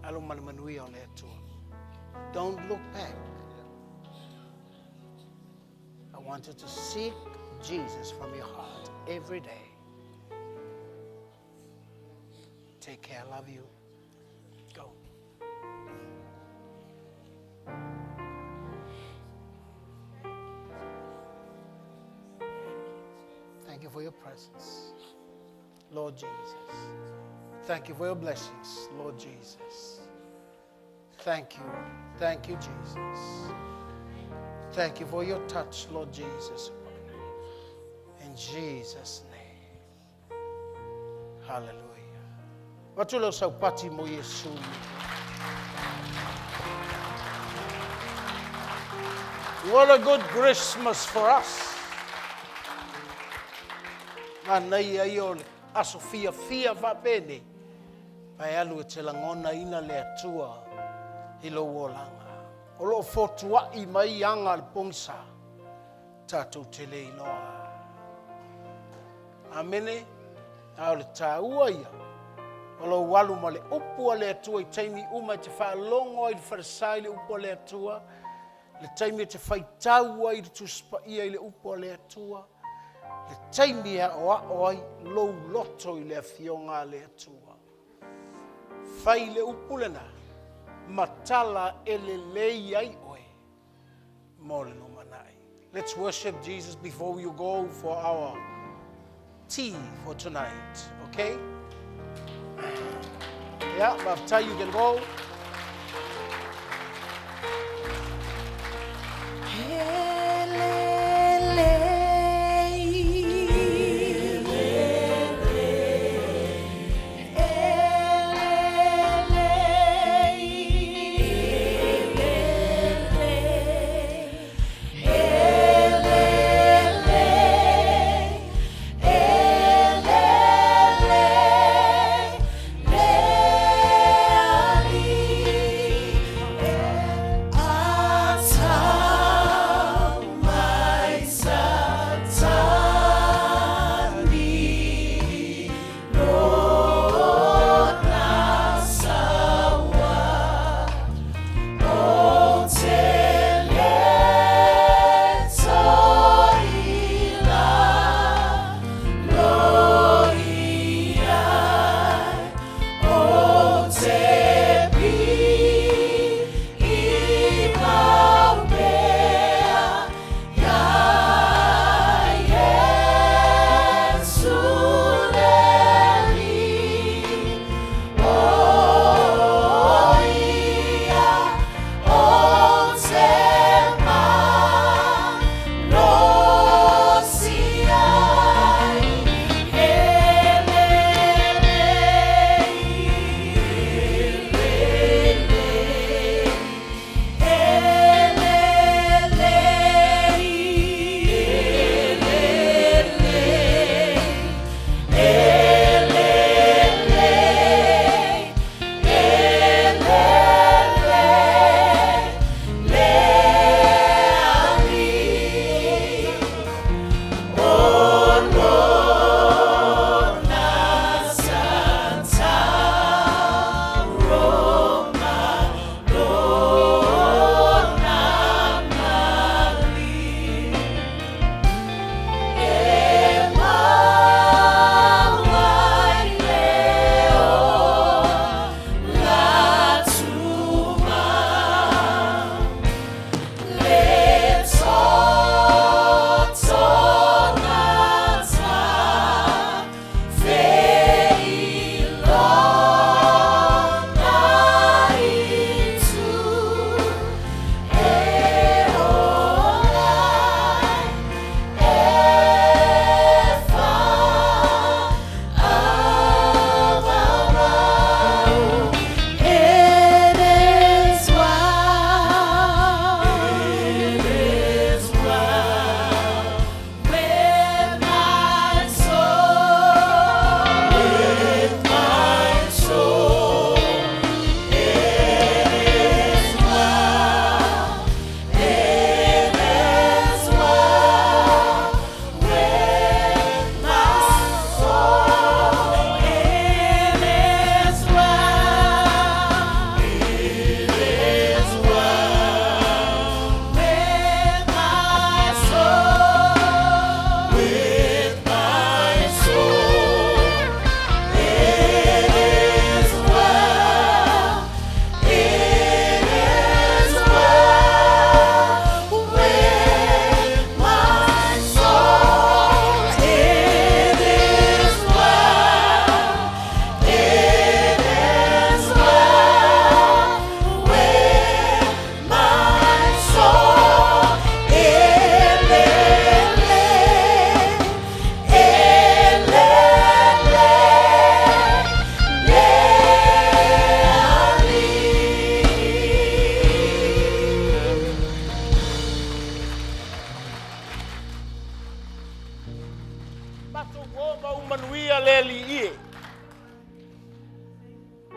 Speaker 7: Alo ma le manuia o le Atua. Don't look back. I want you to seek Jesus from your heart every day. Take care. I love you. Go. Thank you for your presence, Lord Jesus. Thank you for your blessings, Lord Jesus. Thank you. Thank you, Jesus. Thank you for your touch, Lord Jesus. In Jesus' name. Hallelujah. Avatu leo saupati mo Iesu. What a good Christmas for us. Manaia ia o le aso fiafia faapenei, pae alu e te lagonaina le Atua i lou olaga. O lo o fotua'i mai aga a le pogisa, tatou te le iloa. Amene. A o le taua ia o lou alu ma le upu a le Atua i taimi uma e te faalogo ai i le falesa i le upu a le Atua, le taimi e te faitau ai i le Tusi Paia i le upu a le Atua, le taimi e aʻoaʻo ai lou loto i le Afioga a le Atua. Fai le upu lena ma tala e lelei ai oe mo le lumanai. Let's worship Jesus before you go for our tea for tonight, okay? Yeah, faafetai, you can go.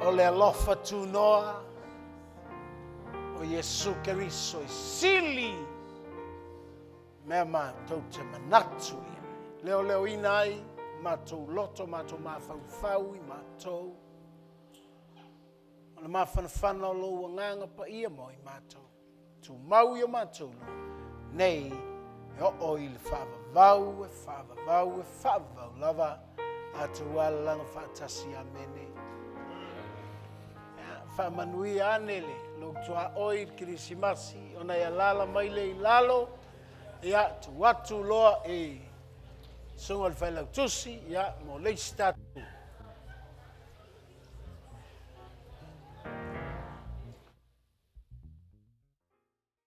Speaker 7: O le alofa tunoa o Iesu Keriso e sili mea matou te manatu i ai. Leoleoina ai matou loto, matou mafaufau i matou. O le mafanafana o lou agaga paia mo i matou. Tumau i o matou loa, nei e oo i le faavavau, e faavavau, e faavavau lava, a tou alalaga faatasi. Amene. Ia, faamanuia ane le lou tuaoi i le Kerisimasi, ona e alaala mai lea i lalo, ia, tuu atu loa i susuga i le Failautusi, ia, mo le isi tatou.